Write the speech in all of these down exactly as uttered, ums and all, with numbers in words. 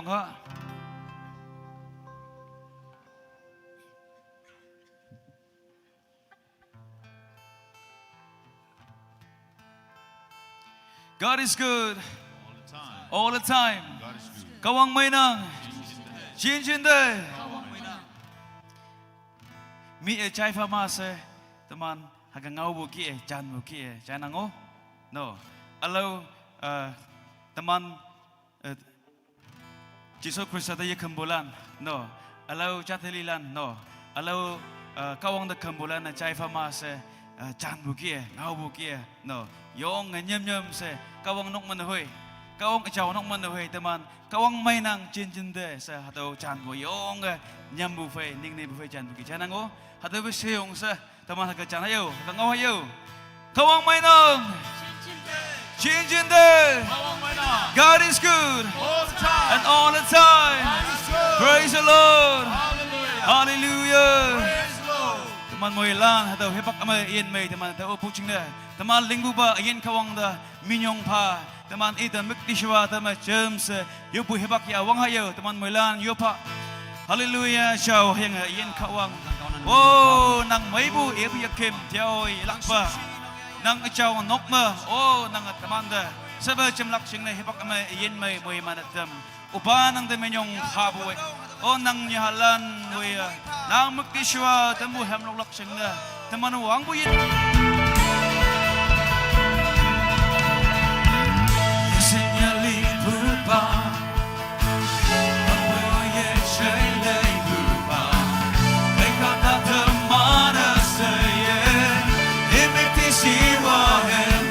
Ka God is good. All the time. All the time. God is good. Kahwang mei nang. Chin chin de. Chin chin de. Mi e chai pha ma se, teman ha ka ngau bu ki e, jan bu ki e, chai nang o. No. Alo, eh, teman, eh, Jisu Krista te ye kham bulan, no. Alo cha theli lan, no. Alo, eh, Kahwang te kham bulan, eh, chai pha ma se, eh, jan bu ki e, ngau bu ki e, no. Yong, eh, nyem nyem se, Kahwang nok man hui. Kahwang chau nok man hui, teman. Kahwang mei nang chin chin de se, hatüo jan bu yong, eh, nyem bu phei, ning ne bu phei jan bu ki. Chai nang o, hatüo bu se yong se, teman ha ka jan ha yo, ha ka ngau ha yo. Kahwang mei nang. Chin chin de. God is good. All the time. And all the time. God is good. Praise the Lord. Hallelujah. Hallelujah. Praise the Lord. Teman moilan, hatüo hipak ame yin mei, teman hatüo pu ching ne. Teman lingpu ba, yin Kahwang te, minyong pha. Teman ite müktishiwa, teman James, eh, yopu hipak ya wang ha yo, teman moilan, yopa. Hallelujah, chao, hüyange, eh, yin Kahwang. O, nang meipu, epu yakim, tiao, lakpa. Nang chao nok me, o, nang teman te. Sebe jemlak jingne hipak me, yin mei, moiman atem. Opa nang te minyong phapu e. O nang nyahalan we e. Nang müktishiwa teman hemloklak jingne. Teman wangpu yin. Yesin yali pupa. Apo ye shele pupa. Eka ta teman se ye. Imiktishiwa hemloklak.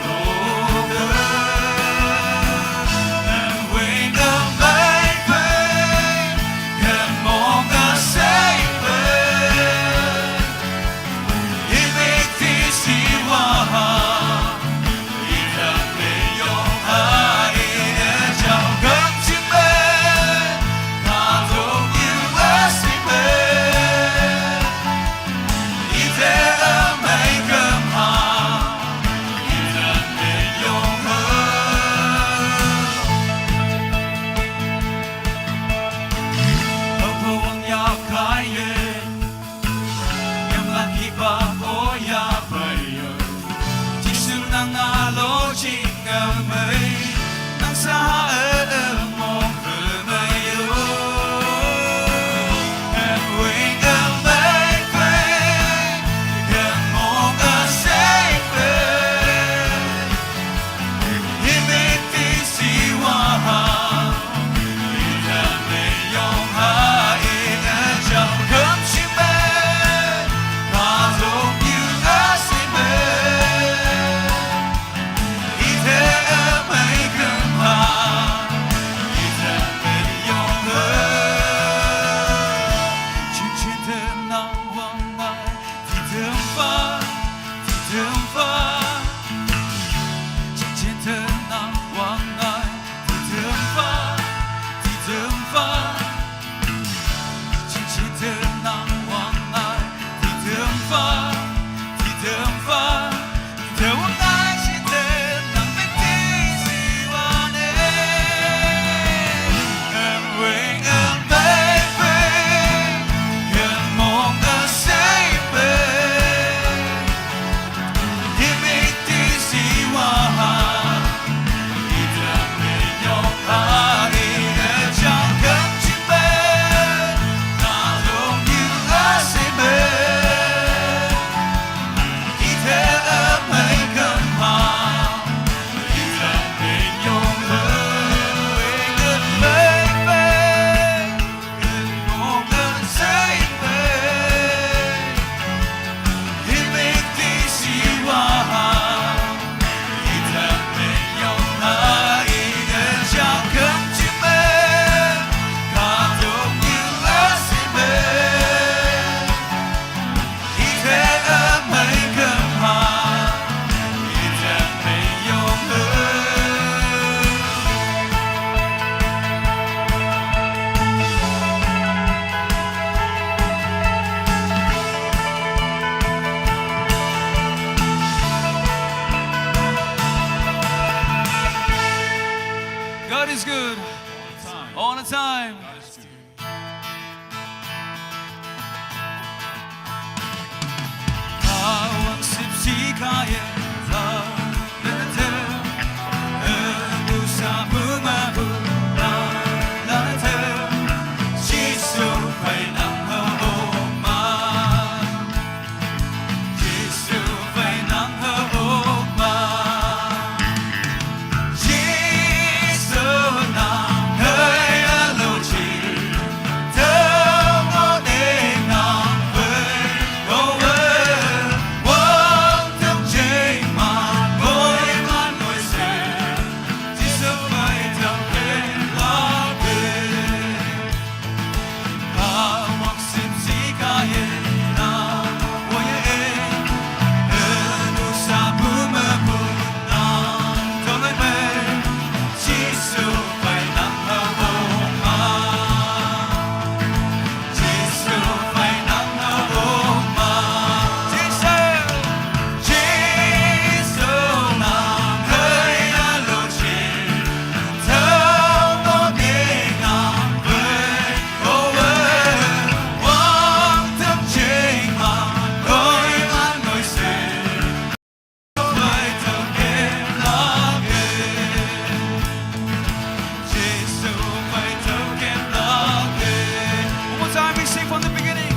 One more time, we sing from the beginning.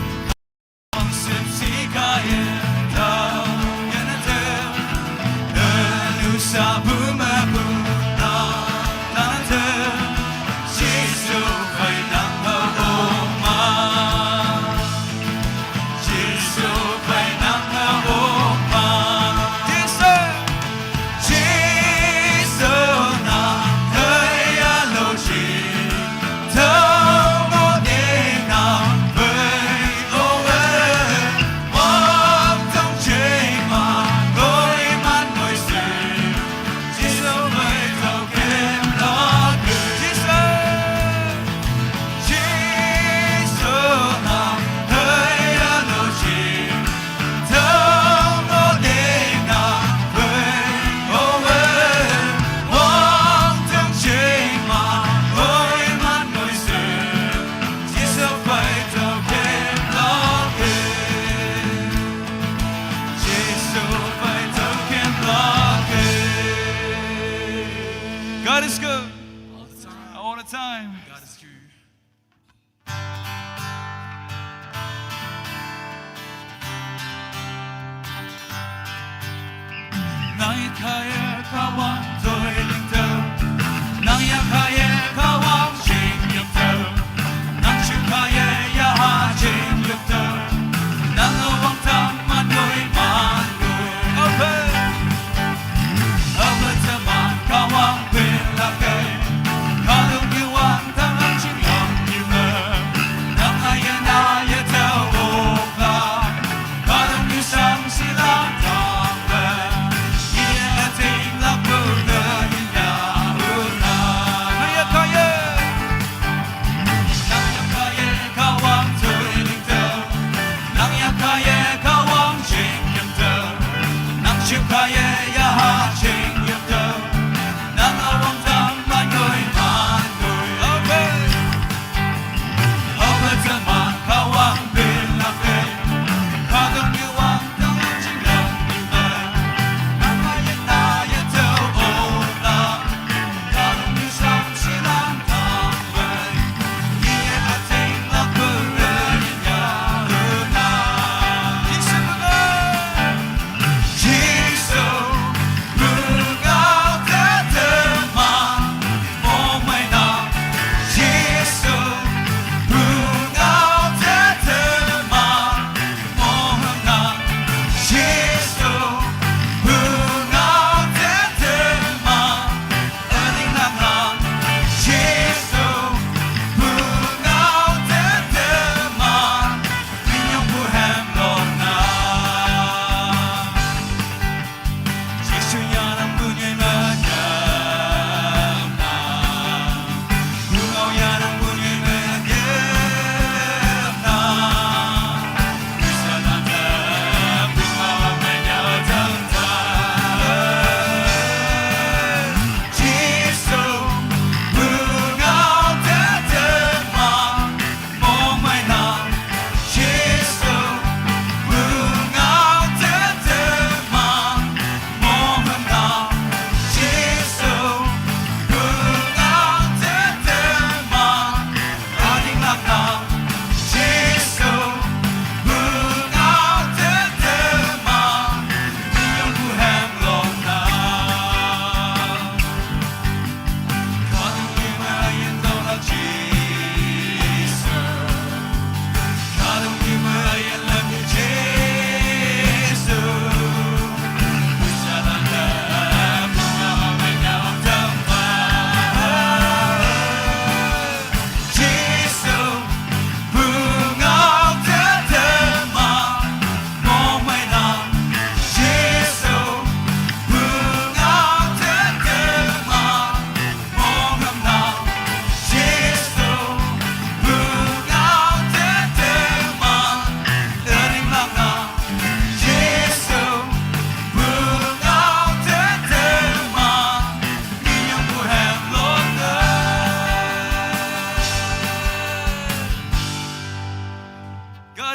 God is good. All the time. All the time. God is good.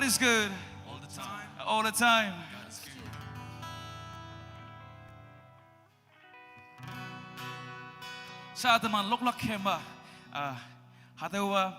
Is good. All the time. All the time. Sa teman loklak hema, ah, hatüowa,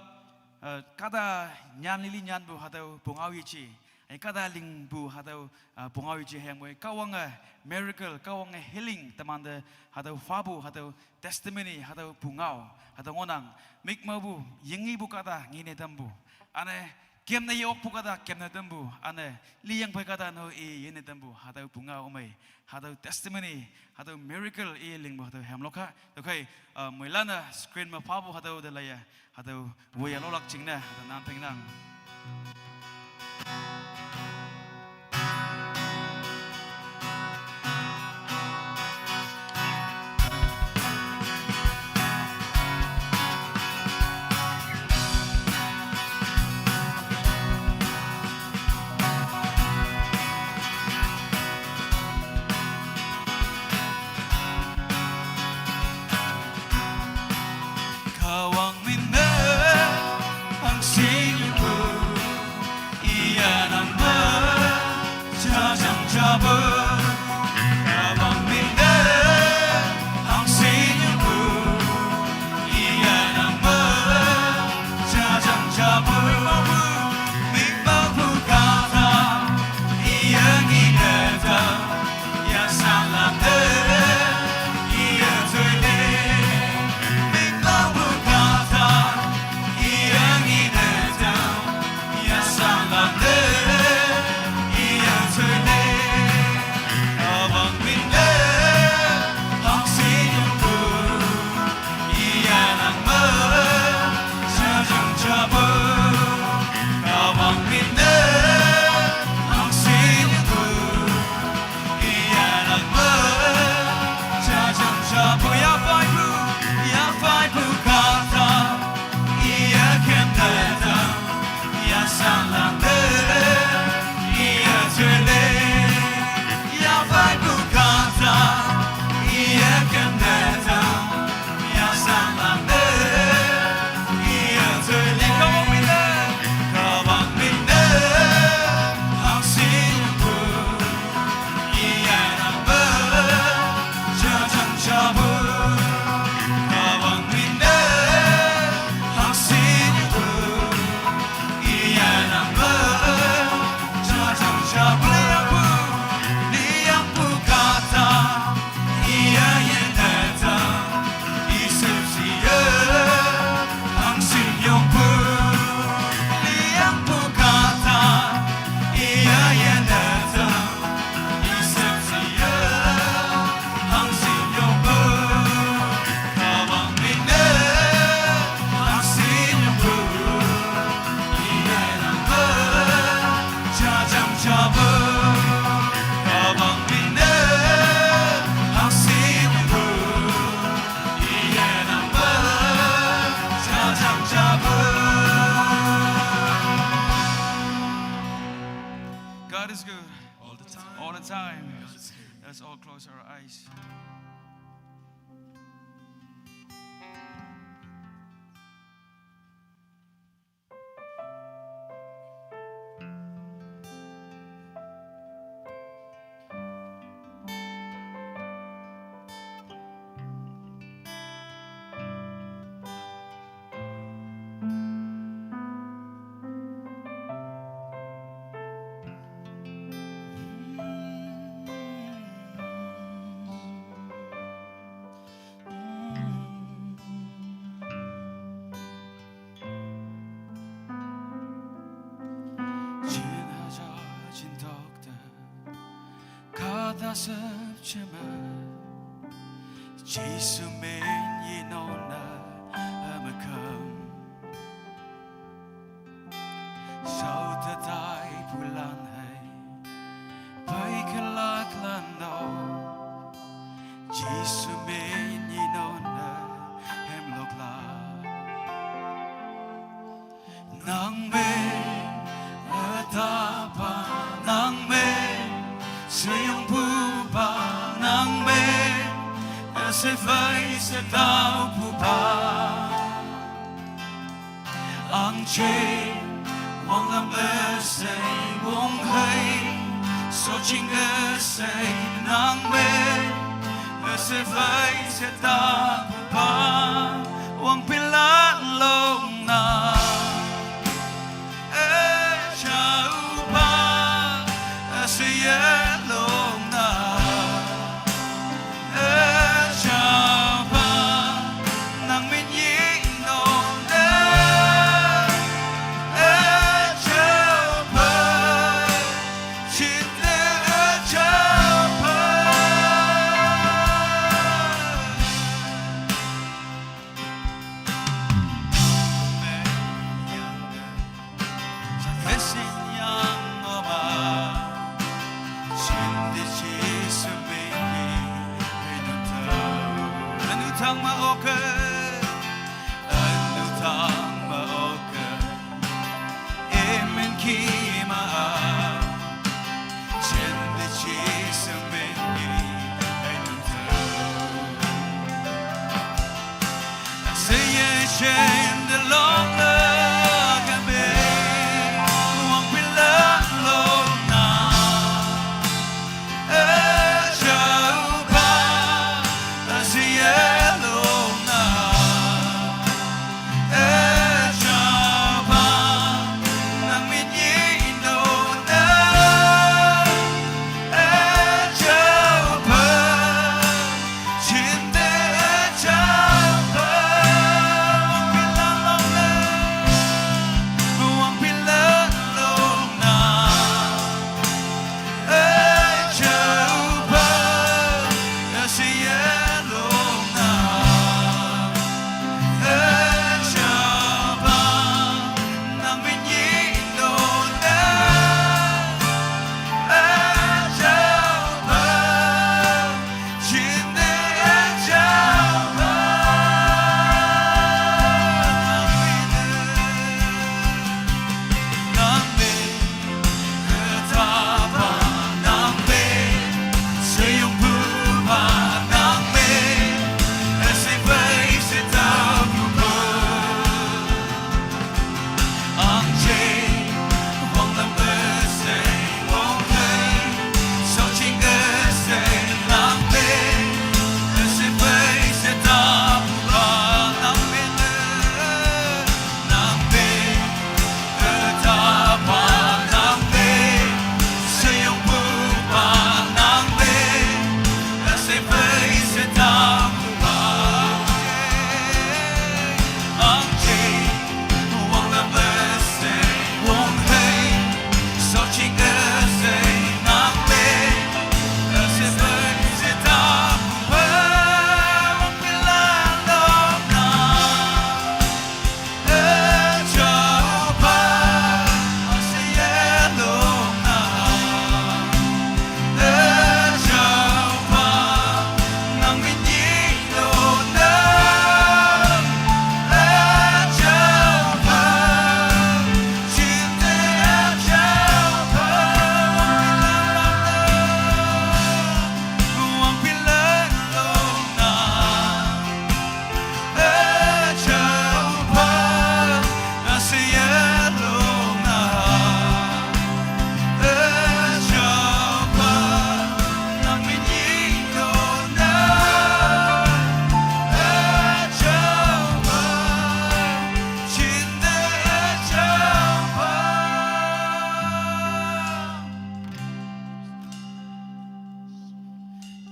ah, kahta nyan lili nyanpu hatüo pungao yeje. Eh, kahta lingpu hatüo, ah, pungao yeje hüyangpoi Kahwange miracle, Kahwange healing temante hatüo phapu, hatüo testimony, hatüo pungao, hatüo ngohnang. Mik mepu, yingepu kahta ngene tampu. Üne, kemne ye-okpu kahta kemne tampu. Üne, liyang phei kahta no i yene tampu. Hatüo pungao ümei, hatüo testimony, hatüo miracle i lingpu hatüo hemlok ha. Tüokhei, ah, moilan-e screen me phapu hatüo te laiye, hatüo woiye loklak jingne hatüo nan peinang. Kahwang minne hangshin yongpu, iye nang me jajang japu. Kahwang minne hangshin yongpu, iye nang me jajang japu. Mik mepu kahta iye ngene ta, yasanlante iye toile. Mik mepu kahta iye ngene ta, yasanlante iye toile. Kahwang minne hangshin yongpu, iye nang me jajang japu. Kahwang minne hangshin yongpu, iye nang me jajang japu. Yapheipu, yapheipu kahta iye kemne ta, yasanlante iye toile. Yapheipu kahta iye kemne ta, yasanlante iye toile. Kahwang minne, Kahwang minne hangshin yongpu, iye nang me jajang japu. Kahwang minne hangshin yongpu, iye nang me jajang japu. Liyangpu, liyangpu kahta iye yene ta, isüpsiye hangshin yongpu. Liyangpu kahta iye yene ta, isüpsiye hangshin yongpu. Kahwang minne hangshin yongpu, iye nang me jajang japu. Kahwang minne hangshin yongpu, iye nang me jajang japu. God is good. All the time. All the time. God is good. Let's all close our eyes. Jin haja jin dokta kahta süpjeme, Jesu min yenona ümekam. Shao te taipulan hei, pei kelaklan no, Jesu min yenona hemloklan. Nang me ütapa, nang me sheyongpupa, nang me üshei phei she taopupa. Angje Wang lam e sei wang hei, so ching e sei nang me, e se fei se ta pu pa, wang pila long na, e chau pa, e se ye long na. Anu tang ma oke, anu tang ma oke, amen ki ma a, chen de chi sum ben ki, anu tang. Say ye chen de long la ka be, wang pila long na.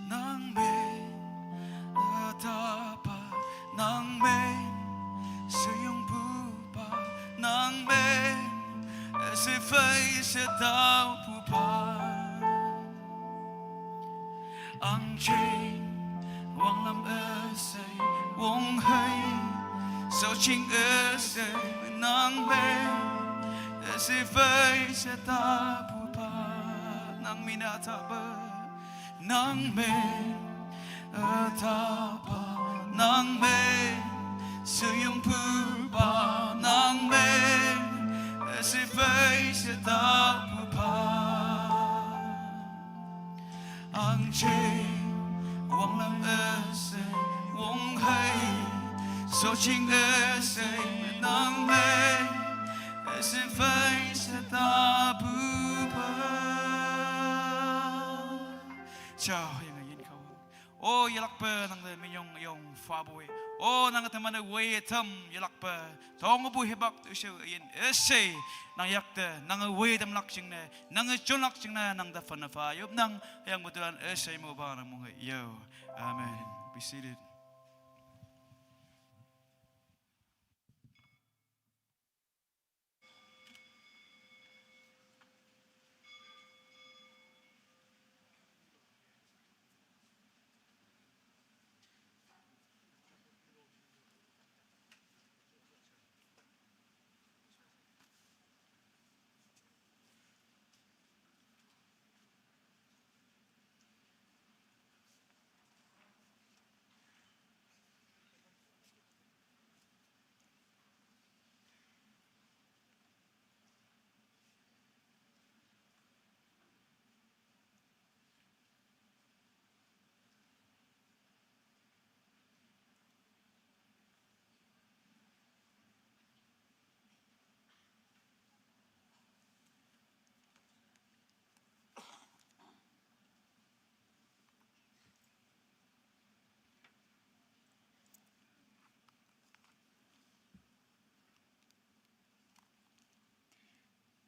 Nang me, a ta pa, nang me, se yung pu pa, nang me, e se fei se tau pu pa. Ang ching, wang lam e sei, wang hei, so ching e sei, nang me, e se fei se tau pu pa, nang mi na ta pa. Nang me, a ta pa, nang me, se yung pu pa, nang me, e se fei se tau pu pa. Ang che, wang lam e sei, wang hei, so ching e sei, nang me, e se fei Mana woi tam yelakpa. Tong bu hebak tu shu yin ese. Nang yakte, nang woi tam lak jingne, nang chun lak jingne, nang da fana fa. Yop nang yang mutuan ese mo ba nang mung yo. Amen. Be seated.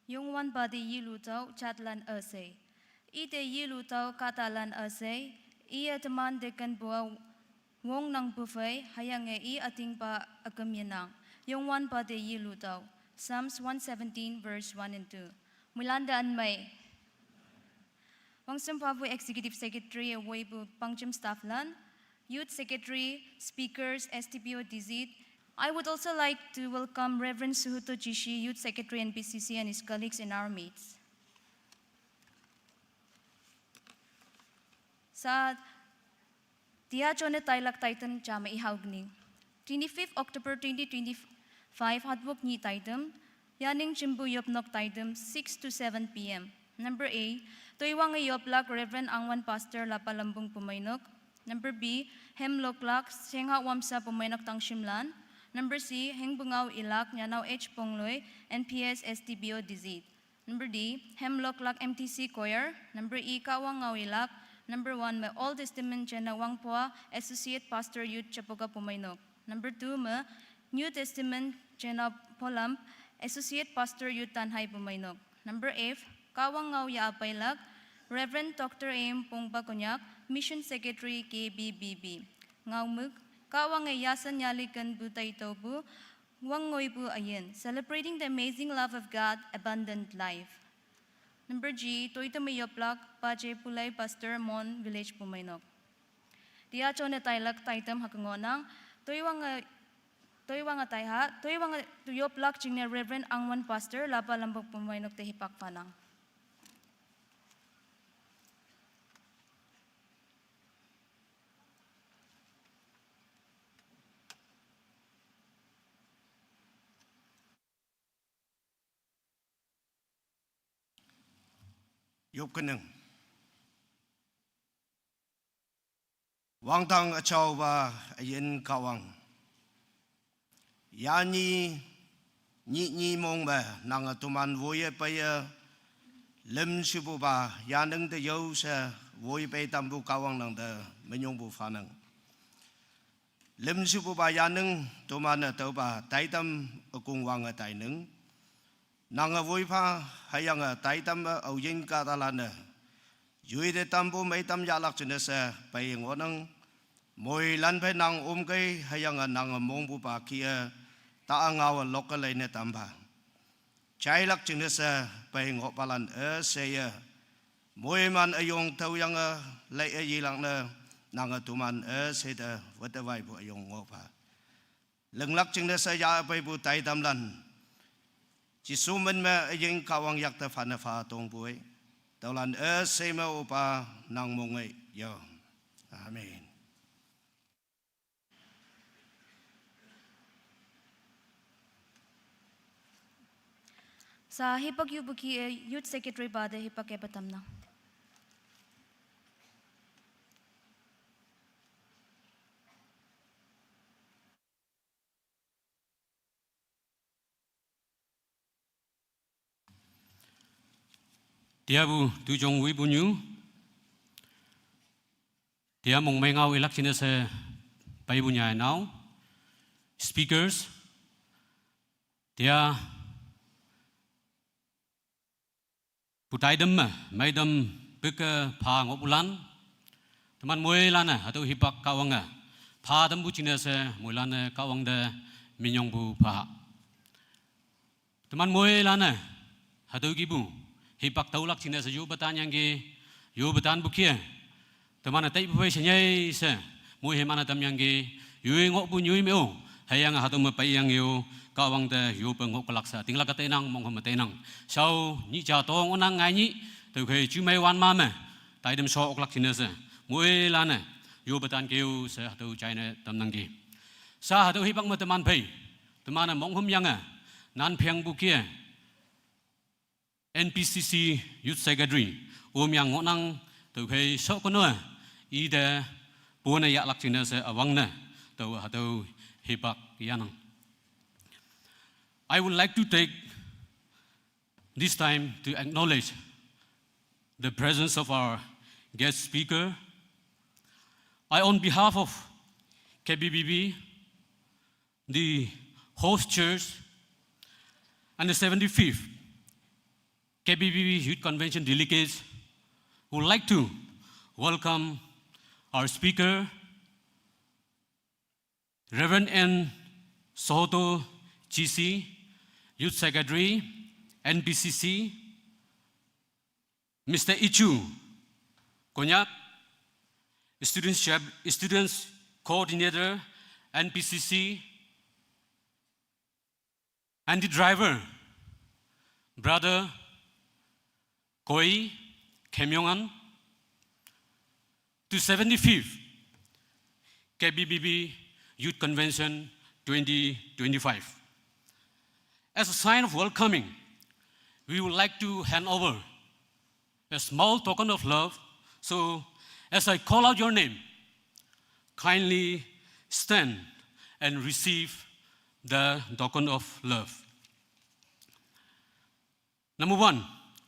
Yongwanpa te yilutüoh jatlan üshei. Ite yilutüoh kahtalan üshei. Iye teman te kenpu-a wongnang püphei, hüyange i ütingpa üküm yenang. Yongwanpa te yilutüoh. Psalms one seventeen, verse one and two. Muilante anmei. Wangshim phapu Executive Secretary, woipu pangjim staff lan, Youth Secretary, speakers, S T P O, D Z. I would also like to welcome Reverend Suhuto Jishi, Youth Secretary, N B C C, and his colleagues in our midst. Sa, tia chone tailak taitam jame i haugni. Twenty-fifth October twenty twenty-five, hatwok ni taitam, yaning chimbu yopnok taitam, six to seven P M. Number A, toiwange yoplak Reverend Angwan Pastor Lapa Lambung Pumeinok. Number B, hemloklak Sengha Wamsa Pumeinok Tangshimlan. Number C, hengbungao ilak Nyanao H Pongloi, N P S S T B O D Z. Number D, hemloklak M T C Choir. Number E, Kahwang ngao ilak. Number one, me Old Testament chena Wangpua, Associate Pastor Youth Chapoka Pumeinok. Number two, me New Testament chena Polam, Associate Pastor Youth Tanhai Pumeinok. Number F, Kahwang ngao ya apailak, Reverend Doctor M Pongpa Konyak, Mission Secretary K B B B. Ngaomük, Kahwange yasan yali kenpu taitüopu, Wangngoipu ayin, celebrating the amazing love of God, abundant life. Number G, toitame yoplak, Paje Pulai Pastor Mon Village Pumeinok. Tia chone tailak taitam hüke ngohnang, toiwange, toiwange taiha, toiwange yoplak jingne Reverend Angwan Pastor, Lapa Lambung Pumeinok te hipak phanang. Yop kenang. Wangdang üjaopa üyin Kahwang. Yanyi, nyih nyi mong me nange toman woiye peiye, lüm shepupa yaning te yo she woi pei tampu Kahwang nangte minyongpu phanang. Lüm shepupa yaning toman-e tüopa taitam ükongwange tainang. Nange woipha hüyange taitam-e aoyin kahtalan-e yoi te tampu meitam yahlak jingne she pei ngohnang. Moilan phei nang omkei hüyange nange mongpupa kih-e ta ngaowe lokke leine tampha. Jailak jingne she pei ngohpalan üsheiye moiman üyong tüoyange laiye yelak ne nange toman üshei te wüte waipu üyong ngohpha. Linglak jingne she yah peipu taitamlan Jesu min me üyin Kahwang yakte phane pha tongpu-e. Tüolan üshei me opa nang mong-e yo. Amen. Sa hipak yupu kih-e Youth Secretary pa te hipak-e pa tamnang. Tiapu tujong wipunyu, tia mongmei ngao ilak jingne she peipu nyai nao. Speakers, tia pu taidem me, maidem peke pha ngohpulan. Teman moilan-e, hatüo hipak Kahwange pha tampu jingne she moilan-e Kahwang te minyongpu pha. Teman moilan-e, hatüo kipu hipak taolak jingne she yope tanyangki, yope tanpu kih-e teman-e taipu phei shenyei she, moiman-e tamyangki, yoi ngohpu nyoi me-o, hüyange hatüo me peiyang yo, Kahwang te yope ngohkelak she tinglak-e teinang, monghüm me teinang. Shao nyih ja tong onang ngai nyih, tüokhei jumei wanma me, taitem sho oklak jingne she, moilan-e yope tanki-o she hatüo jaine tamnangki. Sha hatüo hipak me teman phei, teman-e monghümyange, nan phengpu kih-e, N P C C Youth Secretary, Omyang ngohnang, tüokhei shokono-e, ite, pone yahlak jingne she üwangne, taowe hatüo hipak yahnang. I would like to take this time to acknowledge the presence of our guest speaker. I, on behalf of K B B B, the host church, and the seventy-fifth K B B B Youth Convention delegates, would like to welcome our speaker, Reverend N Sohoto G C, Youth Secretary, N P C C, Mister Ichu Konyak, Students Chap-, Students Coordinator, N P C C, and the driver, Brother Koi Kemyongan, to seventy-fifth K B B B Youth Convention twenty twenty-five. As a sign of welcoming, we would like to hand over a small token of love. So, as I call out your name, kindly stand and receive the token of love. Number one,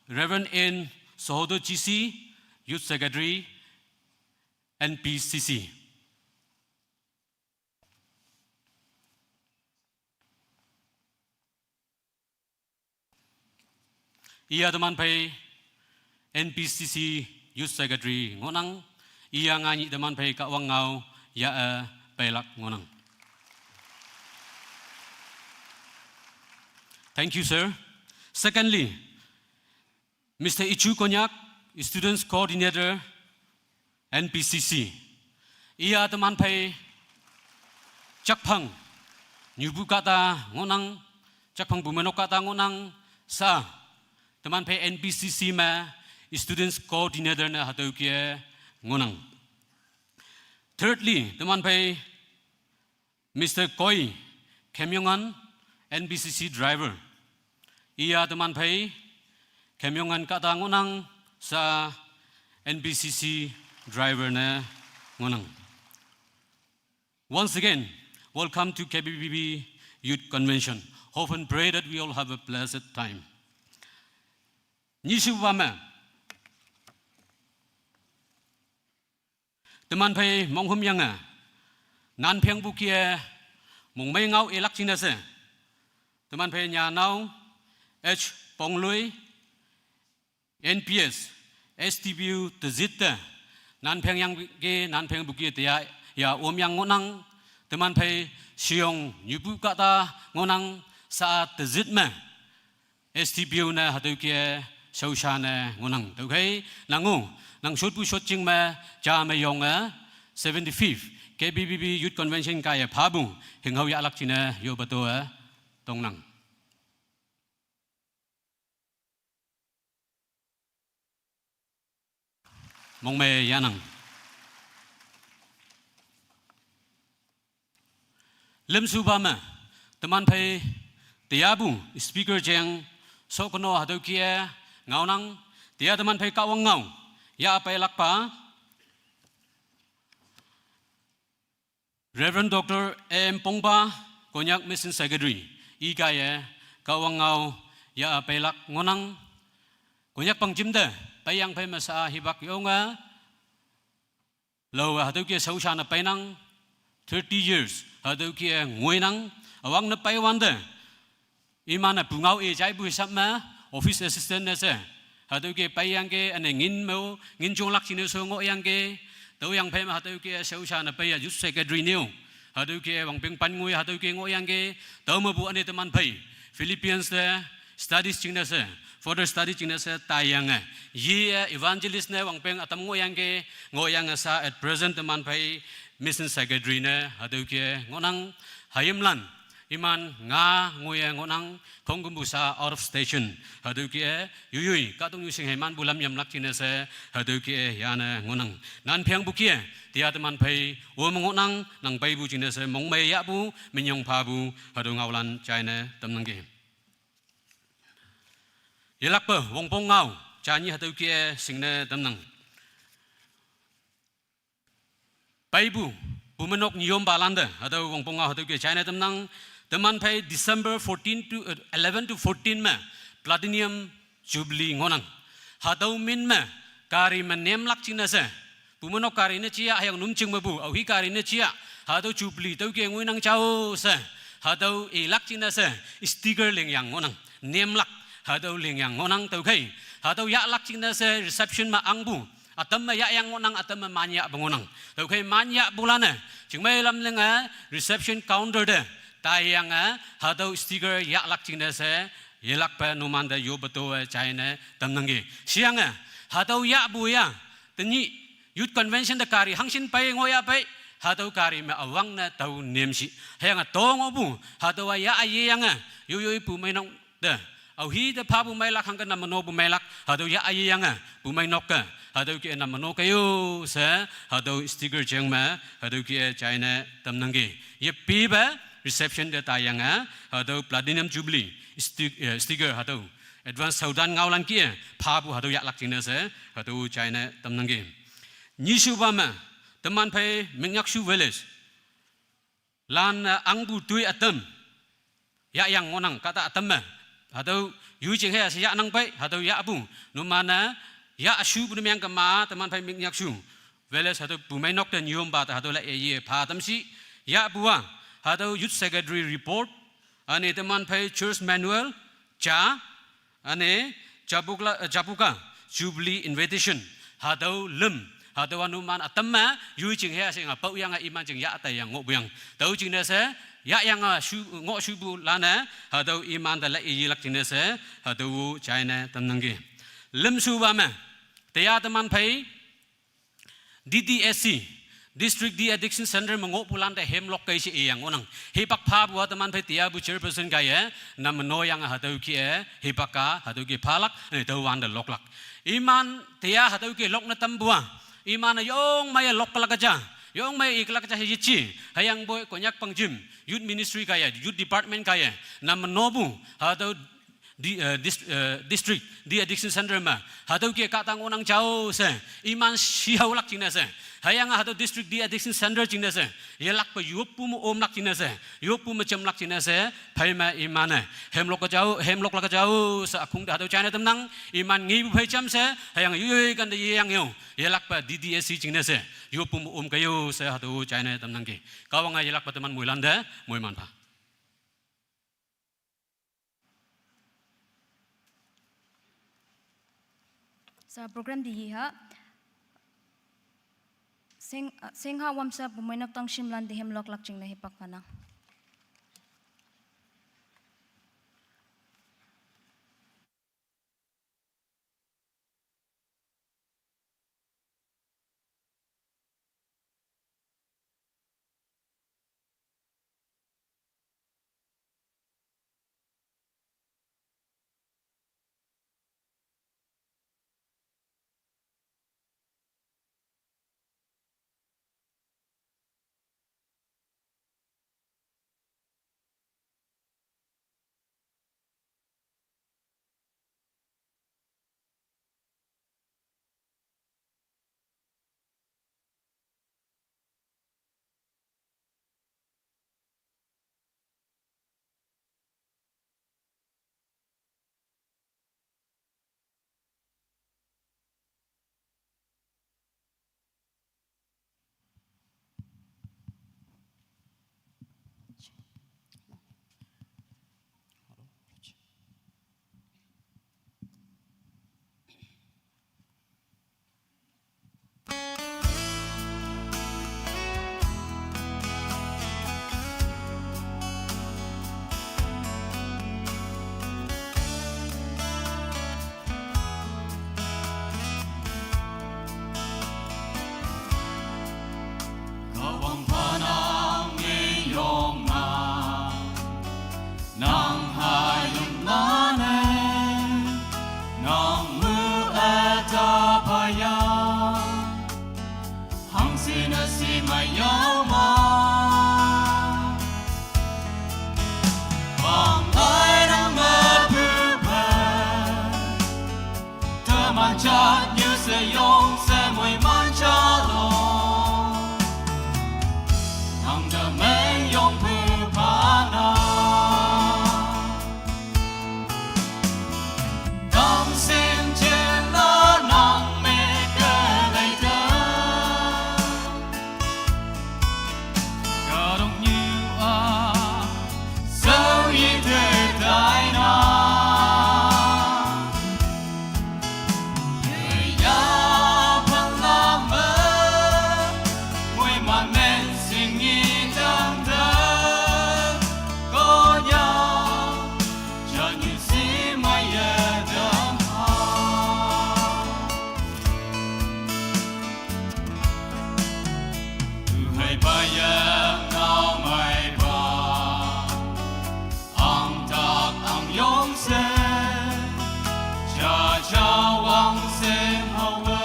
Reverend N Sohoto G C, Youth Secretary, N P C C. Iya teman phei N P C C Youth Secretary ngohnang, iya ngai nyih teman phei Kahwang ngao yah-e peilak ngohnang. Thank you, sir. Secondly, Mister Ichu Konyak, Students Coordinator, N P C C. Iya teman phei Jakphang nyupu kahta ngohnang, Jakphang pumenok kahta ngohnang, sha teman phei N P C C me Students Coordinator ne hatüo kih-e ngohnang. Thirdly, teman phei Mister Koi Kemyongan, N P C C driver. Iya teman phei Kemyongan kahta ngohnang, sha N P C C driver ne ngohnang. Once again, welcome to K B B B Youth Convention. Hope and pray that we all have a blessed time. Nyishupa me, teman phei monghümyange, nan phengpu kih-e mongmei ngao ilak jingne she, teman phei nyanao H Pongloi, N P S, S T P U tezit te, nan phengyangki, nan phengpu kih-e teya, ya omyang ngohnang, teman phei Shiyong nyupu kahta ngohnang, sha tezit me S T P U ne hatüo kih-e shaosha ne ngohnang. Tüokhei nang-o, nang shotpu shotjing me, ja me yonge, seventy-fifth K B B B Youth Convention kaiye phapu, hinghao yahlak jingne yoppe to-e tongnang. Mongmei yahnang. Lümshupa me, teman phei teyapu speaker jeng, shokono hatüo kih-e ngaonang, teya teman phei Kahwang ngao yah peilakpa Reverend Doctor M Pongpa, Konyak Mission Secretary, i kaiye Kahwang ngao yah peilak ngohnang. Konyak pangjim te peiyang phei me sha hipak yonge, laowe hatüo kih-e shaosha ne peinang, thirty years hatüo kih-e ngoinang, üwangne peiwante. Iman-e pungao-e jaipu hisap me, office assistant ne she. Hatüo kih-e peiyangki, üne ngin me-o, ngin jonglak jingne she ngohyangki. Tüoyang phei me hatüo kih-e shaoshan-e peiya youth secretary ne-o. Hatüo kih-e wangpeng pan ngoi hatüo kih-e ngohyangki. Tüo mepu üne teman phei. Philippines te studies jingne she. Further study jingne she taiyange. Ye-e evangelist ne wangpeng ütam ngohyangki. Ngohyange sha at present teman phei mission secretary ne. Hatüo kih-e ngohnang hayimlan. Iman nga ngoiye ngohnang, khongkümpu sha out of station. Hatüo kih-e, yoiyoi, kahtoknyu shinghe manpu lam yamlak jingne she, hatüo kih-e, yane ngohnang. Nan phengpu kih-e, tia teman phei, o me ngohnang, nang peipu jingne she, mongmei yahpu, minyong phapu, hatüo ngaolan jaine tamnangki. Yelakpe, wongpong ngao, janyi hatüo kih-e, shingne tamnang. Peipu, pumeinok nyiyompa lante, hatüo wongpong ngao hatüo kih-e jaine tamnang, teman phei December fourteen to, eh, eleven to fourteen me, Platinum Jubilee ngohnang. Hatüo min me, gari me nemlak jingne she. Pumeinok gari ne jia, hüyange numjing mepu, aohi gari ne jia. Hatüo Jubilee, tüo kih-e ngoinang jao she. Hatüo ilak jingne she, sticker lingyang ngohnang. Nemlak, hatüo lingyang ngohnang tüokhei. Hatüo yahlak jingne she, reception me angpu. Ütam me yahyang ngohnang, ütam me manyahpu ngohnang. Tüokhei manyahpulan-e, jingmei lam linge, reception counter te, taiyange, hatüo sticker yahlak jingne she, yelakpe numante yoppe to-e jaine tamnangki. Shiyange, hatüo yahpu ya, tenyih, youth convention te gari hangshin pei ngohyah pei, hatüo gari me üwangne tao nemshi. Hüyange to ngohpu, hatüowa yah yeyange, yoiyoi pumeinok te. Aohi te phapu meilak hangke nam menopu meilak, hatüo yah yeyange, pumeinok ke, hatüo kih-e nam meno kei-o she, hatüo sticker jeng me, hatüo kih-e jaine tamnangki. Yepipe, reception te taiyange, hatüo Platinum Jubilee, sti-, eh, sticker hatüo. Advance shaodan ngaolan kih-e, phapu hatüo yahlak jingne she, hatüo jaine tamnangki. Nyishupa me, teman phei Mengnyashu village. Lan, eh, angpu toi ütam. Yahyang ngohnang, kahta ütam me. Hatüo, yoi jing he she yahnang pei, hatüo yahpu. Numan-e, yah shupu ne meng kema, teman phei Mengnyashu. Village hatüo pumeinok te nyiyompa te hatüo la-e ye pha tamshi. Yahpu-a, hatüo youth secretary report. Üne teman phei church manual, ja. Üne, Jabuka, eh, Jabuka, Jubilee Invitation, hatüo lüm, hatüowa numan ütam me, yoi jing he she nga paoyange iman jing yah taiyang ngohpu yang. Tüo jingne she, yahyange shu, ngoh shupulan-e, hatüo iman te la-e yelak jingne she, hatüo jaine tamnangki. Lümshupa me, teya teman phei, D D S C, District De-Addiction Center me ngohpulan te hemlok kei she iyang ngohnang. Hipak phapu-a teman phei tiapu chairperson kaiye, nam menoyange hatüo kih-e, hipak-a, hatüo kih phalak, eh, tüowante loklak. Iman tia hatüo kih lokne tampu-a. Iman-e yongmeiye loklak ja, yongmeiye iklak ja he yeji. Hüyangpoi Konyak Pangjim, Youth Ministry kaiye, Youth Department kaiye, nam menopu, hatüo di-, eh, dis-, eh, district, de-addiction center me. Hatüo kih kahta ngohnang jao she. Iman shihaolak jingne she. Hüyange hatüo district de-addiction center jingne she. Yelakpe yoppu me omlak jingne she. Yoppu me jamlak jingne she. Phei me iman-e. Hemlok-a jao, hemloklak jao she ükhong te hatüo jaine tamnang. Iman ngepu phei jam she. Hüyange yoi kante yeyang yo. Yelakpe D D S C jingne she. Yoppu me om kei yo she hatüo jaine tamnangki. Kahwange yelakpe teman moilan te. Moiman pha. Sa program te yiha. Seng, ah, sengha wamshe pumeinok tangshimlan te hemloklak jingne hipak phanang. Si mai yau ma. Wang ai rang ma pu pa. Ta man cha nyu se yong se mui man cha lo. Nang da meng yong pu pa na. Dang sim chin la nang me ke lei da. Ka dong nyu a. So yi te dai na. Ye ya pan la me. Mui man men sing yi dang da. Ko ya. Cha nyu si mai ya dang ha. Tu hai pa ya ngau mai pa. Ang tak ang yong se. Cha cha wang se hao we.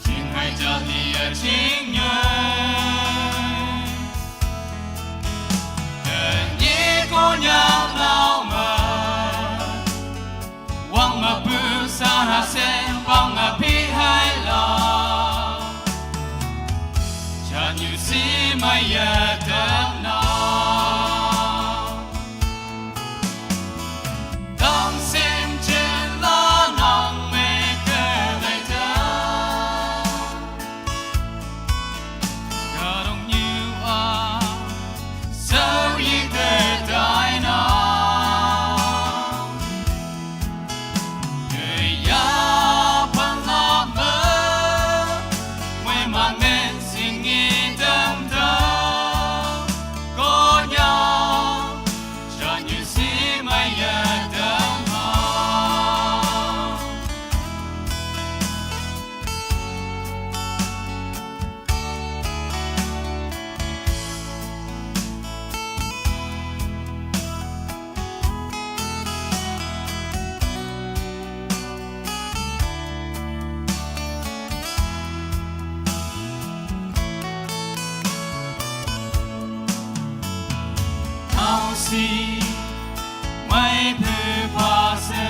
Ching hai cha ni ya ching yue. Ke ni ko nyang nau ma. Wang ma pu sa ha sen wang a pi hai la. Cha nyu si mai ya dang na. Dang sim chin la nang me ke lei da. Ka dong nyu a. So yi te dai na. Ke ya pan la me. Mui man men sing yi dang da. Ko ya. Cha nyu si mai ya dang ha. Nau si mai pu pa se.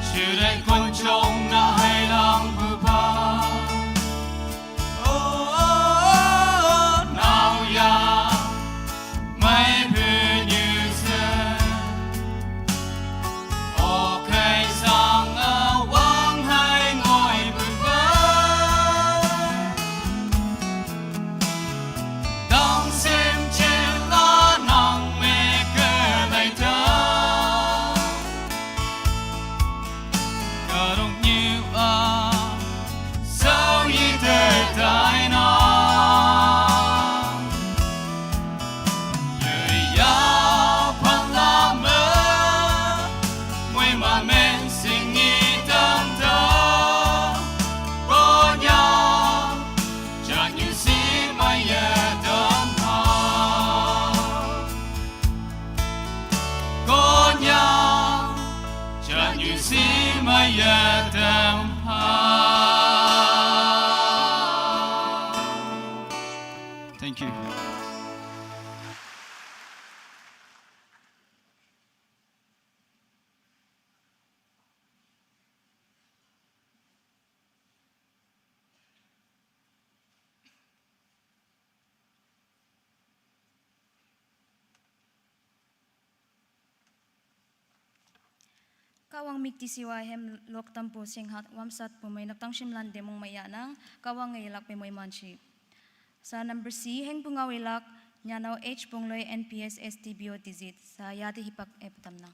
Shu dai kon chong na hai lang pu pa. Oh, nau ya. Mai pu nyu se. O kai sang a wang hai ngoi pu pa. Dang sim chin la nang me ke lei da. Ka dong nyu a. So yi te dai na. Ye ya pan la me. Mui man men sing yi dang da. Ko ya. Cha nyu si mai ya dang ha. Ko ya. Cha nyu si mai ya dang ha. Thank you. Kahwang mik T C Y hem lok tampu singhat wamsat pumei nok tangshim lan demung maya nang, Kahwang ngai lak pemoi manshi. Sa number C, heng pungau ilak, nyanau H pungloi N P S S T B O digit, sa yadi hipak e putam nang.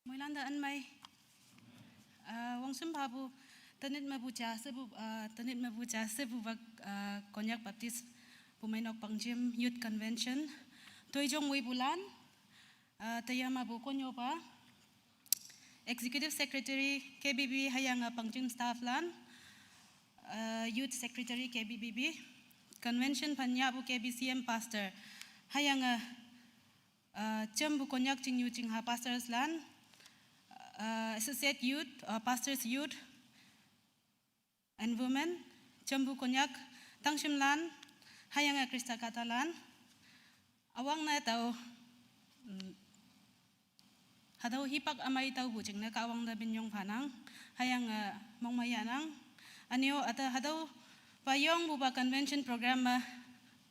Moilanda anmai. Ah, wangsim phapu, tanit mapu cha sepu, ah, tanit mapu cha sepu bak, ah, Konyak Baptist Pumeinok Pangjim Youth Convention. Toijong wei bulan, ah, tayama pu konyo pa. Executive Secretary K B B B hüyange pangjim staff lan, uh, Youth Secretary K B B B, convention phan yahpu K B C M pastor, hüyange, uh, jampu Konyak chingnyu chingha pastors lan, uh, associate youth, uh, pastors youth and women, jampu Konyak tangshim lan, hüyange Khrista kahtalan, üwangne tao, mm, hatüo hipak ümei taopu jingne Kahwang te minyong phanang, hüyange, uh, mongmei yahnang. Üne-o üte hatüopa yongpupa convention program me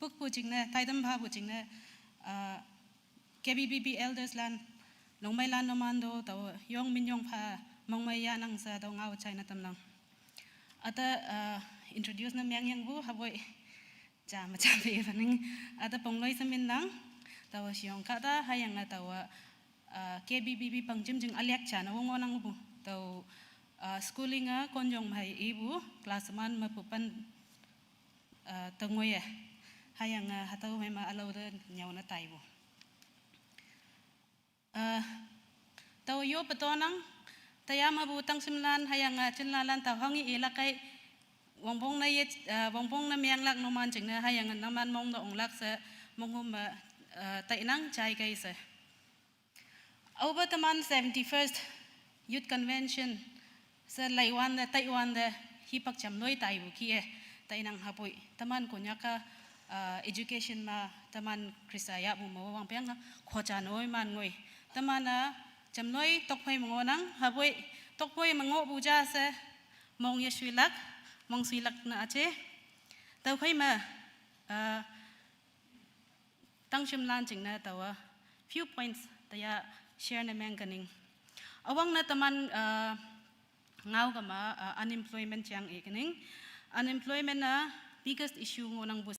pükpu jingne, taitam phapu jingne, uh, K B B B elders lan, longmei lan numan to, tao yong minyong pha mongmei yahnang she tüo ngao jaine tamnang. Üte, uh, introduce ne mengyangpu, hapoi ja me ja pe phaning. Üte Pongloi she minnang, tao Shiyong kahta, hüyange tao, uh, K B B B pangjim jing ülek ja ne wong ngohnangpu. Tao, uh, schooling-a Konjong mei ipu, class one mepu pen, uh, te ngoiye. Hüyange hatüo mei me ülao te nyüo ne taipu. Uh, tao yoppe tonang, taya mepu tangshimlan, hüyange, uh, chinlalan tao hanghi ilak kei, wongpong ne ye, uh, wongpong ne menglak numan jingne, hüyange numan mong ne onglak she, monghüm me, uh, tainang jai kei she. Aope teman seventy-first Youth Convention she leiwante, taiwante, hipak jamloi taipu kih-e, tainang hapoi. Teman Konyak-a, uh, education me, teman Khrista yahpu me wangpeng-a, khoja noi man ngoi. Teman-a jamloi tokphei me ngohnang, hapoi, tokphei me ngohpu ja she, mong yeshuilak, mong shuilak ne üje. Tüokhei me, uh, tangshimlan jingne taowa few points taya share ne meng kening. Üwangne teman, uh, ngao kema, uh, unemployment jang i kening. Unemployment-a biggest issue ngohnangpu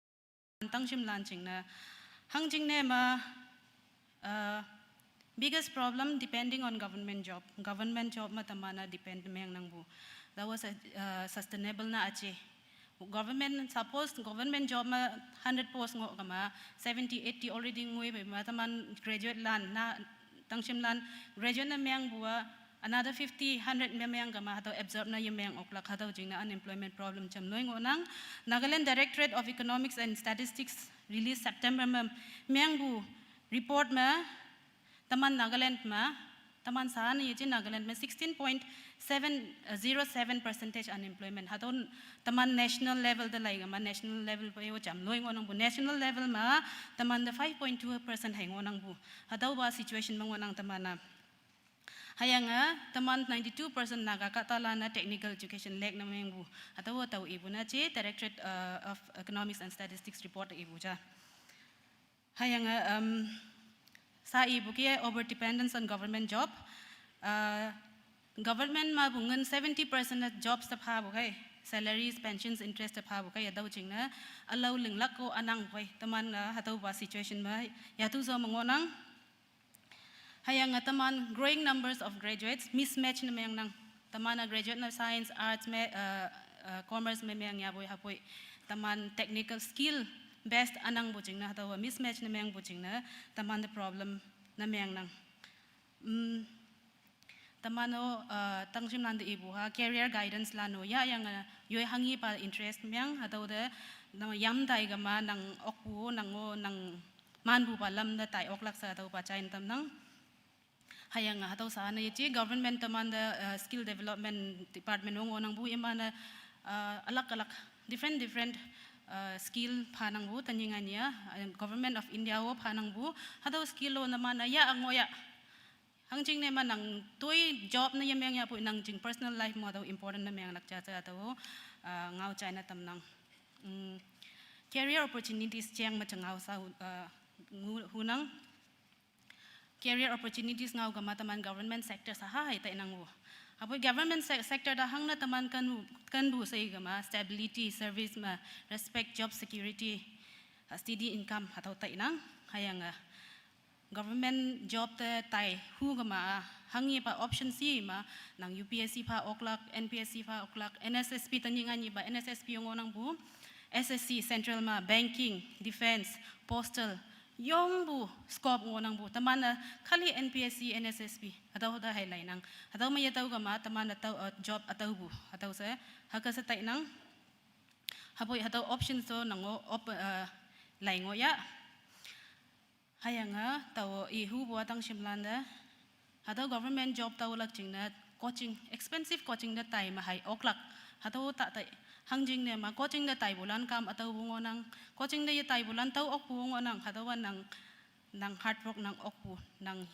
tangshimlan jingne. Hangjingne me, uh, biggest problem depending on government job. Government job me teman-a depend mengnangpu. That was a, uh, sustainable ne üje. Government, suppose government job me hundred post ngoh kema, seventy, eighty already ngoi pei me, teman graduate lan, na, tangshimlan, graduate ne mengpu-a, another fifty, hundred me meng kema, hatüo absorb ne yemeng oklak, hatüo jingne unemployment problem jamloi ngohnang. Nagaland Directorate of Economics and Statistics release September me mengpu report me, teman Nagaland me, teman sha ne yeje Nagaland me sixteen point seven zero seven percentage unemployment. Hatüo teman national level te lai kema, national level pe yo jamloi ngohnangpu. National level me teman te five point two percent hei ngohnangpu. Hatüopa situation me ngohnang teman-a. Hüyange, uh, teman ninety-two percent Naga kahtalan-a technical education lack ne mengpu. Hatüo tao ipu ne je Directorate, uh, of Economics and Statistics report ipu ja. Hüyange, um, sha ipu kih-e over dependence on government job. Uh, government mepu ngin seventy percent jobs te phapu kei, salaries, pensions, interest te phapu kei, hatüo jingne, ülao linglak-o ünang poi, teman-a hatüopa situation me, yatu jo me ngohnang. Hüyange teman growing numbers of graduates mismatch ne mengnang. Teman-a graduate ne science, arts me, uh, uh, commerce me meng yapoi hapoi. Teman technical skill based ünangpu jingne hatüowa mismatch ne mengpu jingne, teman te problem ne mengnang. Mm, teman-o, uh, tangshimlan te ipu-a career guidance lan-o yahyange, yoi hanghipa interest meng, hatüo te, nang yam tai kema, nang okpu, nang-o, nang manpupa lam te tai oklak she hatüopa jaine tamnang. Hüyange hatüo sha ne yeje government teman te, uh, skill development department-o ngohnangpu iman-e, uh, alak alak different different, uh, skill phanangpu tenyih nganyih-a, uh, Government of India-o phanangpu, hatüo skill-o teman-e yah ngoh yah. Hangjingne me nang toi job ne yemeng yapoi nang jing personal life me hatüo important ne menglak ja she hatüo, uh, ngao jaine tamnang. Mm, career opportunities jeng me jengao sha, uh, ngu-, hunang. Career opportunities ngao kema teman government sector sha ha hei tainangpu. Hapoi government se-, sector te hangne teman kenpu, kenpu she kema stability, service me respect, job security, uh, steady income hatüo tainang. Hüyange, uh, government job te tai hu kema, hanghipa option shi me, nang U P S C pha oklak, N P S C pha oklak, N S S B tenyih nganyihpa, N S S B ngohnangpu, S S C, central me, banking, defense, postal, Yongpu scope ngohnangpu, teman-e khali N P S C, N S S B, hatüo te hei leinang. Hatüo me yetüo kema, teman-e tao, uh, job hatüopu, hatüo she, hüke she tainang. Hapoi hatüo options to nang-o, op-, uh, lei ngoh ya. Hüyange, tao i hupu-a tangshimlan te. Hatüo government job taolak jingne coaching, expensive coaching te tai me hei oklak. Hatüo ta tai, hangjingne ma coaching te taipulan kam hatüopu ngohnang. Coaching te yetaipulan tao okpu ngohnang. Hatüowa nang, nang hard work nang okpu, nang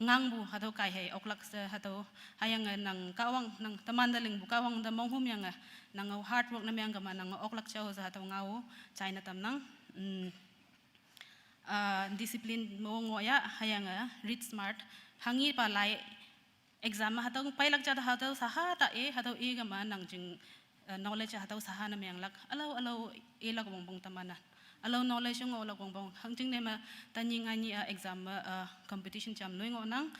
ngangpu, hatüo kai hei oklak she, hatüo, hüyange nang kahwang, nang teman te lingpu kahwang te monghümyange, nang hard work ne meng kema nang oklak jao she hatüo ngao, china tamnang. Mm. Uh, discipline mo ngoh ya, hüyange read smart, hanghipa lai exam me hatüo peilak ja te hatüo saha ta-e, hatüo i kema nang jing, uh, knowledge hatüo saha ne menglak, ülao, ülao ilak wongpong teman-a. Ülao knowledge ngohlak wongpong, hangjingne me, tenyih nganyih-a exam me, uh, competition jam noi ngohnang,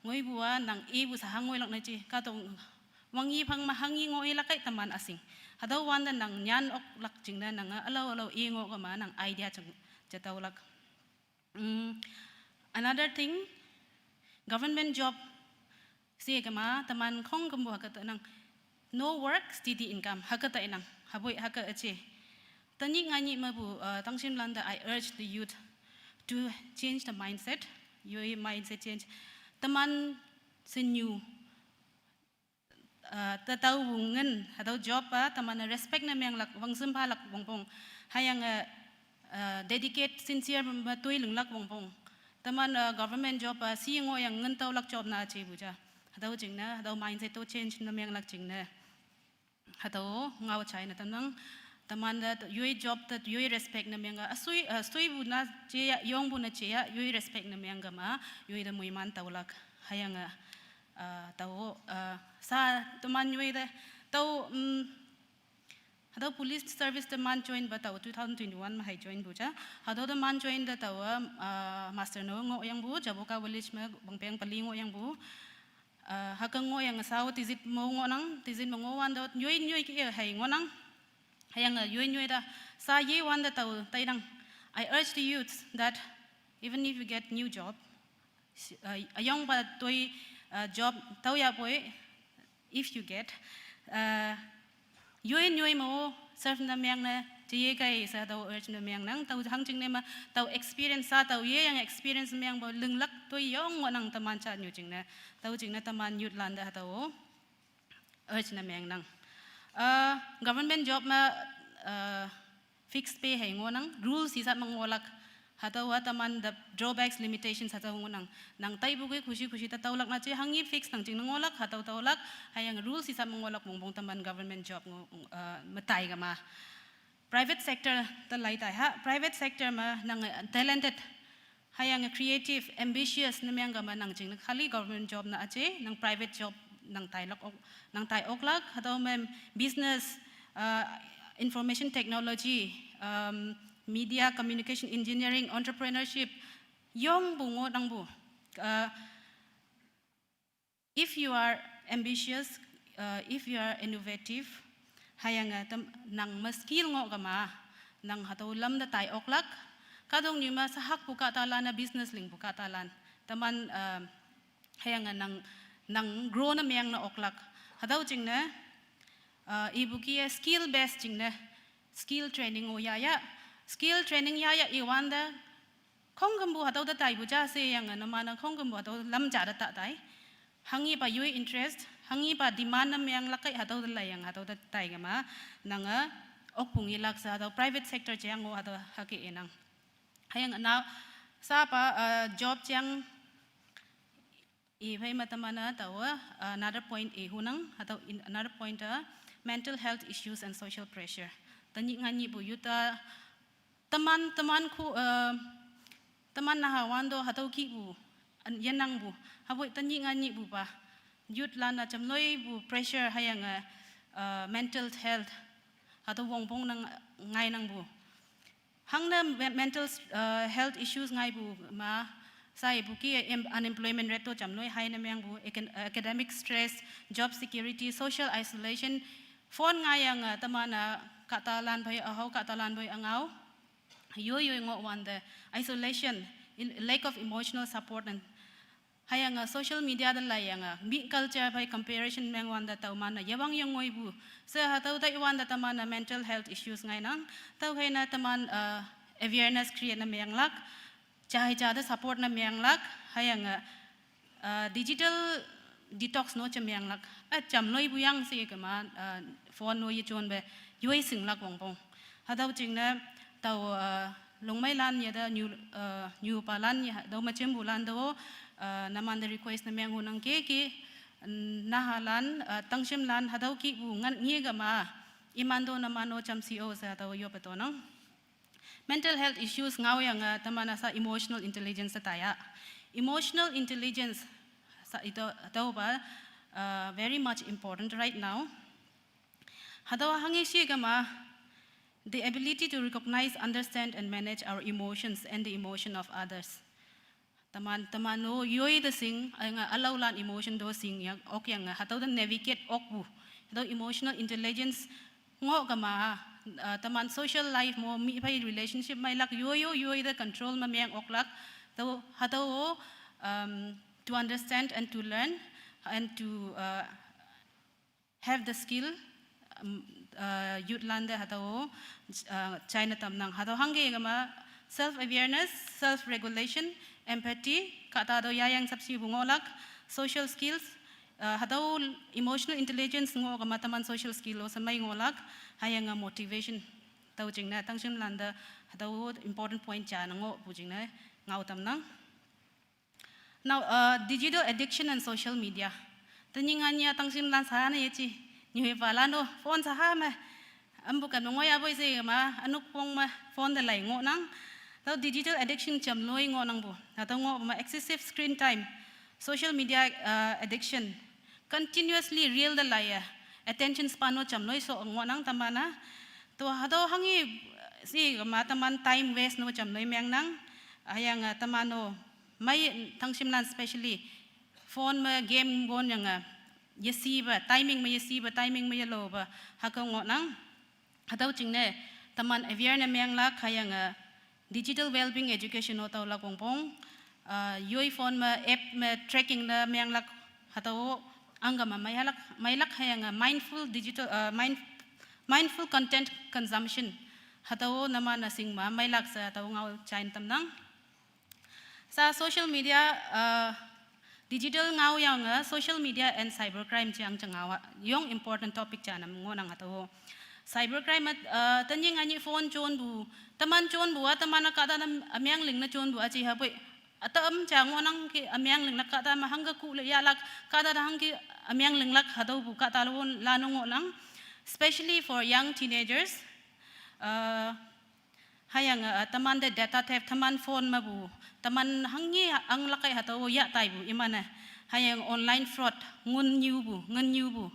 ngoipu-a nang ipu saha ngoilak ne je, kahtong wangyi phang me hanghi ngoh ilak kai teman üshing. Hatüo wante nang nyan oklak jingne nange, ülao, ülao i ngoh kema nang idea jang, jataolak. Mm, another thing, government job, she kema, teman khongkümpu hüke tenang, no work, steady income, hüke tenang, hapoi hüke üje. Tenyih nganyih mepu, uh, tangshimlan te I urge the youth to change the mindset, yoi mindset change. Teman shinyu, uh, te tao wungen, hatüo job-a, teman-e respect ne menglak, wangshim phalak wongpong. Hüyange, uh, dedicate, sincere me toi linglak wongpong. Teman, uh, government job-a, shi ngohyang ngin taolak job na jepu ja. Hatüo jingne, hatüo mindset to change ne menglak jingne. Hatüo ngao china tamnang, teman te yoi job te yoi respect ne meng-a, asui, uh, suipu na jeya, yongpu na jeya, yoi respect ne meng kema, yoi te moiman taolak, hüyange, uh, tao, uh, sa teman yoi te, tao, mm, hatüo police service teman join pa tao two thousand twenty-one me hei joinpu ja. Hatüo teman join te tao, uh, muster ne ngohyangpu, Jaboka village me wangpeng peli ngohyangpu. Uh, hüke ngohyange sao tizit mo ngohnang, tizit me ngohwante yoi nyoi ke hei ngohnang. Hüyange yoi nyoi te, sa yewante tao tainang. I urge the youths that even if you get new job, uh, üyongpa toi, uh, job tao yahpoi, if you get, uh, yoi nyoi mo serve ne mengne, jeye kai she tao urge ne mengnang, tao hangjingne ma, tao experience sa, tao yeyang experience mengpu linglak toi yong ngohnang teman jatnyu jingne, tao jingne teman youth lan te hatüo urge ne mengnang. Uh, government job me, uh, fixed pay hei ngohnang, rules hisap me ngohlak, hatüowa teman te drawbacks, limitations hatüo ngohnang. Nang taipu ke khushi khushi te taolak na je hanghi fix nang jingne ngohlak, hatüo taolak, hüyange rules hisap me ngohlak wongpong teman government job ngo, uh, me tai kema. Private sector te lai tai ha, private sector me nang talented, hüyange creative, ambitious ne meng kema nang jingne khali government job na üje, nang private job nang tailak ok, nang tai oklak, hatüo me business, uh, information technology, um, media, communication, engineering, entrepreneurship, yongpu ngohnangpu. Uh, if you are ambitious, uh, if you are innovative, hüyange tem-, nang me skill ngoh kema, nang hatüo lam te tai oklak, kahtoknyu me sahakpu kahtalan-a business lingpu kahtalan, teman, uh, hüyange nang, nang grow ne meng ne oklak. Hatüo jingne, uh, ipu kih-e skill base jingne, skill training-o yaya, skill training yaya iwante, khongkümpu hatüo te taipu ja sheyange numan-a khongkümpu hatüo lam ja te ta tai. Hanghipa yoi interest, hanghipa demand ne menglak kai hatüo te laiyange hatüo te tai kema, nange okpung ilak she hatüo private sector jeang-o hatüo hüke inang. Hüyange na, sapa, uh, job jeang, i phei me teman-a tao, uh, another point i hunang, hatüo in another point, uh, mental health issues and social pressure. Tenyih nganyihpu youth-a, teman, teman khu, uh, teman naha wante hatüo kihpu, an yenangpu, hapoi tenyih nganyihpupa, youth lan-a jamloipu pressure hüyange, uh, mental health, hatüo wongpong nang ngainangpu. Hangne me-, mental, uh, health issues ngaipu ma, sa ipu kih-e em-, unemployment rate to jamloi high ne mengpu, acad-, academic stress, job security, social isolation, phone ngaiyange teman-a kahtalan phei, ühao kahtalan phei üngao. Yoi yoi ngoh wante isolation, in, lack of emotional support and hüyange social media te laiyange mih culture phei comparison meng wante tao man-e yewang yengoipu. She hatüo tai wante teman-e mental health issues ngainang. Tüokhei ne teman, uh, awareness create ne menglak. Jai ja te support ne menglak. Hüyange, uh, digital detox no je menglak. Eh, jam noi puyang she kema, uh, phone no yejon pe yoi shinglak wongpong. Hatüo jingne tao, uh, longmeilan yete nyu, uh, nyupalan ye, tao mejimpulan tao, uh, numante request ne meng hunang keke, mm, nahalan, uh, tangshimlan hatüo kihpu ngan nge kema, iman to numan-o jamshi-o she hatüo yoppe tonang. Mental health issues ngaoyange teman-a sa emotional intelligence taya. Emotional intelligence sa ito, tüopa, uh, very much important right now. Hatüo hanghe she kema, the ability to recognize, understand and manage our emotions and the emotion of others. Teman, teman-o yoi te shing, hüyange ülaolan emotion to shing ya, okyange, hatüo te navigate okpu. Hatüo emotional intelligence ngoh kema, uh, teman social life mo mih phei relationship meilak yoi yo yoi te control me meng oklak. Tüo, hatüo, um, to understand and to learn and to, uh, have the skill, um, uh, youth lan te hatüo, uh, jaine tamnang. Hatüo hanghe kema self awareness, self regulation, empathy, kahta tüo yayang sapshipu ngohlak, social skills, uh, hatüo emotional intelligence ngoh kema teman social skill-o she mei ngohlak, hüyange motivation. Tüo jingne tangshimlan te hatüo important point ja ne ngohpu jingne ngao tamnang. Now, uh, digital addiction and social media. Tenyih nganyih-a tangshimlan sha ne yeji. Nyuhepalan-o phone shaha me. Ampu kan me ngoh yapoi she ma, ünok pong me phone te lai ngohnang. Tüo digital addiction jam loi ngohnangpu. Hatüo ngoh me excessive screen time, social media, uh, addiction, continuously reel te laiye, attention span-o jam loi sho ngohnang teman-a. To hatüo hanghe she ma teman time waste no jam loi mengnang. Hüyange teman-o mei tangshimlan specially phone me game wonyange, yeshipe, timing me yeshipe, timing me yelope, hüke ngohnang. Hatüo jingne, teman aware ne menglak hüyange digital well-being education-o taolak wongpong, uh, yoi phone me app me tracking ne menglak hatüo angkema meihalak, meilak hüyange mindful digital, uh, mind-, mindful content consumption. Hatüo numan-e shing me meilak she hatüo ngao jaine tamnang. Sa social media, uh, digital ngaoyange social media and cybercrime jang jang ngao-a yong important topic ja nam ngohnang hatüo. Cybercrime, uh, tenyih nganyih phone jonpu, teman jonpu-a teman-a kahta nam ümeng lingne jonpu aji hapoi. Ütam ja ngohnang ke ümeng linglak kahta me hangke ku le yahlak, kahta te hangke ümeng linglak hatüopu kahta lon lan ngohnang. Especially for young teenagers, uh, hüyange, uh, teman te data theft, teman phone mepu, teman hanghe anglak kai hatüo yah taipu iman-e. Hüyange online fraud, ngun nyupu, ngun nyupu.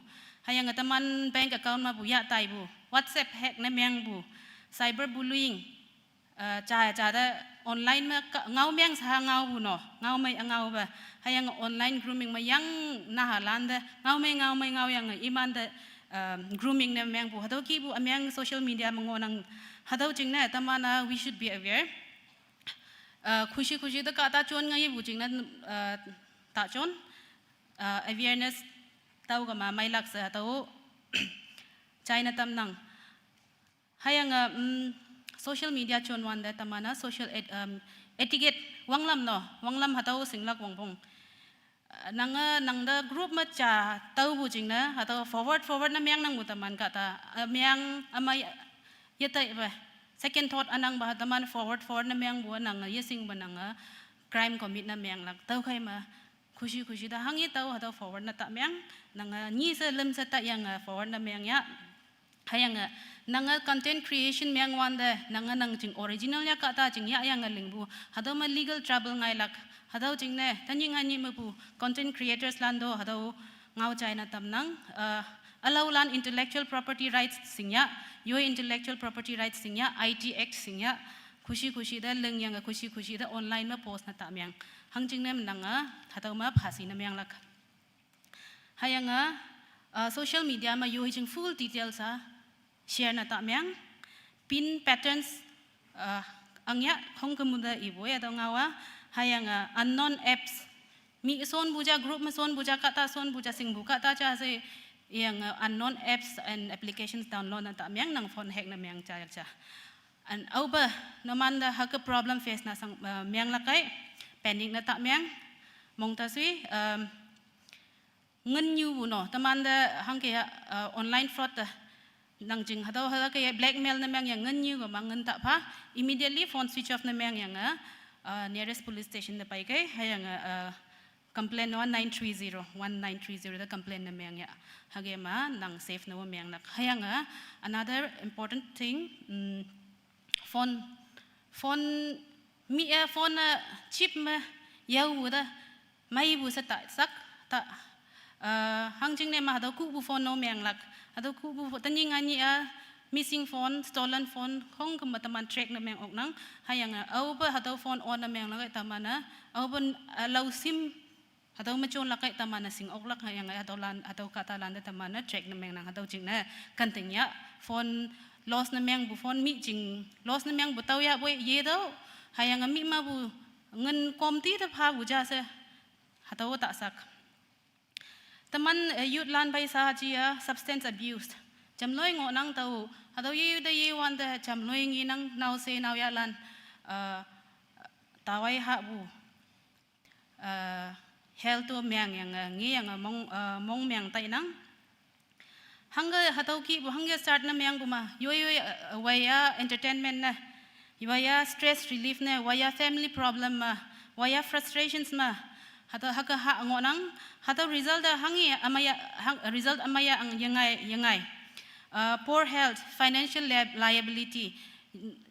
Hüyange teman bank account mepu yah taipu, WhatsApp hack ne mengpu, cyberbullying, uh, ja, ja te online me ka, ngao meng sha ngaopu no, ngao mei ngaope. Hüyange online grooming me yang nahalan te, ngao mei, ngao mei ngaoyange iman te, um, grooming ne mengpu. Hatüo kihpu ümeng social media me ngohnang. Hatüo jingne teman-a we should be aware. Uh, khushi khushi te kahta jon ngaipu jingne, uh, ta jon, uh, awareness tao kema meilak she hatüo jaine tamnang. Hüyange, mm, social media jon wante teman-a social et-, um, etiquette wanglam no, wanglam hatüo shinglak wongpong. Uh, nange, nangte group me ja taopu jingne, hatüo forward, forward ne mengnangpu teman kahta, uh, meng, ümei, yetaipe, second thought ünangpa teman forward, forward ne mengpu nange, yeshingpe nange, crime commit ne menglak, tüokhei me, khushi khushi te hanghe tao hatüo forward ne ta meng, nange, nyi she lüm she tayange forward ne meng ya. Hüyange, nange content creation meng wante, nange nang jing original ya kahta jing yahyange lingpu, hatüo me legal trouble ngailak, hatüo jingne, tenyih nganyih mepu, content creators lan to, hatüo ngao jaine tamnang, uh, ülaolan intellectual property rights shingya, yoi intellectual property rights shingya, I T Act shingya, khushi khushi te lingyange khushi khushi te online me post ne ta meng. Hangjingne nange, hatüo me phasi ne menglak. Hüyange, uh, social media me yoi jing full details-a share ne ta meng. Pin patterns, uh, Ang ya khong kemuda ibu ya dong awa, hayang uh, unknown apps. Mi son buja group me son buja kata son buja sing bu kata cha se yang uh, unknown apps and applications download na ta miang nang phone hack na miang cha cha. And over na manda haka problem face na sang uh, miang lakai panic na ta miang mong ta sui um, ngen nyu bu no teman da hang ke uh, online fraud da nang jing hatau hatau ke blackmail na miang yang ngen nyu ba mang ngen ta pha immediately phone switch off na miang yang uh, uh, nearest police station da pai kai ha yang uh, complain one nine three zero one nine three zero da complain na miang ya hage ma nang safe na miang nak ha yang uh, another important thing um, phone phone mi a phone a chip ma yau da mai bu sa ta sak ta uh, hangjing ne ma hado ku bu phone no miang lak hado ku bu tanying ani a missing phone stolen phone khong ka mataman track na miang ok nang hayang a au ba hado phone on na miang lak tamana au ba lau sim hado ma chon lak tamana sing ok lak hayang a hado lan hado kata lan da tamana track na miang nang hado jing na kan ting ya phone loss na miang bu phone mi jing loss na miang bu tau ya bu ye do hayang a mi ma bu ngen kom ti ta pha bu ja se hado ta sak teman uh, youth lan bai sa ji uh, substance abuse jamloi ngo nang tau hado ye da ye wan da jamloi ngi nang nau se nau ya lan uh, tawai ha bu uh, health to miang yang uh, ngi yang uh, mong uh, mong miang tai nang hangga hatau ki bu hangga start na miang bu ma yoi yoi uh, waya entertainment na waya stress relief na waya family problem ma waya frustrations ma hata haka ha ngo nang hata result da hangi amaya hang, result amaya ang yangai yangai uh, poor health financial liability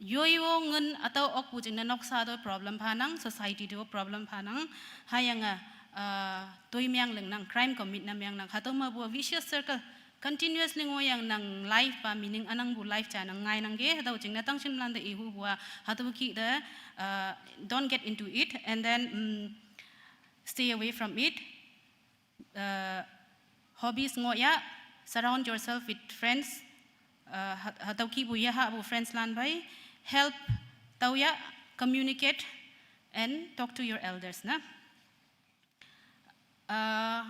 yoi wo ngen atau ok bu jing na noksa do problem pha nang society do problem pha nang hayang a uh, toi miang leng nang crime commit na miang nang hata ma bu vicious circle continuously ngo yang nang life pa meaning anang bu life cha nang ngai nang ge hata jing na tang chim lan da ihu bu hata ki da uh, don't get into it and then um, stay away from it uh, hobbies ngo ya surround yourself with friends uh, hatau ki bu ya ha bu friends lan bai help tau ya communicate and talk to your elders na uh,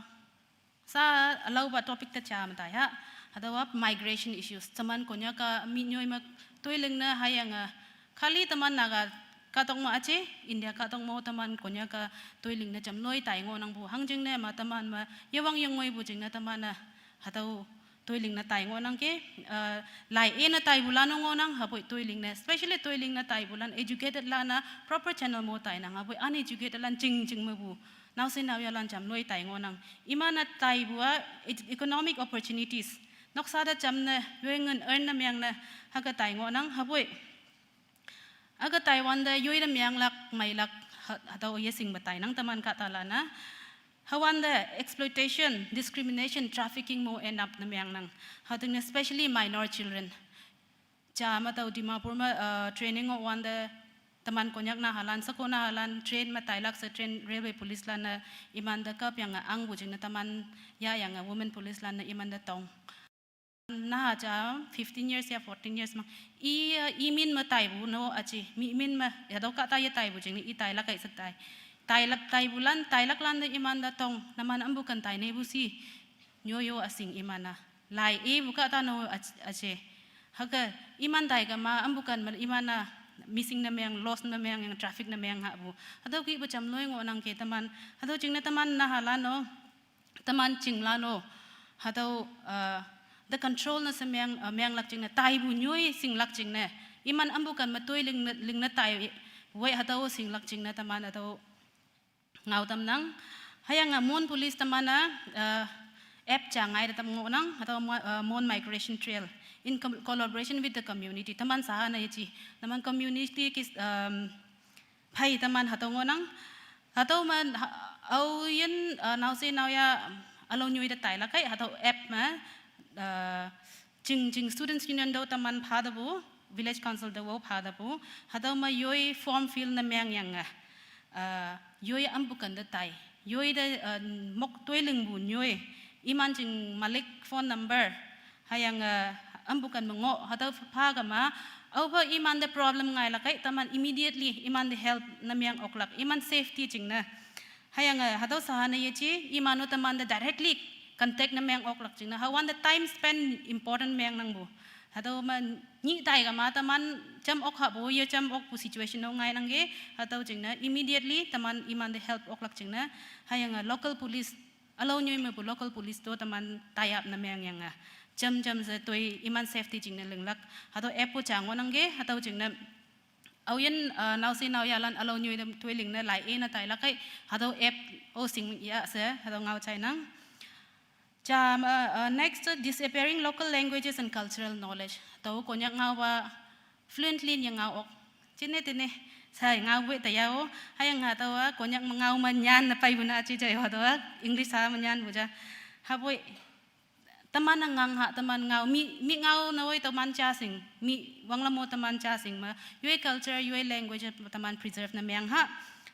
sa alau ba topic ta cha mata ya hadawa migration issues teman konya ka minyoi ma toiling na hayang uh, khali teman naga katok ma ache india katok mo teman konya ka toiling na jamloi tai ngo nang bu hangjing ne ma teman ma yawang yangoi bu jing na teman na hatau toiling na tai ngo nang ke uh, lai e na tai bulan ngo nang hapoi toiling na especially toiling na tai bulan educated la na proper channel mo tai nang hapoi uneducated lan jing jing ma bu nau se nau ya lan jamloi tai ngo nang ima na tai bu a economic opportunities noksa da jam na yoi ngen earn na miang na haka tai ngo nang hapoi aga taiwan da yoi da miang lak mai lak hatau ye sing batai nang taman ka tala na hawan da exploitation discrimination trafficking mo end up na miang nang hating especially minor children cha ma tau dimapur ma uh, training o wan da taman konyak na halan sako na halan train ma tailak sa train railway police lan na iman da kap yang ang bu jing na taman ya yang women police lan na iman da tong na cha fifteen years ya fourteen years ma i i min ma tai bu no achi mi min ma ya do ka ta ya tai bu jing i tai la kai sa tai tai lak tai bu lan tai lak lan da iman da tong na man am bu kan tai ne bu si nyo yo asing imana lai e bu ka ta no ache haka iman tai ka ma am bu kan ma imana missing na meng loss na meng traffic na meng ha bu hado ki bu cham loi ngo nang ke taman hado jing na taman na hala no teman ching lano hatau uh, the control na semeng uh, meng lak ching na tai bu nyoi sing lak ching na iman ambu kan matoi ling na ling na tai wei hatau sing lak ching na taman hatau ngau tam nang hayang a mon police taman a uh, app cha ngai da tam ngo nang hatau uh, mon migration trail in collaboration with the community taman sa na yachi taman community ki um, phai taman hatau ngo nang hatau man au yin nau se nau ya alo nyui da tai la kai hatau app ma ching ching students union do taman pha da bu village council da wo pha da bu hatau ma yoi form fill na meng yang a yoi am bukan da tai yoi da mok toiling bu nyoi iman ching malik phone number hayang am bukan mengo hatau pha ga ma Aope iman te problem ngailak kai, teman immediately iman te help ne meng oklak, iman safety jingne. Hüyange hatüo sha ne yeje, iman-o teman te directly contact ne meng oklak jingne. Hüwante time spend important mengnangpu. Hatüo me nyih tai kama teman jam ok hahpu, ye jam okpu situation-o ngainangki, hatüo jingne immediately teman iman te help oklak jingne. Hüyange local police, ülao nyoi mepu local police to teman tie up ne mengyange, jam jam she toi iman safety jingne linglak. Hatüo app-o ja ngohnangki, hatüo jingne. Aoyin, uh, naoshe naoyahlan ülao nyoi te toi lingne lai-e ne tailak kai, hatüo app-o shing ya she, hatüo ngao jainang. Ja, uh, uh, next, disappearing local languages and cultural knowledge. Tao Konyak ngaopa fluently ne ngao ok. Jingne tene, sai ngao wei tayao, hüyange hatüowa Konyak me ngao me nyan ne peipu ne aji jai hatüowa English ha me nyanpu ja. Hapoi, teman-e ngang ha, teman ngao, mi, mi ngao ne woi teman ja shing, mi wanglam-o teman ja shing me, yoi culture, yoi language teman preserve ne meng ha.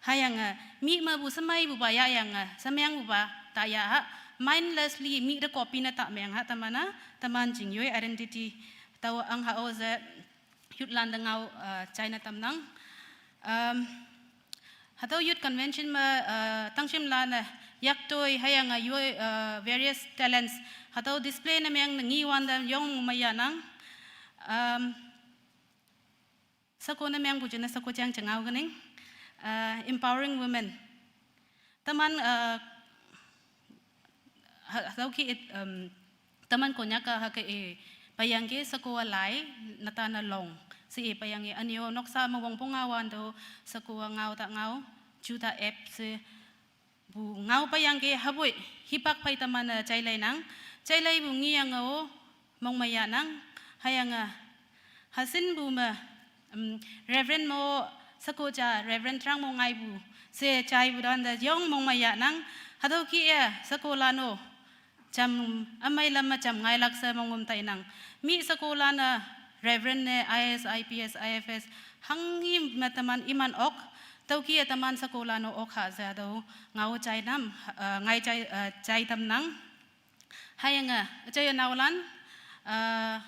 Hüyange, mi mepu shemeipupa yahyange, shemengpupa taya ha, mindlessly mi te copy ne ta meng ha, teman-a, teman jing yoi identity, tao ang ha-o she, youth lan te ngao, uh, jaine tamnang. Um, hatüo youth convention me, uh, tangshimlan-e, yaktoi, hüyange yoi, uh, various talents, hatüo display ne meng ne ngi wante yong me yahnang. Um, sheko ne mengpu jingne sheko jang jengao kening, uh, empowering women. Teman, uh, ha-, hatüo ki it, um, teman Konyak-a hüke i, payangki sheko-a lai, netan-a long. She i payangki üne-o noksa me wongpong ngao wante, sheko-a ngao ta ngao, juta app she, pu ngao payangki hapoi, hipak phei teman-e jaileinang, jaileipu ngiyange-o, mongmei yahnang, hüyange, hasinpu me, um, Reverend mo, sheko ja, Reverend Trang mo ngaipu, she jaipu dante yong mongmei yahnang, hatüo ki-e, shekolan-o, jam, ümei lam me jam ngailak she mongum tainang. Mi shekolan-e, Reverend ne, I A S, I P S, I F S, hanghi me teman iman ok, tüoki-e teman shekolan-o ok ha she hatüo ngao jainam, uh, ngai jai, uh, jai tamnang. Hüyange, üjaiye naolan, uh,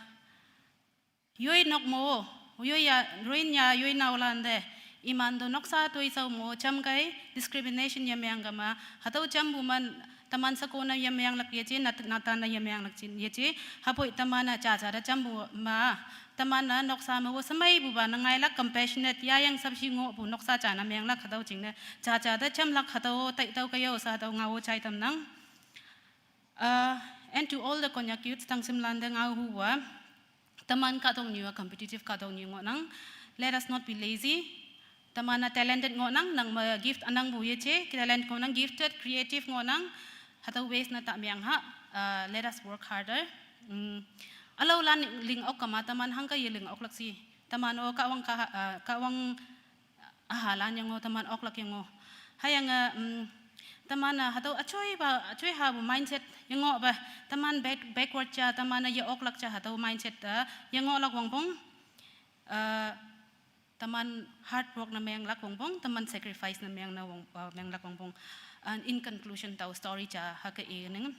yoi nok mo, yoi ya, Rohingya yoi naolan te, iman to noksa toishao mo, jamkei, discrimination yemeng kama, hatüo jampu man, teman sheko ne yemenglak yeje, nat-, netan-e yemenglak jin yeje, hapoi teman-e jaja te jampu ma, teman-e noksa me-o shemeipupa ne ngailak compassionate, yayang samshi ngohpu noksa ja ne menglak hatüo jingne, jaja te jamlak hatüo, tai tüo kaiyo she hatüo ngao jai tamnang. Uh, and to all the Konyak youths, tangshimlan te ngao huwa, teman kahtoknyu-a competitive kahtoknyu ngohnang. Let us not be lazy. Teman-a talented ngohnang, nang me gift ünangpu yeje, talent ngohnang, gifted, creative ngohnang, hatüo waste ne ta meng ha, uh, let us work harder. Mm. Ülaolan ling ok kama teman hangke yeling oklak shi. Teman-o kahwang ka, uh, kahwang ühalan yengo, teman oklak yengo. Hüyange, mm, teman-e hatüo üjoipa, üjoi hapu mindset yengohpa, teman back-, backward ja, teman-e ye oklak ja hatüo mindset te yengohlak wongpong. Uh, teman hard work ne menglak wongpong, teman sacrifice ne meng ne wong, uh, menglak wongpong. And in conclusion, tao story ja hüke i ning.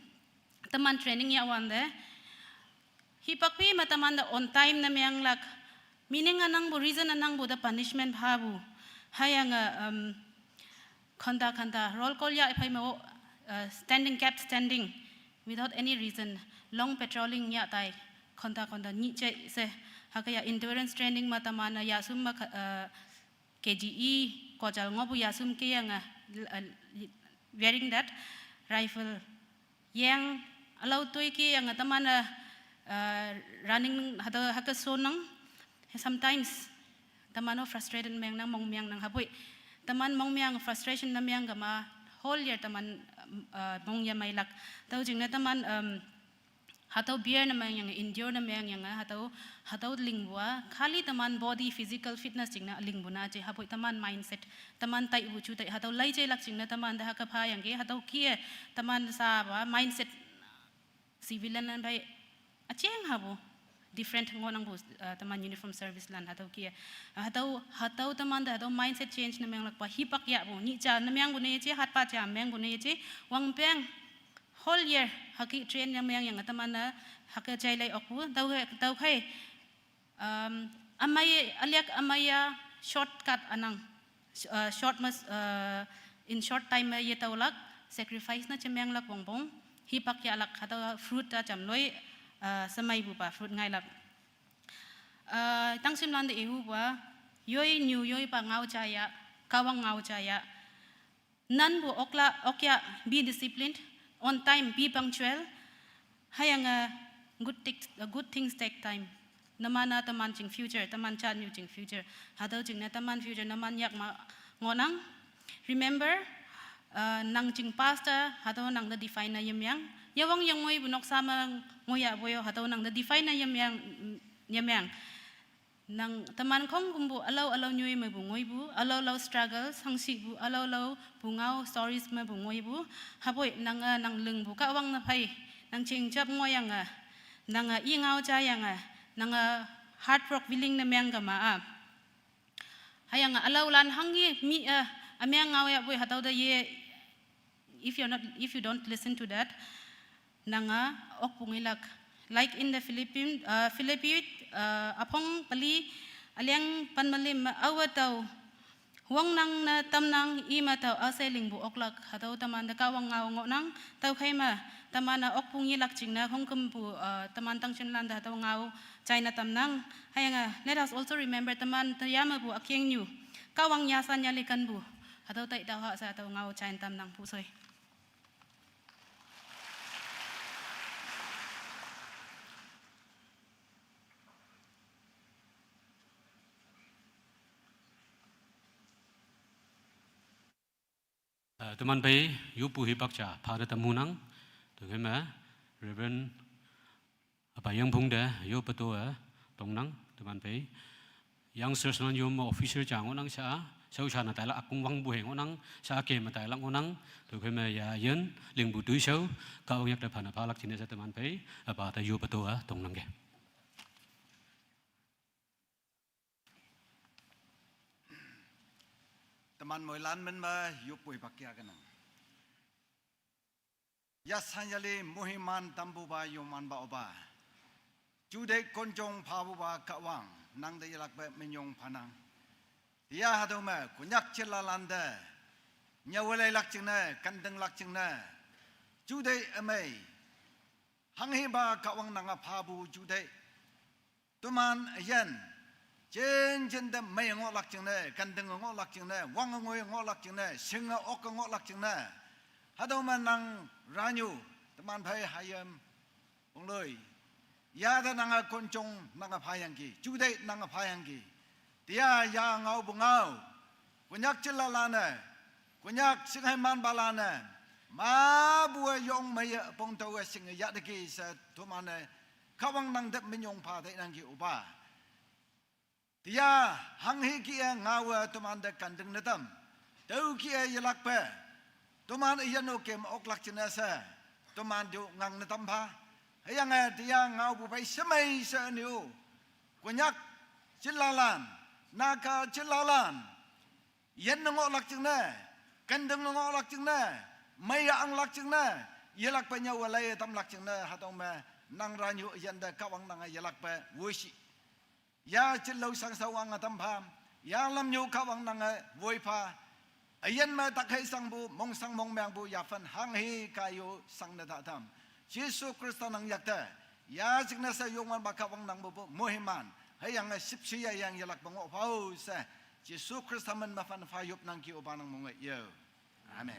Teman training yahwante, hipak pi me teman te on time ne menglak, meaning ünangpu, reason ünangpu te punishment phapu. Hüyange, um, khonta khonta roll call yah phei me-o, uh, standing, kept standing without any reason, long patrolling yah tai, khonta khonta nyih jai she, hüke ya endurance training me teman-e yasum me, uh, K G E, kojal ngohpu yasum keyange, uh, wearing that rifle. Yang, ülao toi keyange teman-e, uh, running hatüo hüke shonnang. Sometimes, teman-o frustrated mengnang, mongmengnang hapoi. Teman mongmeng frustration ne meng kama, whole year teman, uh, mong yemeilak. Tüo jingne teman, um, hatüo bear ne mengyange, endure ne mengyange, hatüo, hatüo lingpu-a, khali teman body, physical fitness jingne lingpu ne je, hapoi teman mindset, teman taipu ju tai, hatüo lai jeilak jingne teman te hüke phayangki, hatüo ki-e, teman shapa mindset, civilian lan phei, üjeng hapu, different ngohnangpu, uh, teman uniform service lan hatüo ki-e. Hatüo, hatüo teman te hatüo mindset change ne menglakpa hipak yahpu, nyih ja ne mengpu ne yeje, hatpa ja mengpu ne yeje, wangpeng, whole year, hüke train ne mengyange teman-e, hüke jailei okpu, tüo, tüokhei, um, Amai, aliak amai ya shortcut anang. Sh-, uh, short mas, uh, in short time ma yetaulak, sacrifice na chemenglak wongbong, hipak yahlak hatüo fruit ta jamloi, uh, semeipupa fruit ngailak. Uh, tangshimlante ihupa, yoi nyu yoipa ngao jaya, Kahwang ngao jaya. Nanpu okla, okya, be disciplined, on time, be punctual. Hüyange, good things, uh, good things take time. Numan-a teman jing future, teman jatnyu jing future. Hatüo jingne teman future, numan yak ma ngohnang. Remember, uh, nang jing past-a, hatüo nang te define ne yemeng. Yewang yengoipu noksa me ngoiyahpu yo, hatüo nang te define ne yemeng, yemeng. Nang teman khongkümpu ülao ülao nyoi mepu ngoipu, ülao ülao struggle, sangshipu, ülao ülao pungao stories mepu ngoipu, hüpoi nange nang lingpu Kahwang ne phei, nang chingjap ngohyange, nange i ngao jayange, nange hard work willing ne meng kema-a. Hüyange ülaolan hanghe mi, eh, ümeng ngao yahpoi hatüo te ye, if you're not, if you don't listen to that, nange okpu ngelak. Like in the Philippian, uh, Philippi, uh, üpong peli, üleng pen me lüm me aowe tao, wongnang ne tamnang ime tao üshei lingpu oklak, hatüo teman te Kahwang ngao ngohnang, tüokhei me, teman-e okpu ngelak jingne, khongkümpu, uh, teman tangshimlante hatüo ngao jaine tamnang. Hüyange, let us also remember teman te ya mepu ükengnyu, Kahwang yasan yali kenpu, hatüo taitao ha she hatüo ngao jaine tamnang pu shoi. Eh, teman phei, yoppu hipak ja, pha te tamunang, tüokhei me, Reverend Üpa Yangphong te yoppe to-e tongnang, teman phei. Youngsters lan yom officer ja ngohnang sha-a, shaoshan-e tailak ükong wangpu hei ngohnang, sha-a kem me tailak ngohnang, tüokhei me ya yin, lingpu toishao, Kahwang yak te phane phalak jingne she teman phei, üpa te yoppe to-e tongnang ke. Teman moilan min me yoppu hipak ya kenang. Yasan yali moiman tampupa yomanpa opa. Juteih konjong phapupa Kahwang, nang te yelakpe minyong phanang. Tiya hatüo me, Konyak jilalante, nyüowe leilak jingne, kentinglak jingne, juteih ümei, hanghepa Kahwang nange phapu juteih, toman üyin, jinjin te mei ngohlak jingne, kenting ngohlak jingne, wang ngoi ngohlak jingne, shinge ok ngohlak jingne, hatüo me nang ranyu, teman phei hayim, Ongloi. Ya te nange konjong nange phayangki, juteih nange phayangki. Tiya ya ngaopu ngao, Konyak jilalan-e, Konyak shingheimanpalan-e, mapu-e yong meiye pongtüowe shinge yahteki she toman-e, Kahwang nang te minyong pha tainangki opa. Tiya, hanghe kih-e ngaowe tomante kenting ne tam. Tüokih-e yelakpe, toman üyin-o kem oklak jingne she, toman tüo ngang ne tam pha. Hüyange tiya ngaopu phei shemei she ünyo, Konyak jilalan, Naga jilalan, yin ne ngohlak jingne, kenting ne ngohlak jingne, meiye anglak jingne, yelakpe nyüowe laiye tamlak jingne, hatüo me, nang ranyu üyin te Kahwang nange yelakpe woishi. Ya jinlao shangshao ange tam pha, ya lamnyu Kahwang nange woi pha, üyin me tak hei shangpu, mongshang mongmengpu yaphan hanghe kaiyo shangne ta tam. Jesu Khrista nang yak te, ya jingne she Youngwanpa Kahwang nang mepu moiman, hüyange shüpshe yayang yelakpe ngoh phao she, Jesu Khrista min me phan pha yop nangki opa nang mongei yo. Amen.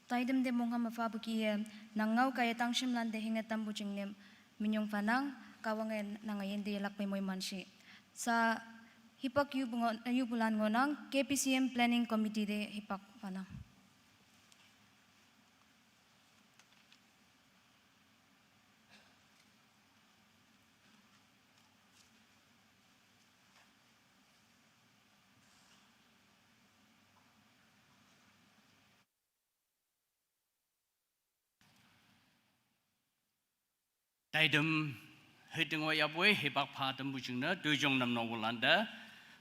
Taitam te mongham me phapu kih-e, nang ngao kaiye tangshimlan te hinge tampu jingne, minyong phanang, Kahwange nange yin te yelakpe moiman shi. Sha hipak yupu ngo-, yupulan ngohnang, K B C M Planning Committee te hipak phanang. Taitam, heiting-o yapoi, hipak pha tampu jingne, toijong namnokpulante,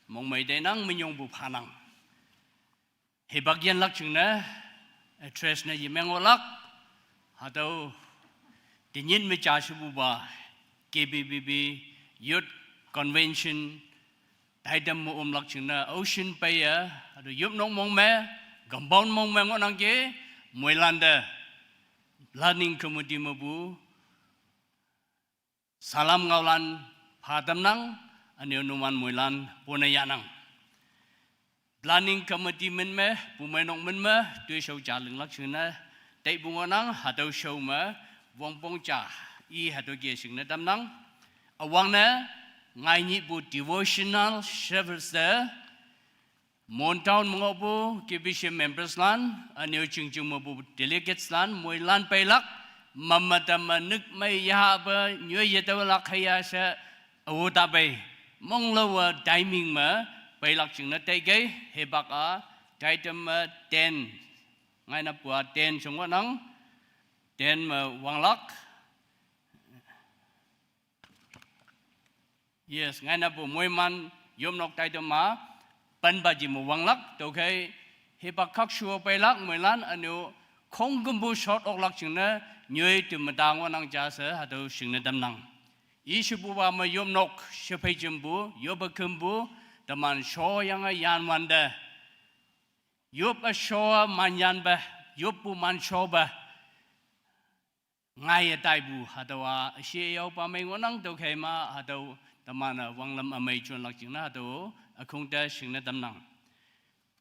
mongmei teinang, minyongpu phanang. Hipak yanlak jingne, address ne yemeng olak, hatüo, tenyih me ja shepupa, K B B B Youth Convention, taitam me omlak jingne, Ocean peiye, hatüo yopnok mong me, compound mong me ngohnangki, moilan te, planning committee mepu, salam ngaolan pha tamnang, ünyu numan moilan pone yahnang. Planning committee min me, pumeinok min me, toishao ja linglak jingne, taipu ngohnang, hatüo shao me, wongpong ja, i hatüo ke shingne tamnang. Üwangne, ngai nyihpu devotional service te, Mon town me ngohpu K B C members lan, ünyu ching ching mepu delegates lan, moilan peilak, mama tama nük mei yape, nyoi yetüolak haya she, awo tapei, monglaowa timing me, peilak jingne taikei, hipak a, taitam me ten, ngainappu a ten she ngohnang, ten me wanglak. Yes, ngainappu moiman yopnok taitam ma, penpa ji me wanglak, tüokhei, hipak khakshu peilak, moilan, ünyu, khongkümpu short oklak jingne, nyoi te me ta ngohnang ja she, hatüo shingne tamnang. I shepupa me yopnok, shephei jempu, yoppe kümpu, teman shoyange yanwante. Yoppe sho manyanpe, yoppu manshope. Ngaiye taipu, hatüowa, she yaopa mei ngohnang tüokhei ma, hatüo, teman-e wanglam ümei jonlak jingne, hatüo, ükhong te shingne tamnang.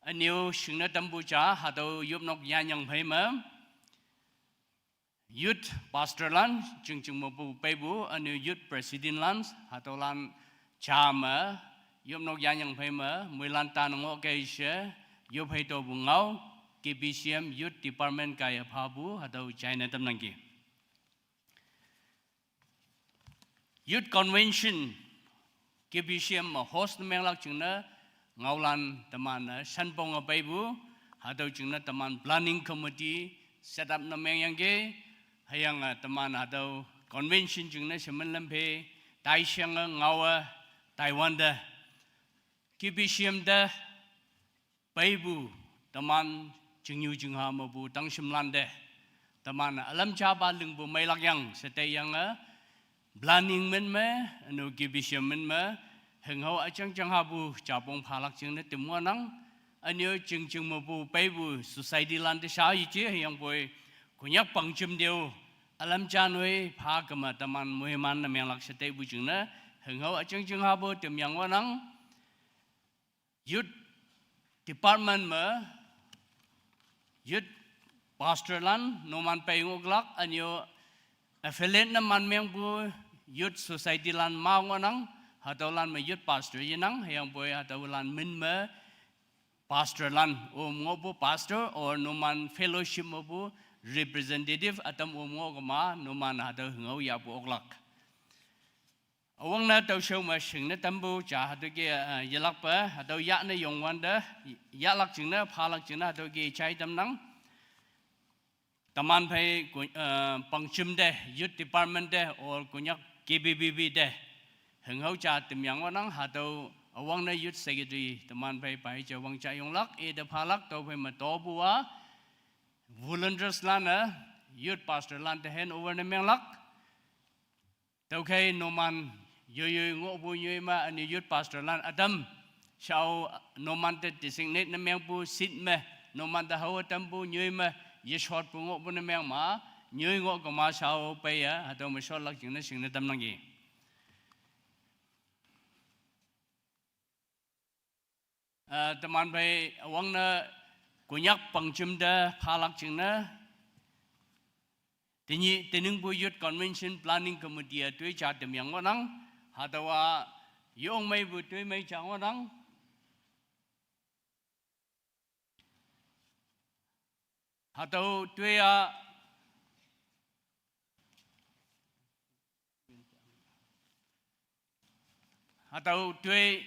Ünyu shingne tampu ja, hatüo yopnok yanyang phei me, youth pastor lan, ching ching mepu peipu, ünyu youth president lan, hatüolan ja me, yopnok yanyang phei me, moilan tan ngoh kei she, yop hei topu ngao, K B C M Youth Department kaiye phapu, hatüo jaine tamnangki. Youth Convention, K B C M me host ne menglak jingne, ngaolan teman-e shanponge peipu, hatüo jingne teman planning committee set up ne mengyangki, hüyange teman hatüo convention jingne shemen lam phei, taishange ngaowe, taiwante, K B C M te, peipu, teman chingnyu chingha mepu tangshimlan te, teman ülam japa lingpu meilak yang she taiyange, planning min me, ünyu K B C M min me, hünghao üjang jang hapu japong phalak jingne tem ngohnang, ünyu ching ching mepu peipu society lan te sha yeje hüyangpoi, Konyak pangjem te-o, ülam ja noi pha kema teman moiman ne menglak she taipu jingne, hünghao üjang jang hapu tem yang ngohnang, youth department me, youth pastor lan, numan pei ngoklak, ünyu affiliate ne man mengpu youth society lan ma ngohnang, hatüolan me youth pastor yenang, hüyangpoi hatüolan min me pastor lan, om ngohpu pastor, or numan fellowship mepu representative ütam om ngoh kema, numan hatüo hünghao yahpu oklak. Üwangne tüoshao me shingne tampu ja hatüo ke, eh, yelakpe, hatüo yahne yongwante, yahlak jingne, phalak jingne, hatüo ke jai tamnang. Teman phei, Ko-, eh, pangjem te, youth department te, or Konyak K B B B te. Hünghao ja tem yang ngohnang, hatüo, üwangne youth secretary, teman phei pai ja wang ja yonglak, ite phalak, tüophei me topu a, volunteers lan-e, youth pastor lan te hand over ne menglak. Tüokhei numan, yoi yoi ngohpu nyoi me, ünyu youth pastor lan ütam, shao numan te designate ne mengpu seat me, numan te hao tampu nyoi me, yeshotpu ngohpu ne meng ma, nyoi ngoh kema shao peiye, hatüo me shotlak jingne shingne tamnangki. Eh, teman phei üwangne Konyak pangjem te phalak jingne, tenyih teningpu Youth Convention Planning Committee-e toi ja tem yang ngohnang, hatüowa yong meipu toi mei ja ngohnang. Hatüo toi-a, hatüo toi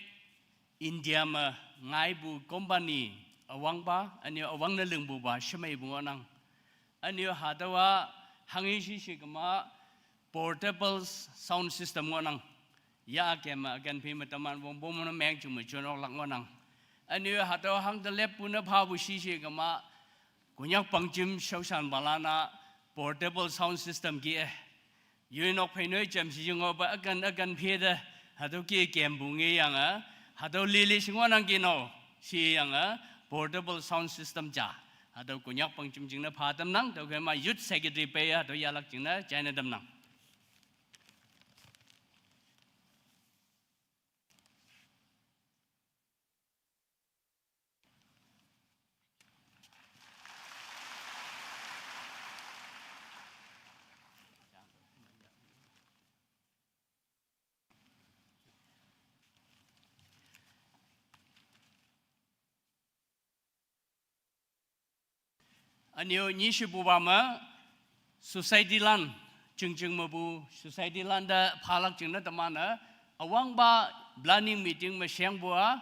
India me ngaipu company üwangpa, ünyu üwangne lingpupa shemeipu ngohnang. Ünyu hatüowa hanghe shishi kema portable sound system ngohnang. Ya kem me üken phi me teman wongpong me meng jing me jon oklak ngohnang. Anyo hatüo hangte leppu ne phapu shishe kema, Konyak pangjim shaoshanpalan-a portable sound system ki-e. Yoi nok phei noi jamshi jingohpa ükan ükan phete, hatüo ki kempu ngeyange, hatüo lili shingonang ki no, shiyange, portable sound system ja. Hatüo Konyak pangjim jingne pha tamnang, tüokhei ma youth secretary pei hatüo yahlak jingne jaine tamnang. Ünyo nyishepupa me society lan, chingching mepu society lan te phalak jingne teman-e, üwangpa planning meeting me shengpu-a,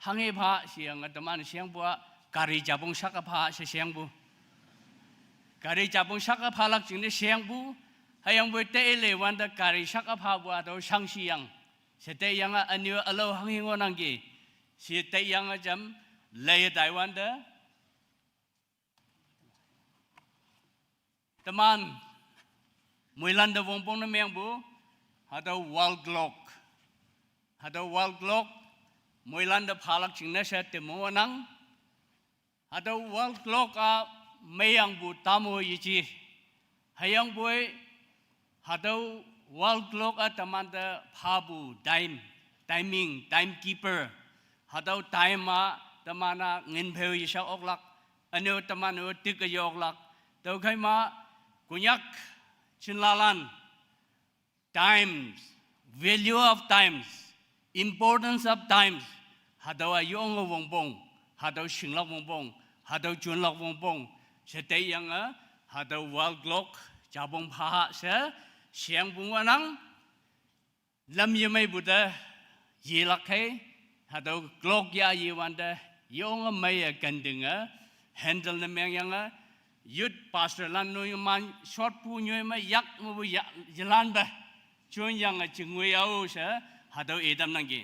hanghe pha shiyange teman shengpu-a, gari japong shak-e pha she shengpu. Gari japong shak-e phalak jingne shengpu, hüyangpoi te ile wante gari shak-e phapu hatüo shangshiyang. She teiyange ünyo ülao hanghe ngohnangki. She teiyange jam, lei taiwante. Teman, moilan te wongpong ne mengpu, hatüo wall clock. Hatüo wall clock, moilan te phalak jingne she teme ngohnang. Hatüo wall clock-a meiyangpu tamo yeji. Hüyangpoi, hatüo wall clock-a teman te phapu time, timing, timekeeper. Hatüo time-a teman-a ngin phei yeshak oklak, ünyo teman-o tik-e ye oklak. Tüokhei ma, Konyak, chinlalan, times, value of times, importance of times, hatüo-a yonge wongpong, hatüo shinglak wongpong, hatüo junlak wongpong, she teiyange, hatüo wall clock, japong phaha she, shengpu ngohnang, lam yemeipu te, yelak khei, hatüo clock ya yewante, yonge meiye kentinge, handle ne mengyange, youth pastor lan noi man shotpu nyoi me yak mepu ya, yelanpe, jonyange jingwei ao she, hatüo itamnangki.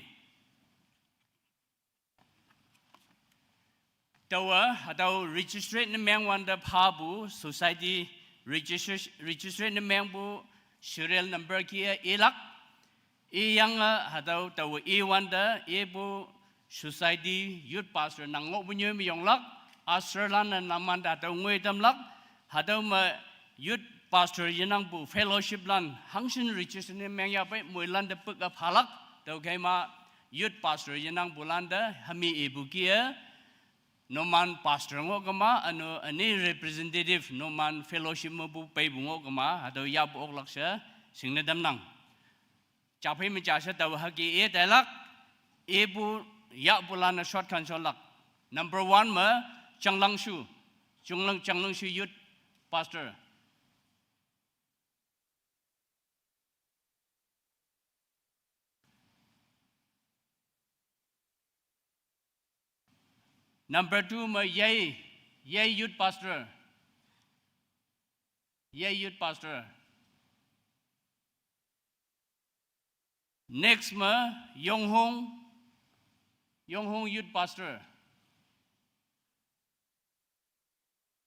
Taowe, hatüo registrate ne mengwante phapu, society registration, registrate ne mengpu serial number ki-e ilak. Iyange hatüo taowe iwante, ipu society youth pastor nang ngohpu nyoi me yonglak, usher lan-e nangmante hatüo ngoi tamlak, hatüo me youth pastor yenangpu fellowship lan hangshin register ne mengyapei moilan te pük-e phalak, tüokhei ma youth pastor yenangpu lan te hami ipu ki-e, numan pastor ngoh kema, üno üni representative numan fellowship mepu peipu ngoh kema, hatüo yahpu oklak she, shingne tamnang. Japhei me ja she taowe hüke i tailak, ipu yahpulan-e short khan shonlak. Number one me, Changlangshu, Changlang, Changlangshu youth pastor. Number two me Yei, Yei youth pastor. Yei youth pastor. Next me Yonghong, Yonghong youth pastor.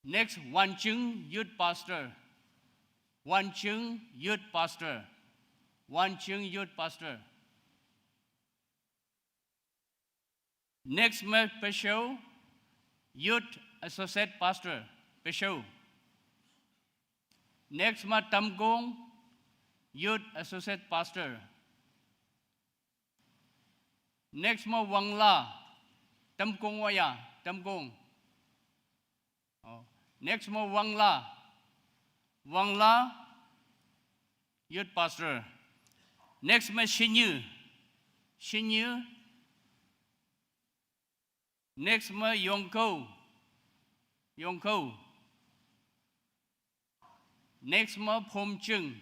Next, Wanching youth pastor. Wanching youth pastor. Wanching youth pastor. Next me Peshao, youth associate pastor, Peshao. Next me Tamkong, youth associate pastor. Next me Wangla, Tamkong waya, Tamkong. Oh. Next me Wangla, Wangla, youth pastor. Next me Shinyu, Shinyu. Next me Yongko, Yongko. Next me Phomching,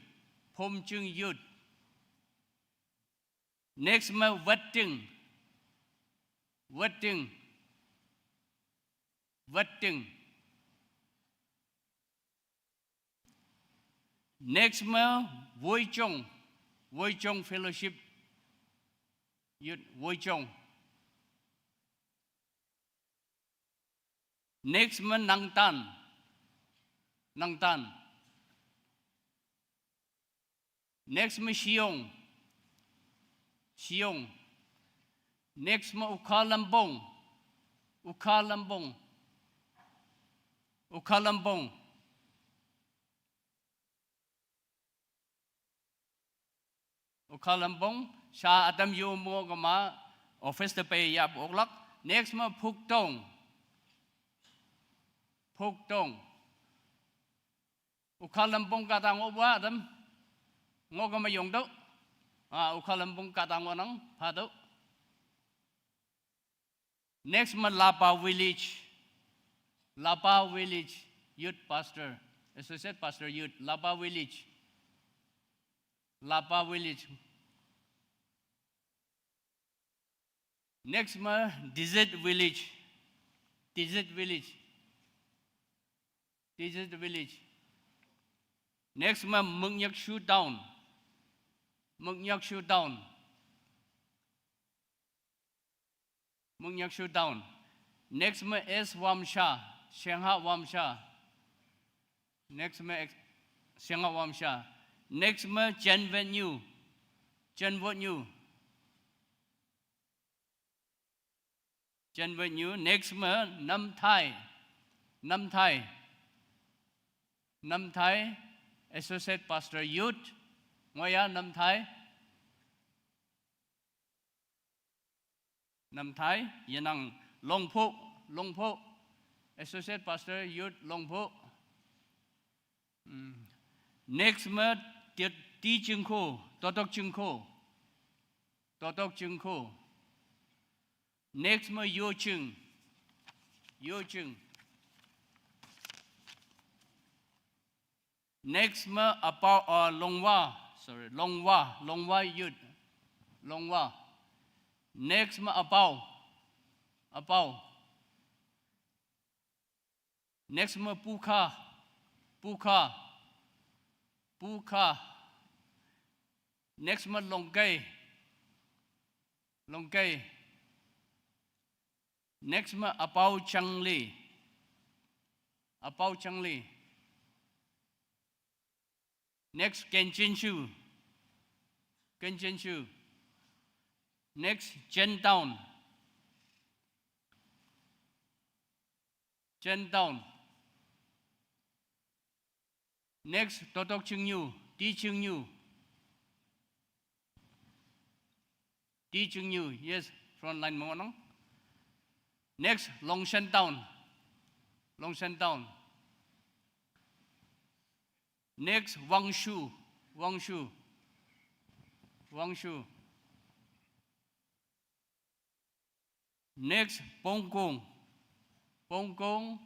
Phomching youth. Next me Wetting, Wetting, Wetting. Next me Woichong, Woichong fellowship youth, Woichong. Next me Nangtan. Nangtan. Next me Shiong. Shiong. Next me Ukha Lambong. Ukha Lambong. Ukha Lambong. Ukha Lambong, sha atam yo mo kama office te pe yap oklak. Next me Phuktong. Phuktong. Ukha Lambong kata ngo bua atam. Ngo kama yong do. Ah, Ukha Lambong kata ngo nang, pha do. Next me Lapa Village. Lapa Village Youth Pastor, Associate Pastor Youth, Lapa Village. Lapa Village. Next me Desert Village. Desert Village. Desert Village. Next me Muknyakshu Town. Muknyakshu Town. Muknyakshu Town. Next me S Wamsha, Shengha Wamsha. Next me ex-, Shengha Wamsha. Next me Chenvenyu. Chenvenyu. Chenvenyu. Next me Namthai. Namthai. Namthai Associate Pastor Youth. Ngoya Namthai. Namthai, yenang Longpho, Longpho, Associate Pastor Youth Longpho. Mm. Next me Ti, Ti Chingkho, Totok Chingkho. Totok Chingkho. Next me Yo Ching. Yo Ching. Next me Apau, uh, Longwa, sorry, Longwa, Longwa Youth, Longwa. Next me Apau, Apau. Next me Pukha, Pukha, Pukha. Next me Longkei, Longkei. Next me Apau Changli. Apau Changli. Next Kenchin Shu. Kenchin Shu. Next Chen Town. Chen Town. Next Totok Chingyu, Ti Chingyu. Ti Chingyu, yes, front line mo nang. Next Longshan Town. Longshan Town. Next Wangshu, Wangshu. Wangshu. Next Pongkong. Pongkong.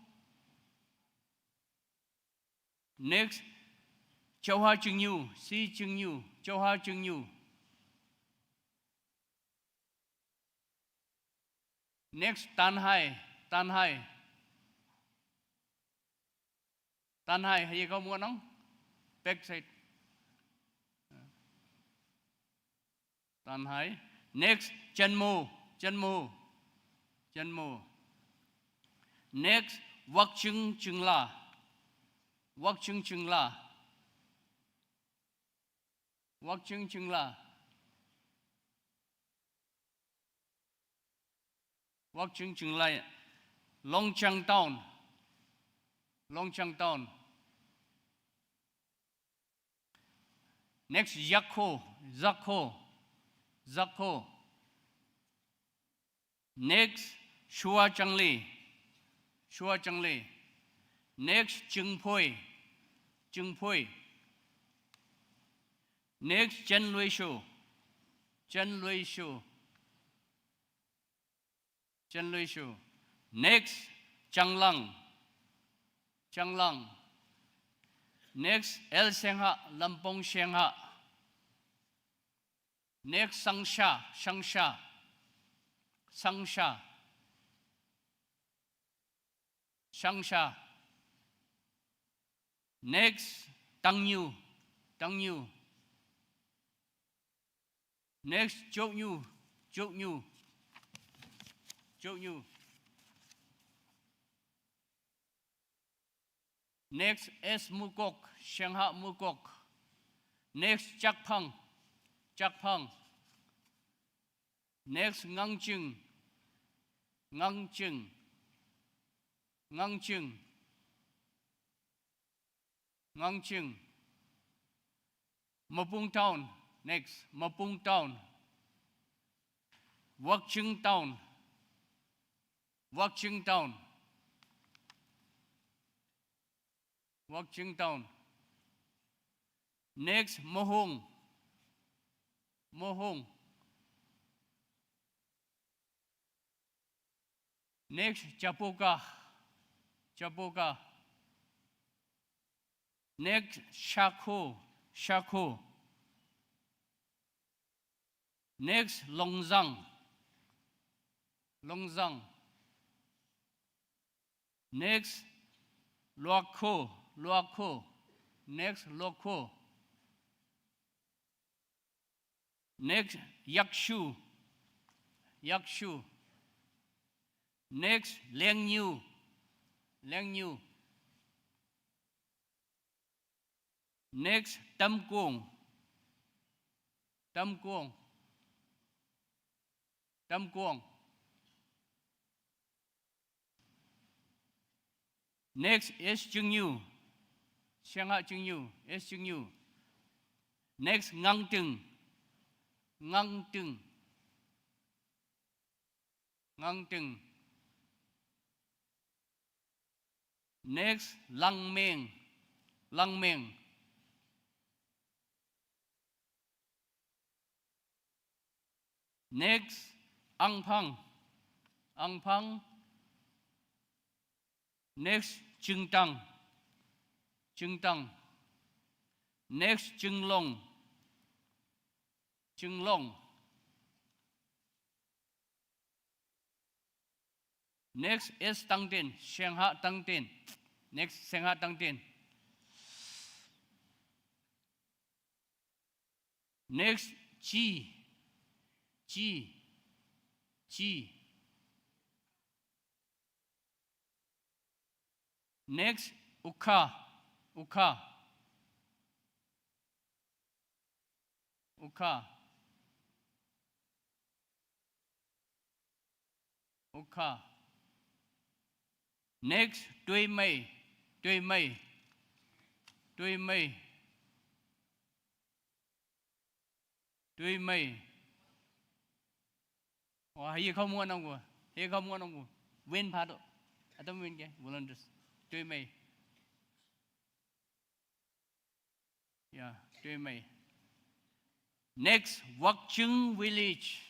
Next Chauha Chingyu, Si Chingyu, Chauha Chingyu. Next Tanhai, Tanhai. Tanhai, hai kau mo nang? Back side. Tanhai. Next Chenmo, Chenmo. Chenmo. Next Wakching Chingla. Wakching Chingla. Wakching Chingla. Wakching Chingla. Longchang Town. Longchang Town. Next Yakho, Zakho. Zakho. Next Shua Changli. Shua Changli. Next Chingphoi. Chingphoi. Next Chen Lui Shu. Chen Lui Shu. Chen Lui Shu. Next Changlang. Changlang. Next El Shengha, Lampong Shengha. Next Sangsha, Sangsha. Sangsha. Sangsha. Next Tangyu, Tangyu. Next Choknyu, Choknyu. Choknyu. Next S Mukok, Shengha Mukok. Next Chakphang, Chakphang. Next Ngangjing, Ngangjing, Ngangjing, Ngangjing. Mapung Town, next Mapung Town. Wakching Town, Wakching Town. Wakching Town. Next Mohung, Mohung. Next Jaboka, Jaboka. Next Shako, Shako. Next Longzang, Longzang. Next Luako, Luako. Next Luako. Next Yakshu, Yakshu. Next Lengniu, Lengniu. Next Tamkuang, Tamkuang, Tamkuang. Next S Chingniu, Shengha Chingniu, S Chingniu. Next Ngangting, Ngangting, Ngangting. Next Langmeng, Langmeng. Next Angphang, Angphang. Next Chingtang, Chingtang. Next Chinglong, Chinglong. Next S Tangten, Shengha Tangten. Next Shengha Tangten. Next G, G, G. Next Ukha, Ukha, Ukha. Ukha. Next Tuimei, Tuimei, Tuimei, Tuimei. Wah, hei kham muan ang ku, hei kham muan ang ku. Win pha do. Atam win ke volunteers. Tuimei. Yeah, Tuimei. Next, Wakching Village.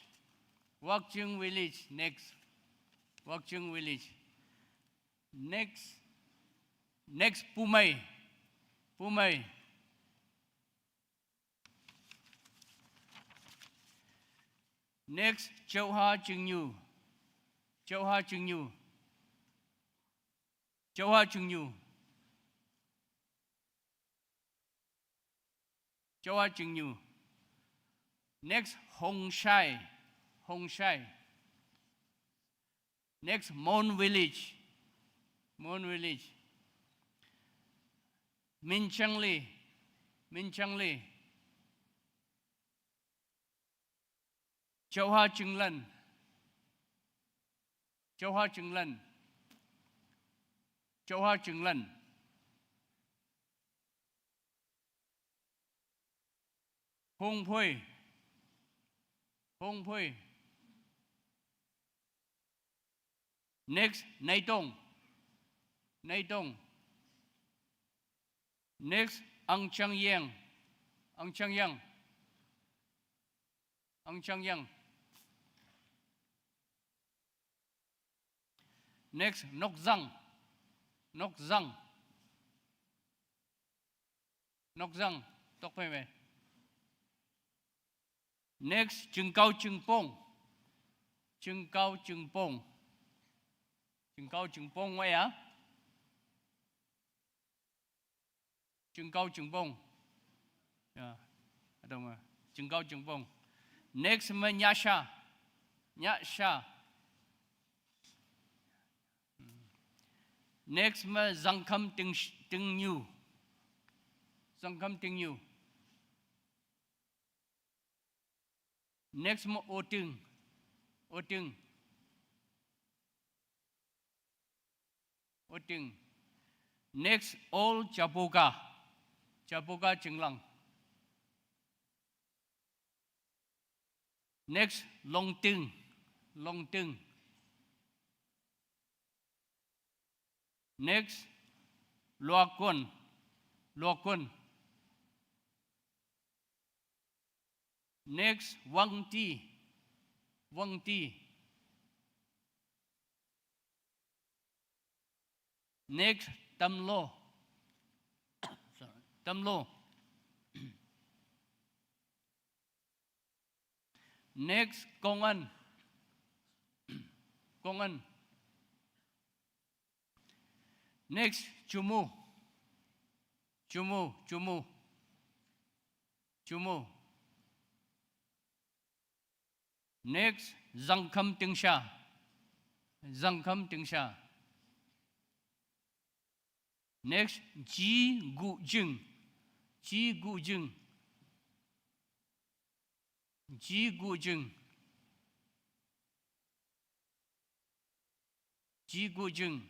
Wakching Village, next. Wakching Village. Next, next Pumei, Pumei. Next, Chauha Chingniu, Chauha Chingniu, Chauha Chingniu. Chauha Chingniu. Next, Hongshai, Hongshai. Next, Mon Village, Mon Village. Minchangli, Minchangli. Chauha Chinglan, Chauha Chinglan, Chauha Chinglan. Hongphoi, Hongphoi. Next, Neidong, Neidong. Next, Angchangyang, Angchangyang, Angchangyang. Next, Nokzang, Nokzang, Nokzang. Tokphei me. Next, Chingkau Chingpong, Chingkau Chingpong, Chingkau Chingpong wei ah. Chingkau Chingpong. Ya, ada ma. Chingkau Chingpong. Next ma Nyasha, Nyasha. Next ma Zangkham Ting, Tingnyu. Zangkham Tingnyu. Next mo Oting. Oting. Oting. Next, Old Jaboka. Jaboka Chinglang. Next, Longting. Longting. Next, Luakon. Luakon. Next, Wangti. Wangti. Next, Tamlo. Sorry, Tamlo. Next, Kongan. Kongan. Next, Chumu. Chumu, Chumu. Chumu. Next, Zangkham Tingsha. Zangkham Tingsha. Next, Ji Gujing. Ji Gujing. Ji Gujing. Ji Gujing.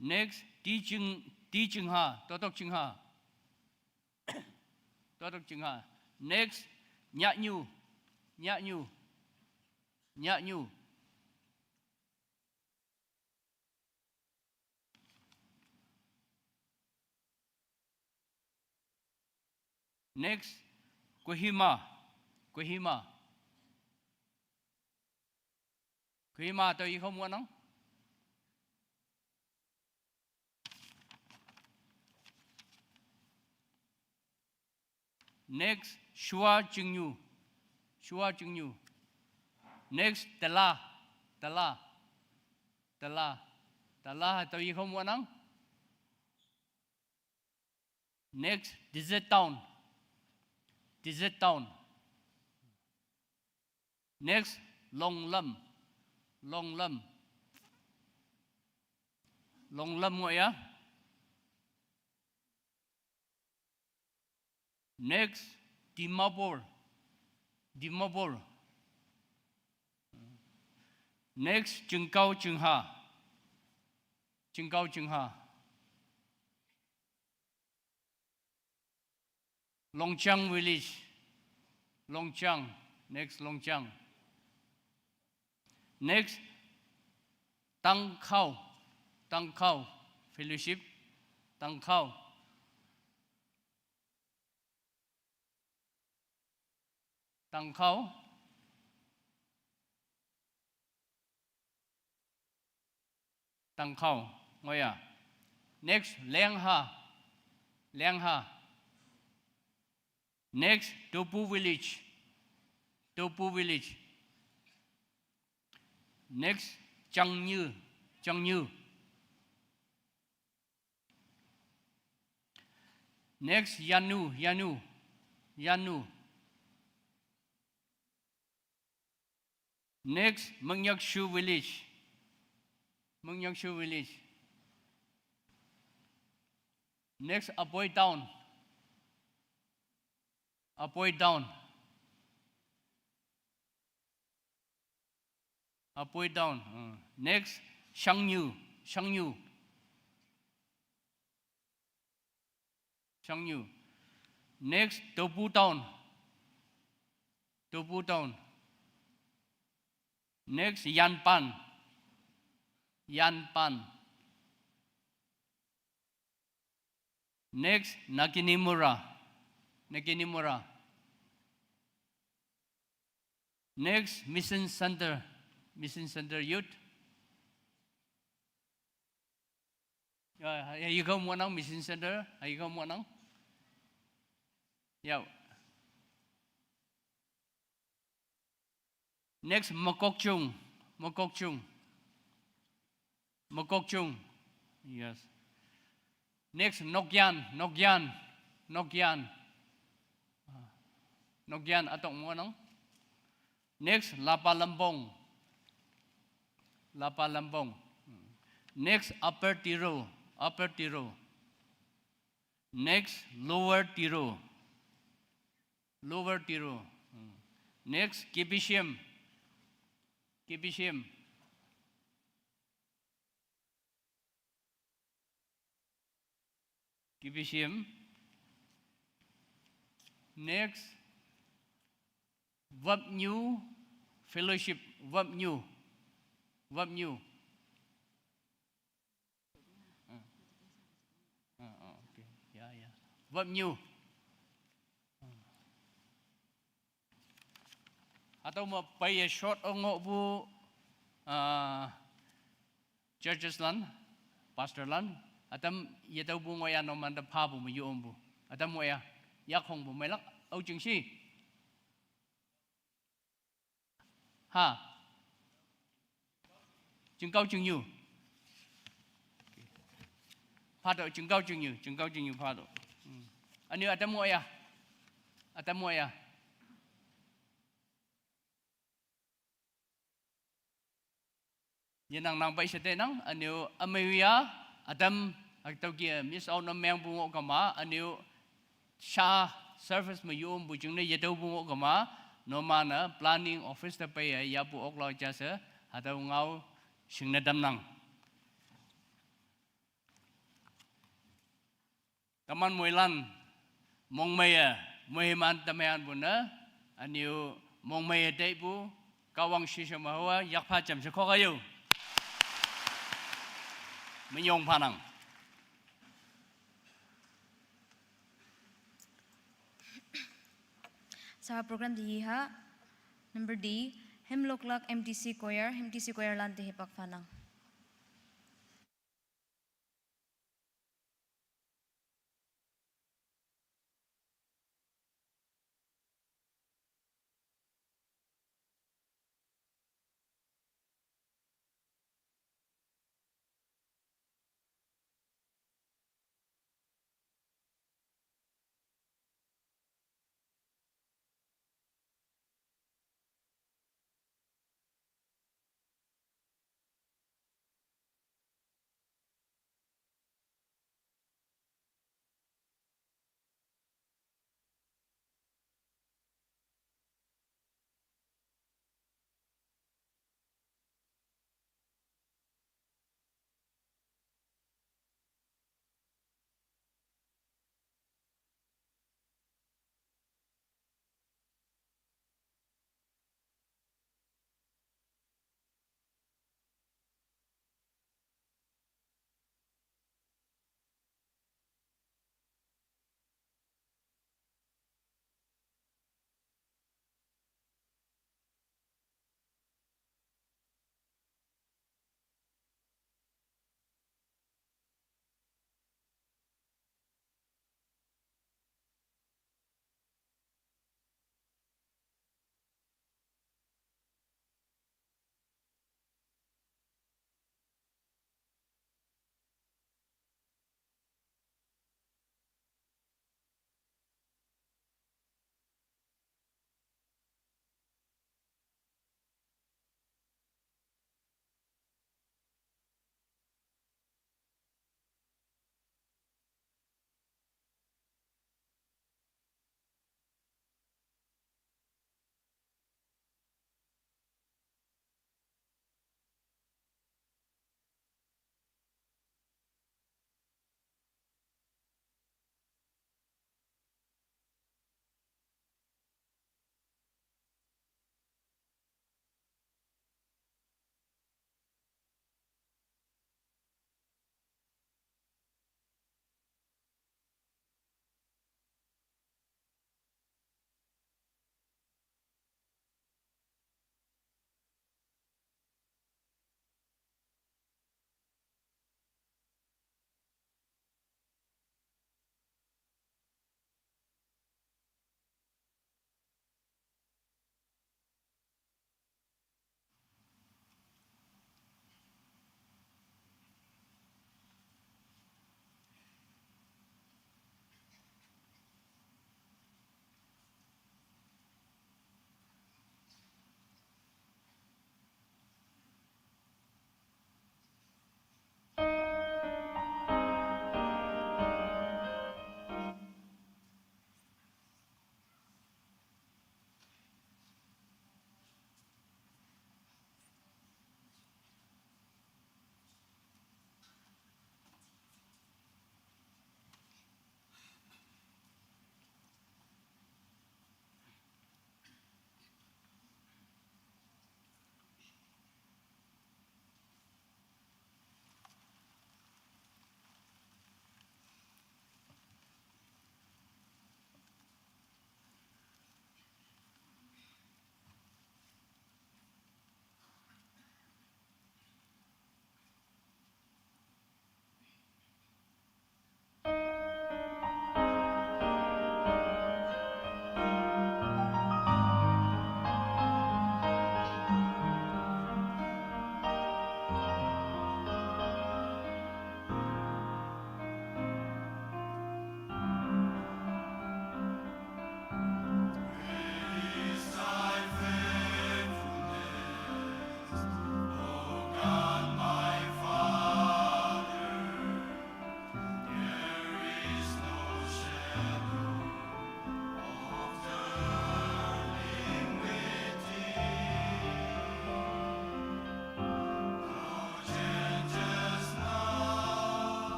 Next, Ti Ching, Ti Chingha, Totok Chingha. Totok Chingha. Next, Nyanyu, Nyanyu, Nyanyu. Next, Kohima, Kohima. Kohima to ikho muanang. Next, Shua Chingyu. Shua Chingyu. Next, Tala. Tala. Tala. Tala to ikho muanang. Next, Desert Town. Desert Town. Next, Longlam. Longlam. Longlam ngoh ya. Next, Dimapur. Dimapur. Next, Chingkau Chingha. Chingkau Chingha. Longchang Village. Longchang. Next, Longchang. Next, Tangkhau. Tangkhau Fellowship. Tangkhau. Tangkhau. Tangkhau ngoh ya. Next, Lengha. Lengha. Next, Topu Village. Topu Village. Next, Changnyü. Changnyü. Next, Yanu, Yanu, Yanu. Next, Mengyakshu Village. Mengyakshu Village. Next, Apoi Town. Apoi Town. Apoi Town. Uh, next, Shangyu. Shangyu. Shangyu. Next, Topu Town. Topu Town. Next, Yanpan. Yanpan. Next, Naginimura. Naginimura. Next, Mission Center. Mission Center Youth. Ya, ya, ikho muanang Mission Center. Ya, ikho muanang. Ya. Next, Mokokchung. Mokokchung. Mokokchung. Yes. Next, Nokyan. Nokyan. Nokyan. Ah, Nokyan atok muanang. Next, Lapalembong. Lapa Lampong. Next, Upper Tiro. Upper Tiro. Next, Lower Tiro. Lower Tiro. Next, Kibishim. Kibishim. Kibishim. Next, Vapnyu Fellowship. Vapnyu. Vapnyu. Ah. Ah, ah, okay. Ya, ya. Vapnyu. Hatüo me peiye short ong ngohpu, ah, churches lan, pastor lan, ütam yetüopu ngoh ya numante phapu me yo ompu. Ütam ngoh ya, yakhongpu meilak, ao jingshi. Ha. Jingkao jingnyu. Phato, jingkao jingnyu, jingkao jingnyu phato. Hmm. Ünyu ütam ngoh ya. Ütam ngoh ya. Yenang nang pai she teinang, ünyu ümei ya, ütam, hatüo ke miss out ne mengpu ngoh kema, ünyu sha service me yo ompu jingne yetüopu ngoh kema, numan-e planning office te peiye yahpu oklao ja she, hatüo ngao shingne tamnang. Teman moilan, mongmeiye, moiman teman-e, ünyu mongmeiye teipu, Kahwang shishe me haowa, yakpha jamshe khok ayo. Minyong phanang. Sa program te yiha, number D, Hemloklak M T C Choir, M T C Choir lan te hipak phanang.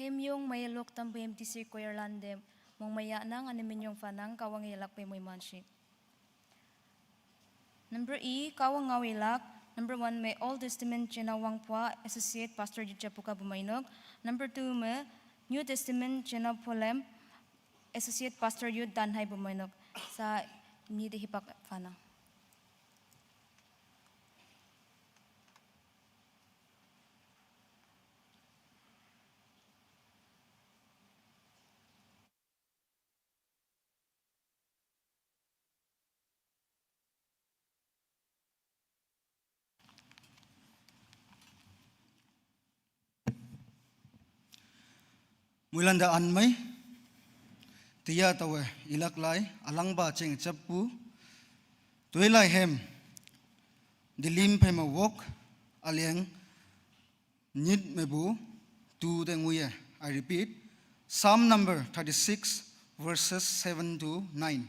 Hymn yong maya lok tampe M T C choir lande mongmaya nang ane minyong fanang Kahwang yelakpe moimanshi. Number E, Kahwang ngao yelak. Number one me Old Testament Chena Wangpua, Associate Pastor Youth Japuka Bumainok. Number two me New Testament Chena Pholem, Associate Pastor Youth Danhai Bumainok. Sa ni de hipak fanang. Muilanda anmei, tia tawe ilak lai, alangba cheng chappu, tuilai hem, dilim pema wok, aliang, nit mebu, tu de nguye. I repeat, Psalm number thirty-six, verses seven to nine.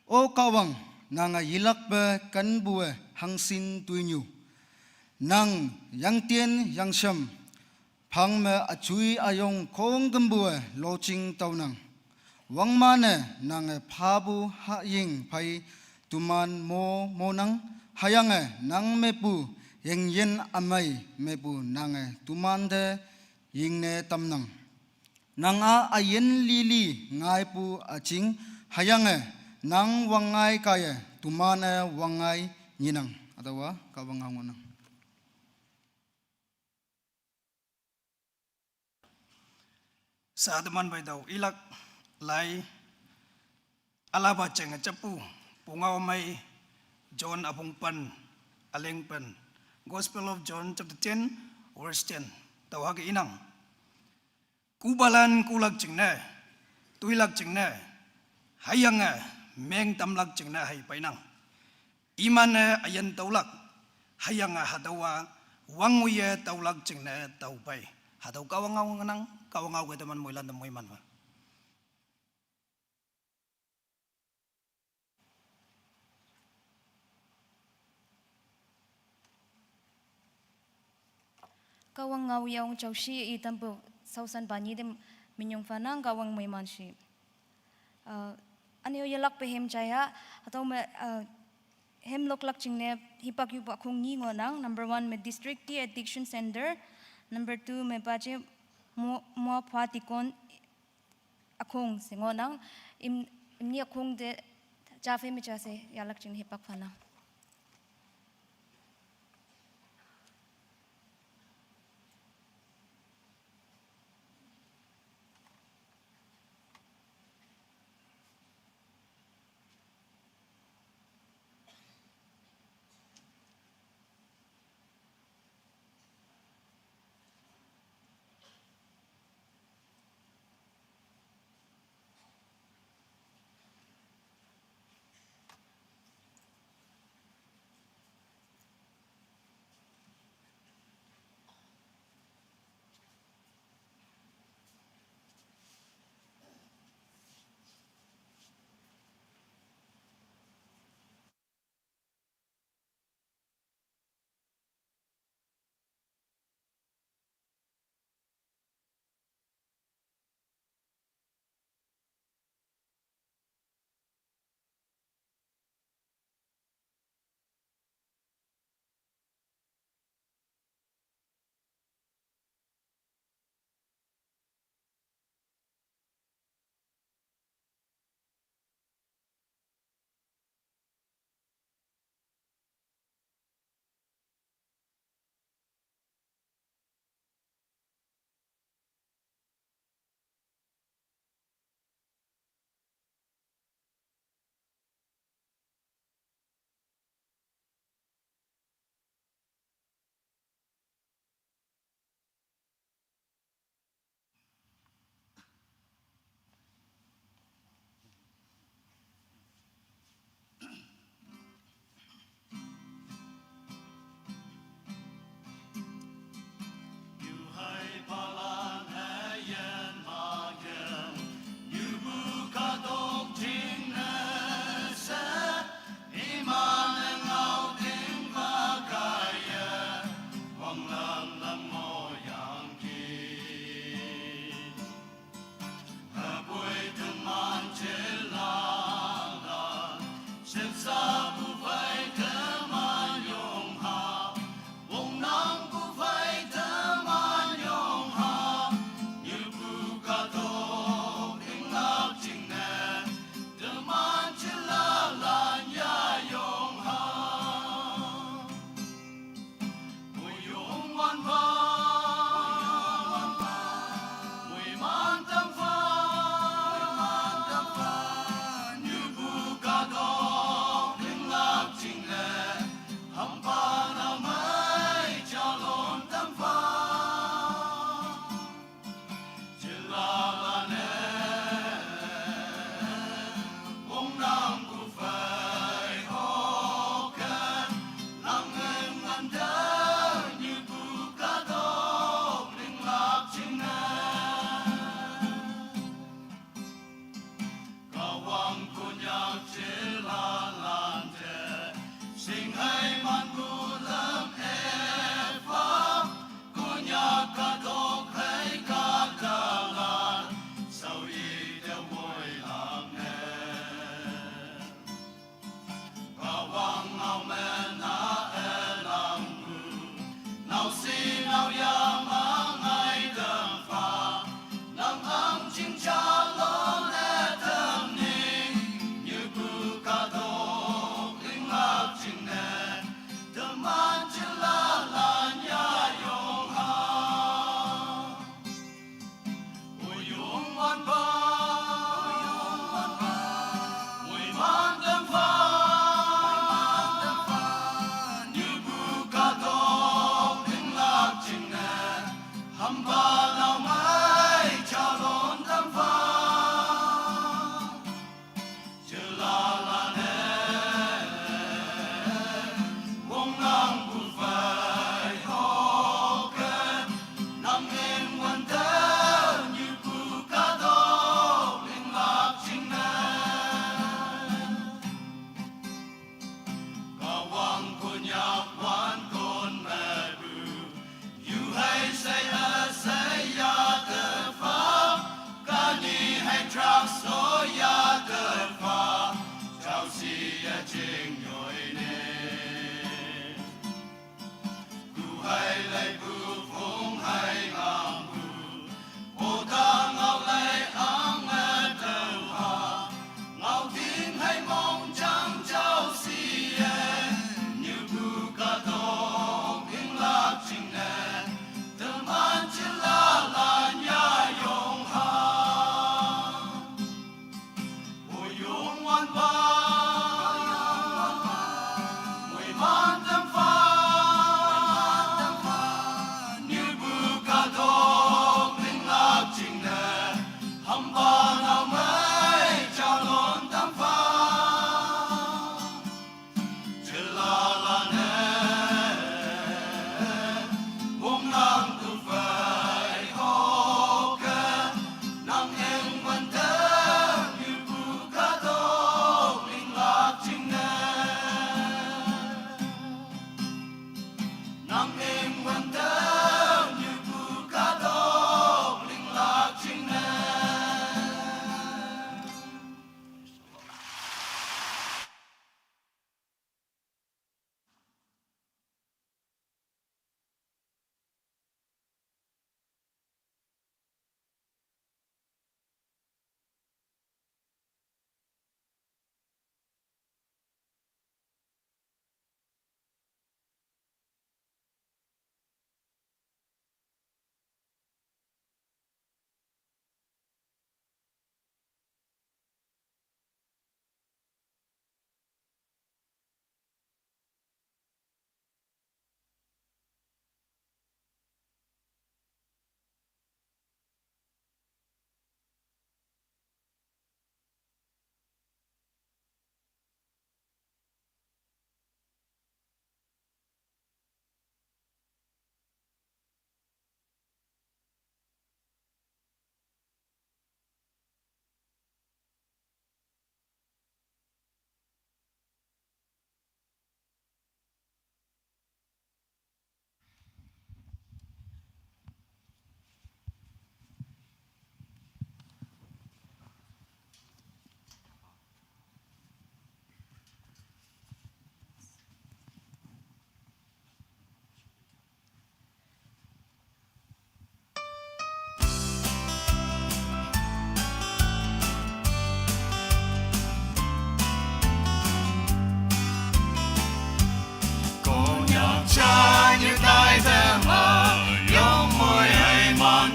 O Kawang, nang a yilakpe kanbue hangsin tuinyu. Nang yangtien yangsham, phang me achui ayong kong kembue loching taunang. Wangmane nang e phabu haying phai tuman mo monang, hayange nang mepu yengyen amai mepu nang e tuman de yingne tamnang. Nang a ayen lili ngaipu aching, hayange nang wangngai kaye tumane wangngai nyinang. Atawa kawang ngonang. Sa teman bai dau ilak lai alaba cheng chappu, pungau mai John abung pan, aleng pan, Gospel of John chapter ten, verse ten. Tau hage inang. Kubalan kulak chingne, tuilak chingne, hayange meng tamlak chingne hai painang. Imane ayan taulak, hayange hadawa wanguye taulak chingne tau pai. Hadau kawang ngau ngenang, kawang ngau ke teman muilan tem muiman wa. Kawang ngau yaung chau shi i tampu sausan banyi dem minyong fanang kawang muiman shi. Uh, ani o yalak pe hem chaya, hatau me, uh, hem loklak chingne hipak yupak khong ngi ngonang. Number one me District Tea Addiction Center. Number two me pache mo, mo phatikon akhong se ngonang, im, imni akhong de chafe mi chase yalak chin hipak fanang.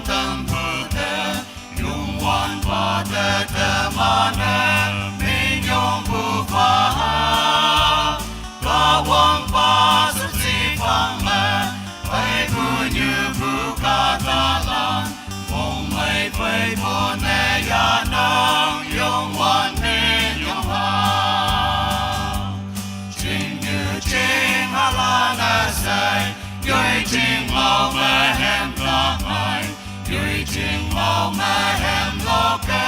Tang bu de, yung wan ba de de ma ne, min yung bu fa ha. Ka wang ba sa si fang me, bai bu nyu bu ka ta lan, mong mai bai bo ne ya nang, yung wan min yung ha. Jing yu jing ha la na sai, yoi jing lao me hem ta mai, yoi jing lao me hem lo ke,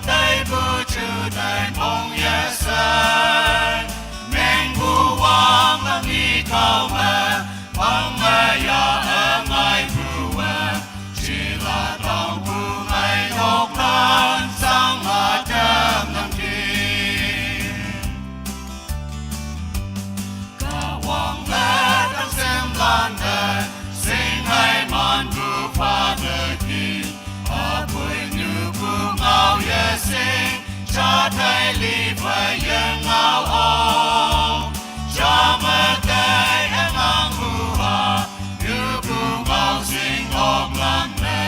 tai bu chu tai pong ye sai. Meng bu wang la ni kao me, pang me ya e ngai bu we, chi la tang bu mai nok lan sang ma tem nang ki. Ka wang le dang sem lan de, sing hai man bu fa de ki. A bui nyu bu ngao ye sing, cha tai li fai ye ngao o. Cha me tai e ngang bu ha, nyu bu ngao sing ok lan le.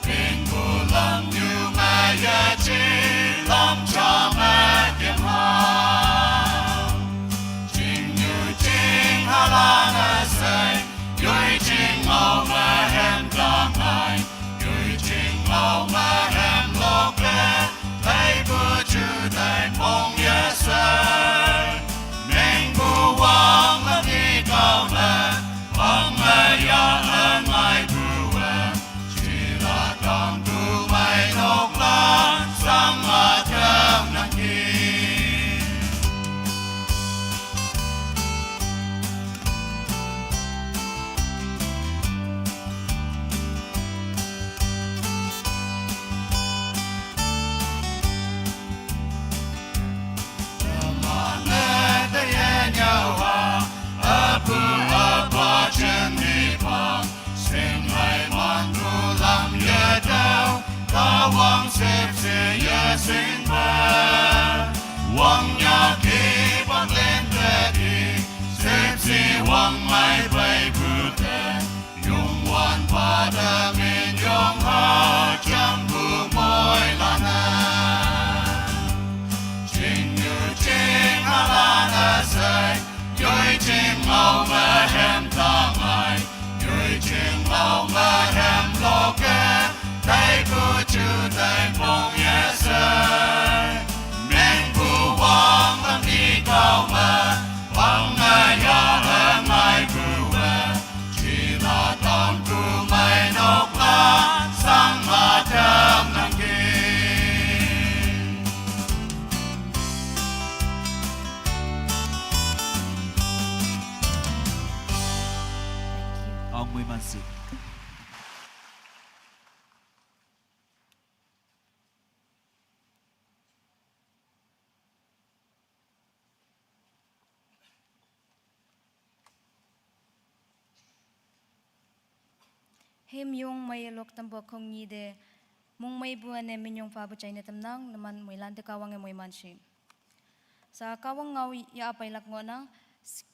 Ping bu lam nyu me ye chi lam cha me kim ha. Jing nyu jing ha la na sai, yoi jing ngao me hem ta mai, yoi jing ngao me hem lo ke, tai bu chu tai pong ye sai. Meng bu wang la ni kao me, pang me ya e ngai bu we. Chi la tang tu mai nok lan sang ma tem nang ki. Wang ya ki bak len te ki, sep si wang mai bai bu te. Yung wan pa de min yung ha jam bu moi la na. Jing yu jing ha la na sai, yoi jing ngao me hem ta mai, yoi jing ngao me hem lo ke, tai bu chu tai pong ye sai. Meng bu wang la ni kao me, wang me ya e ngai bu we. Chi la tang tu mai nok lan sang ma tem nang ki. Ong mui man si. Hem yung mai lok tam bo kong ni de, mong mai bu ane min yung fa bu chai ne tam nang, naman moi lan te ka wang e moi man shi. Sa ka wang ngao ya pai lak ngo nang,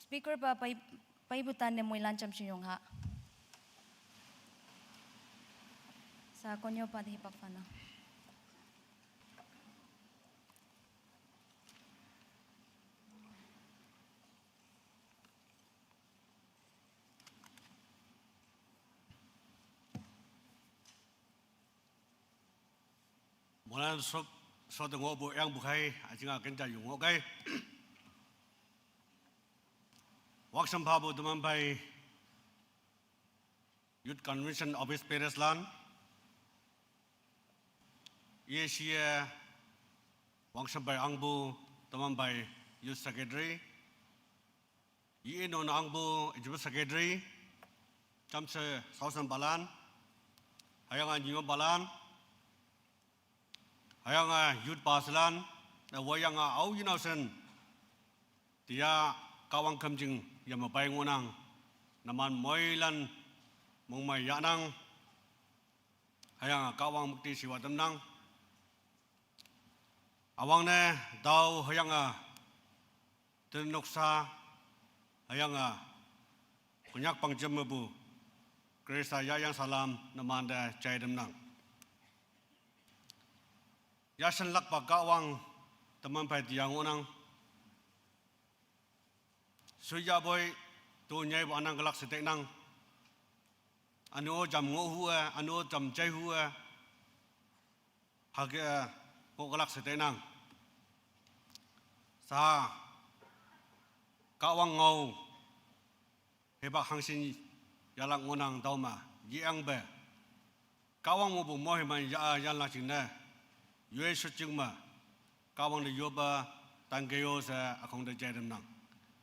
speaker ba pai, pai bu tan ne moi lan cham shi yung ha. Sa konyo pa de hipak fa nang. Molan sok, sok de ngo bu yang bu khai, a jing a ken ja yung ngo kai. Wak sam pha bu teman pai Youth Convention Office Paris lan. Ye shi ye wang sam pai ang bu teman pai Youth Secretary. Yi non ang bu Executive Secretary, cham se Southern balan, hayang a nyima balan, hayang a youth pasalan, na wayang a au yinau sen, tia kawang kamjing yama bai ngunang, naman moilan mongmai yanang, hayang a kawang mukti siwa tamnang, awang ne dau hayang a Ten noksa hayang a Konyak pang jam bu Khrista yayang salam nemante jai tamnang. Yashenlakpa Kahwang teman phei tiya ngohnang. Shuya poi, to nyeipu anang kelak she tainang. Üne-o jam ngoh hu-e, üne-o jam jai hu-e, hüke ngoh kelak she tainang. Sa, Kahwang ngao, hipak hangshin yahlak ngohnang tüome, yeyangpe Kahwang mepu moiman ya yanlak jingne, yoi shotjing me, Kahwang te yoppe tangke yo she ükhong te jai tamnang.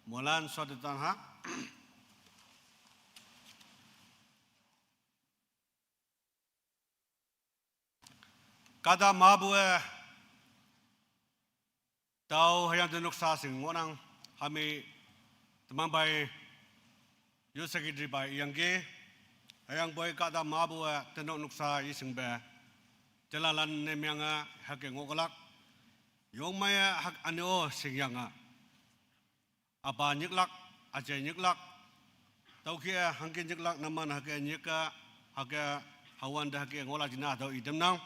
Moilan shotte tan ha. Kahta mepu-e, tao hüyang te noksa shing ngohnang, hami teman phei Youth Secretary phei iyangki, hüyangpoi kahta mepu-e tenok noksa yeshingpe, jalalan ne menge hüke ngoh kelak, yongmeiye hak üne-o shingyange, üpa nyiklak, üjai nyiklak, tüoke hangke nyiklak numan hüke nyike, hüke hüwante hüke ngohlak jingne hatüo itamnang.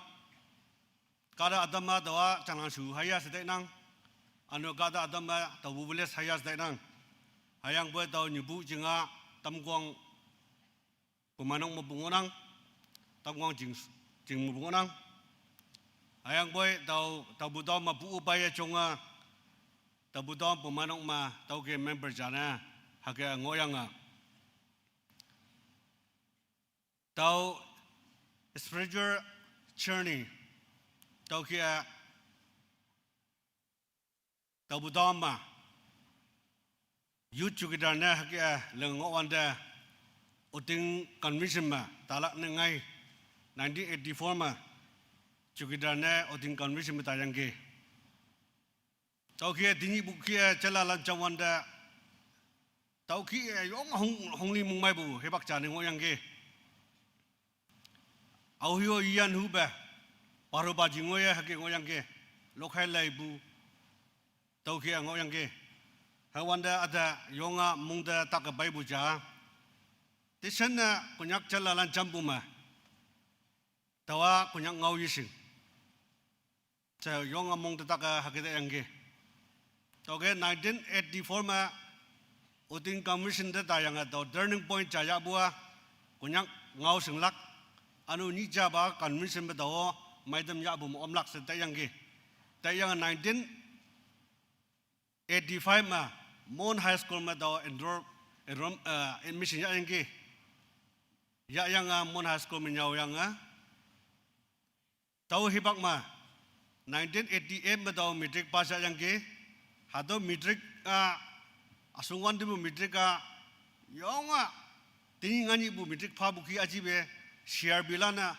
Kahta ütam-a taowa Changlangshu haya she tainang. Üne-o kahta ütam-a taopu village haya she tainang. Hüyangpoi tao nyipu jinga Tamkuang pumeinok mepu ngohnang. Tamkuang jing, jing mepu ngohnang. Hüyangpoi tao, taopu town mepu-o paiye jonge, taopu town pumeinok me tüoke member jane hüke ngohyange, tao spiritual journey, tüoke, taopu town me youth chowkidar ne hüke ling ngohwante, Oting Convention me talak ne ngai, nineteen eighty-four me chowkidar ne Oting Convention me tayangki. Tüoke tenyihpu kih-e jalalan jamwante, tüo kih-e yong hong, hongli mongmeipu hipak ja ne ngohyangki. Aohe-o iyan hupe, paropa jing ngoiye hüke ngohyangki. Lokhai laipu, tüoke ngohyangki. Hüwante üte yonga mongte take peipu ja, teshan-e Konyak jalalan jampu me, taowa Konyak ngao yeshing she yonga mongte take hüke tayangki. Tüoke nineteen eighty-four me Oting Convention te tayange tao turning point ja yahpu-a, Konyak ngao shinglak, üne-o nyih japa convention pe tao meitam yahpu me omlak she tayangki. Tayange nineteen eighty-five me Mon High School me tao enroll, enroll, eh, admission yahyangki. Yahyange Mon High School me nyaoyange, tao hipak me nineteen eighty-eight me tao matric pass yahyangki. Hatüo matric a, üshongwante pu matric a, yonga tenyih nganyihpu matric phapu kih üjipe, C R P lan-e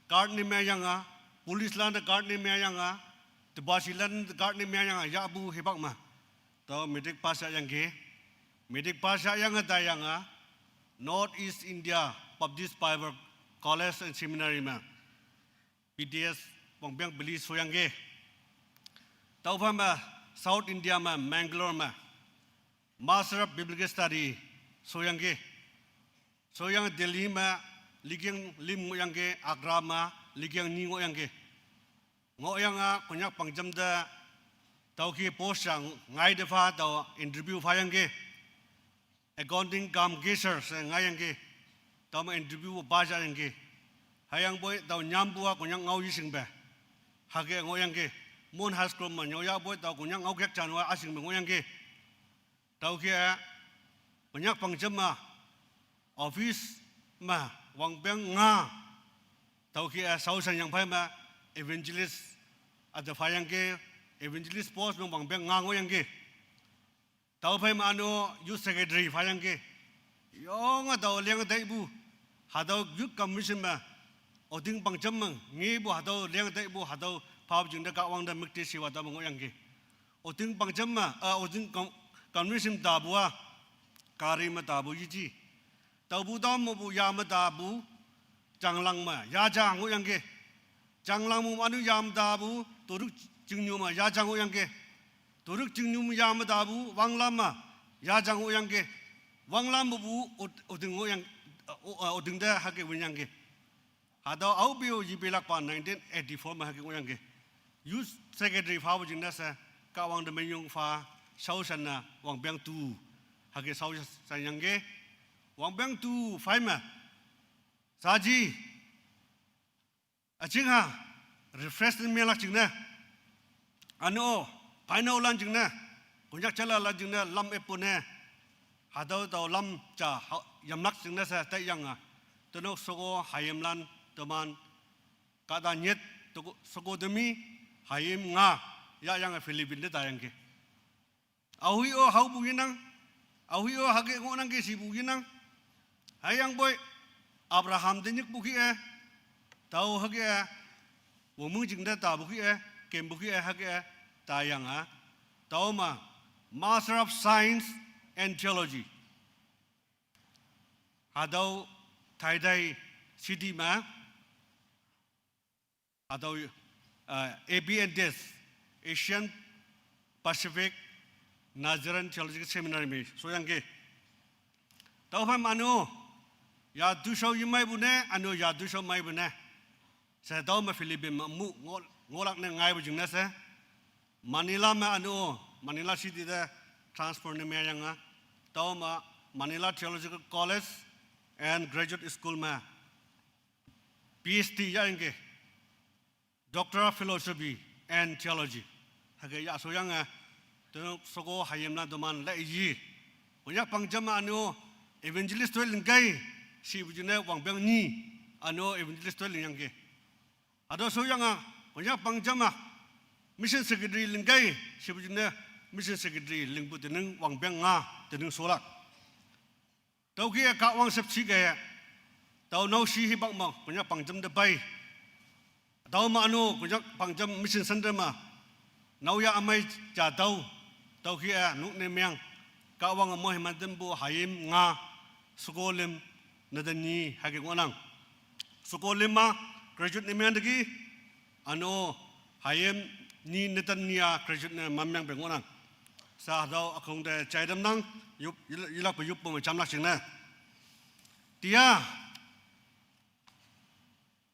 guard ne mengyange, police lan-e guard ne mengyange, tebashilan guard ne mengyange yahpu hipak me, tao matric pass yahyangki. Matric pass yahyange taiyange North East India Baptist Bible College and Seminary me B D S wangpeng peli shoyangki. Tüophei me South India me Mangalore me Master of Biblical Study shoyangki. Shoyange Delhi me likeng lim ngohyangki, Agra me likeng nyi ngohyangki. Ngohyange Konyak pangjam te tüoke post ja ngai te pha tao interview phayangki. Accounting cum cashier she ngaiyangki. Tüome interview pass yayangki. Hüyangpoi tao nyampu-a Konyak ngao yeshingpe, hüke ngohyangki. Mon High School me nyüo yahpoi tao Konyak ngao kek jane-a üshingpe ngohyangki. Tüoke Konyak pangjam me office me wangpeng nga, tüoke shaoshan yangphei me evangelist üte phayangki. Evangelist post me wangpeng nga ngohyangki. Tüophei me üne-o youth secretary phayangki. Yonge tao leng taipu, hatüo youth convention me, Oting pangjam me ngepu hatüo leng taipu hatüo phapu jingte Kahwang te müktishiwa tao me ngohyangki. Oting pangjam me, ah, Oting con-, convention tapu-a, gari me tapu yeji. Taopu town mepu ya me tapu, Changlang me yaja ngohyangki. Changlang me üne-o ya me tapu, Toruk Chingnyu me yaja ngohyangki. Toruk Chingnyu me ya me tapu, Wanglam me yaja ngohyangki. Wanglam mepu Ot-, Oting ngohyang, o, o, oding de hüke winyangki. Hatüo aope-o yipelakpa nineteen eighty-four me hüke ngohyangki. Youth secretary phapu jingne she, Kahwang te menyong pha, shaoshan ne wangpeng tu. Hüke shaoshan yangki. Wangpeng tu phei me. Saji. Üjingha, refresh ne menglak jingne. Üne-o, phainao lan jingne. Konyak jala lan jingne, lam epu ne. Hatüo tao lam ja, ha, yamlak jingne she, taiyange. Tenok sheko hayimlan, teman, kahta nyit, toko, sheko temi, hayim nga, yahyange Philippine te tayangki. Aohi-o haopu yenang, aohi-o hüke ngohnangki shipu yenang. Hüyangpoi Abraham te nyikpu kih-e, tao hüke-e, wongming jing te tapu kih-e, kempu kih-e hüke-e, tayange. Tao me, Master of Science and Theology. Hatüo Taipei City me, hatüo, uh, A P N T S, Asian Pacific Nazarene Theological Seminary me shoyangki. Tüophei me üne-o, ya tushao yemeipu ne, üne-o ya tushao meipu ne. She tüo me Philippine me mu ngo, ngohlak ne ngaipu jingne she. Manila me üne-o, Manila City te transfer ne mengyange. Tüo me Manila Theological College and Graduate School me P H D yahyange, Doctor of Philosophy and Theology. Hüke yah shoyange, tenok sheko hayimlan teman lai yi. Konyak pangjam me üne-o evangelist toi lingkei, shipu jingne wangpeng ni, üne-o evangelist toi lingyangki. Hatüo shoyange, Konyak pangjam me mission secretary lingkei, shipu jingne mission secretary lingpu tening wangpeng nga, tening sholak. Tüoke Kahwang shepshi ke, tao naoshi hipak me, Konyak pangjam te pei. Tüo me üne-o, Konyak pangjam mission center me, naoyha ümei ja tüo, tüoke nok ne meng, Kahwange moiman tempu hayim nga, sheko lim, netan ni hüke ngohnang. Sheko lim me, graduate ne meng teki, üne-o, hayim ni netan ni-a graduate ne mamyangpe ngohnang. Sha hatüo ükhong te jai tamnang, yop, yelakpe yoppu me jamlak jingne. Tia,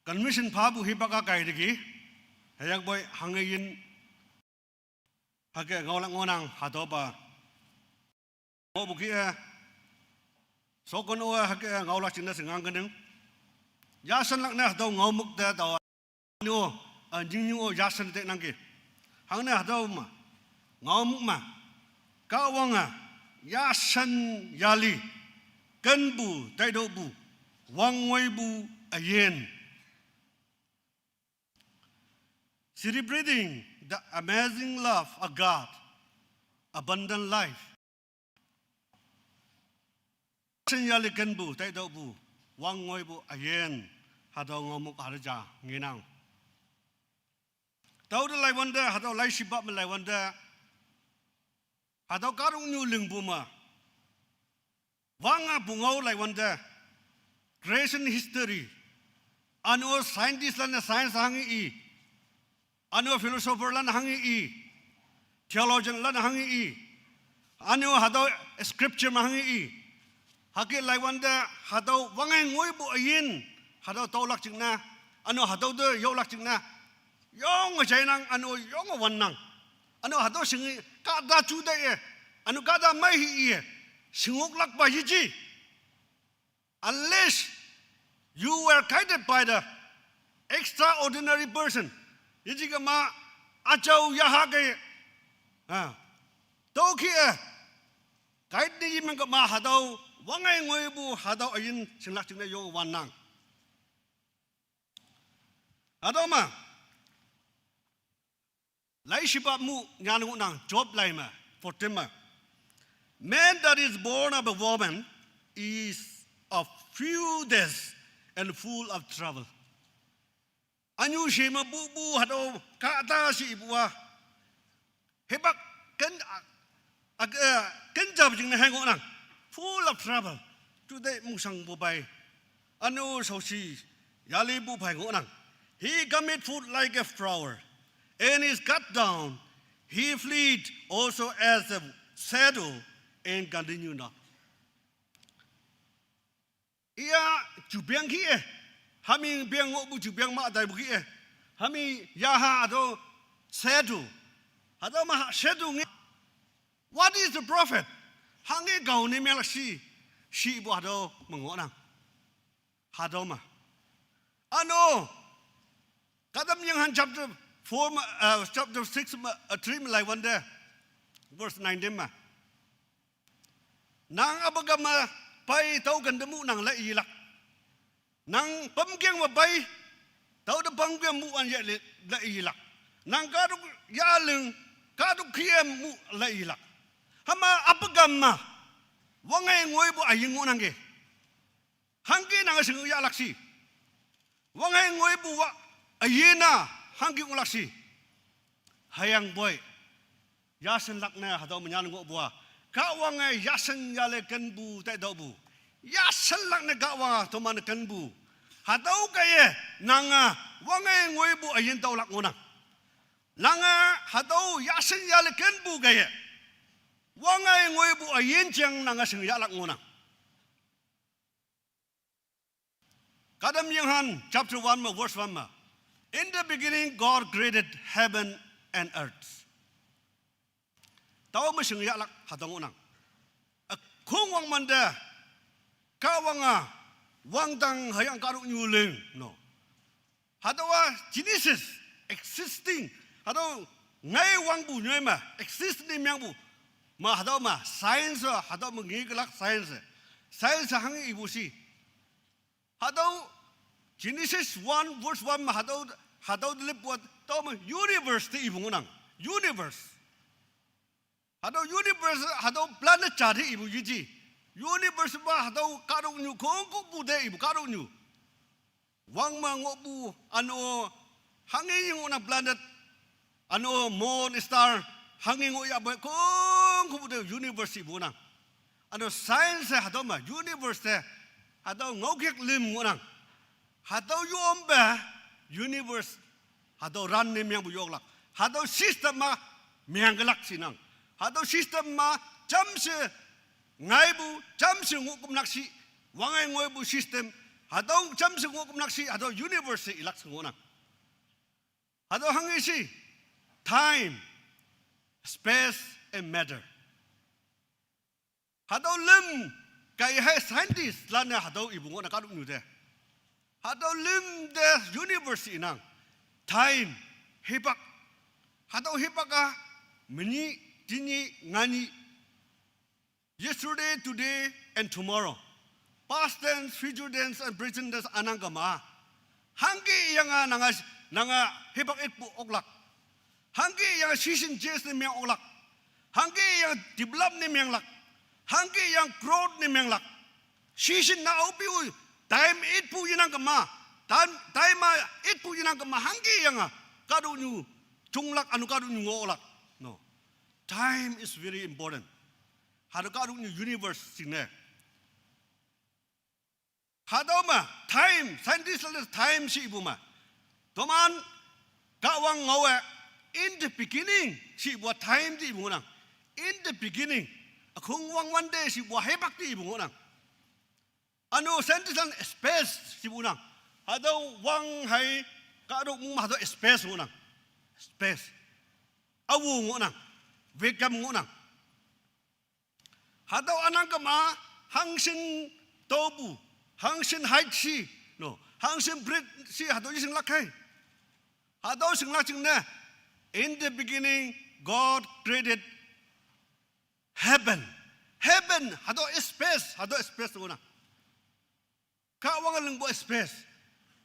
convention phapu hipak-a kai teki, hüyangpoi hangheyin, hüke ngaolak ngohnang hatüopa. Ngohpu kih-e, shokono-e hüke ngaolak jingne she ngang kening. Yashanlak ne hatüo ngaomük te tao. Üne-o, a, nyingnying-o yashan te nangki. Hangne hatüo me, ngaomük me, Kahwange, yashan yali, kenpu, taitokpu, wangngoipu, üyin. Celebrating the amazing love of God, abundant life. Shen yali kenpu, taitokpu, wangngoipu üyin, hatüo ngaomük hate ja ngenang. Tüote laiwante, hatüo laishibak me laiwante, hatüo kahtoknyu lingpu me, wange pungao laiwante, creation history, üne-o scientist lan-e science hanghe i, üne-o philosopher lan hanghe i, theologian lan hanghe i, üne-o hatüo scripture me hanghe i, hüke laiwante, hatüo wangngoipu üyin, hatüo tüolak jingne, üne-o hatüo te yaolak jingne, yonge jainang, üne-o yonge wannang. Üne-o hatüo shinge kahta ju taiye, üne-o kahta mei hi iye, shingoklakpa yeji. Unless you were guided by the extraordinary person, yeji kema üjao yaha ke, ah, tüoke, guide ne yimeng kema hatüo wangngoipu hatüo üyin shinglak jingne yong wannang. Hatüo me, laishibak mu nyan ngohnang Job lai me, fourteen me. Man that is born of a woman is of few days and full of trouble. Ünyu she me pupu hatüo kahta she ipu-a, hipak ken, a, a, eh, ken japu jingne hei ngohnang. Full of trouble. Today mongshangpu pei. Üne-o shaoshi yalipu pei ngohnang. He cometh forth like a flower, and is cut down. He fleeth also as a shadow, and continue not. Iya, ju biang ki e. Hami biang ngohpu ju biang ma taipu ki e. Hami yaha hatüo shetu. Hatüo ma shetu nge. What is the profit? Hangke kao ne menglak shi, shipu hatüo me ngohnang. Hatüo ma. Üno, Kahtamyenghan chapter four me, uh, chapter six me, uh, three me lai wante, verse nineteen me. Nang üpa kame pei tüo ken te mu nang la ilak. Nang pamkeng me pei, tüo te pamkeng mu an ye le, la ilak. Nang kahtok yaling, kahtok kiem mu la ilak. Hüma üpa kame, wangngai ngoipu üyin ngohnangki. Hangke nang shing yahlak shi. Wangngai ngoipu wa, üyin a, hangke ngohlak shi. Hüyangpoi. Yashenlak ne hatüo me nyan ngohpu a. Kahwange yashen yale kenpu taitüopu. Yashenlak ne Kahwange toman kenpu. Hatüo kaiye, nange, wangngai ngoipu üyin taolak ngohnang. Nange, hatüo yashen yale kenpu kaiye. Wangngai ngoipu üyin jeng nange shing yahlak ngohnang. Kahtamyenghan chapter one me verse one me. In the beginning, God created heaven and earth. Tüo me shing yahlak hatüo ngohnang. Ükhong wangmante, Kahwange, wangdang hüyange kahtoknyu ling, no. Hatüowa Genesis, existing, hatüo ngai wangpu nyoi me, exist ne mengpu. Ma hatüo me, science, hatüo me ngekelak science. Science hanghe ipu shi. Hatüo Genesis one verse one me hatüo, hatüo te lippu a, tüo me universe te ipu ngohnang. Universe. Hatüo universe, hatüo planet ja te ipu yeji. Universe pa hatüo kahtoknyu khongkümpu te ipu kahtoknyu. Wang me ngohpu üno hanghe ngohnang planet, üno moon, star, hanghe ngohyahpu khongkümpu te universe ipu ngohnang. Üno science hatüo me universe te, hatüo ngaokek lüm ngohnang. Hatüo yompe universe, hatüo run ne mengpu yoklak. Hatüo system ma mengkelak shinang. Hatüo system ma jamshe ngaipu, jamshe ngohkümlak shi, wangngai ngoipu system, hatüo jamshe ngohkümlak shi, hatüo universe she ilak she ngohnang. Hatüo hanghe shi, time, space and matter. Hatüo lüm, kaiye scientist lan-e hatüo ipu ngohnang kahtoknyu te. Hatüo lüm te universe inang, time, hipak. Hatüo hipak a, menyih, tenyih, nganyih. Yesterday, today, and tomorrow. Past tense, future tense, and present tense ünang kema. Hangke yange nange, nange hipak itpu oklak. Hangke yange season change ne meng oklak. Hangke yange develop ne menglak. Hangke yange growth ne menglak. Season na aope-o, time itpu yenang kema. Time, time a itpu yenang kema. Hangke yange kahtoknyu jonglak, üno kahtoknyu ngohlak. No. Time is very important. Hatüo kahtoknyu universe jingne. Hatüo me time, scientist lan time she ipu me. Toman Kahwang ngao-e, in the beginning she ipu a time te ipu ngohnang. In the beginning, ükhong wang wante she ipu a hipak te ipu ngohnang. Üno scientist lan space she ipu nang. Hatüo wang hei, kahtok mong me hatüo space ngohnang. Space. Awo ngohnang. Vacuum ngohnang. Hatüo ünang kema, hangshin taopu, hangshin height she, no, hangshin breadth she hatüo yeshinglak khei. Hatüo shinglak jingne, in the beginning, God created heaven. Heaven, hatüo space, hatüo space ngohnang. Kahwange lingpu space.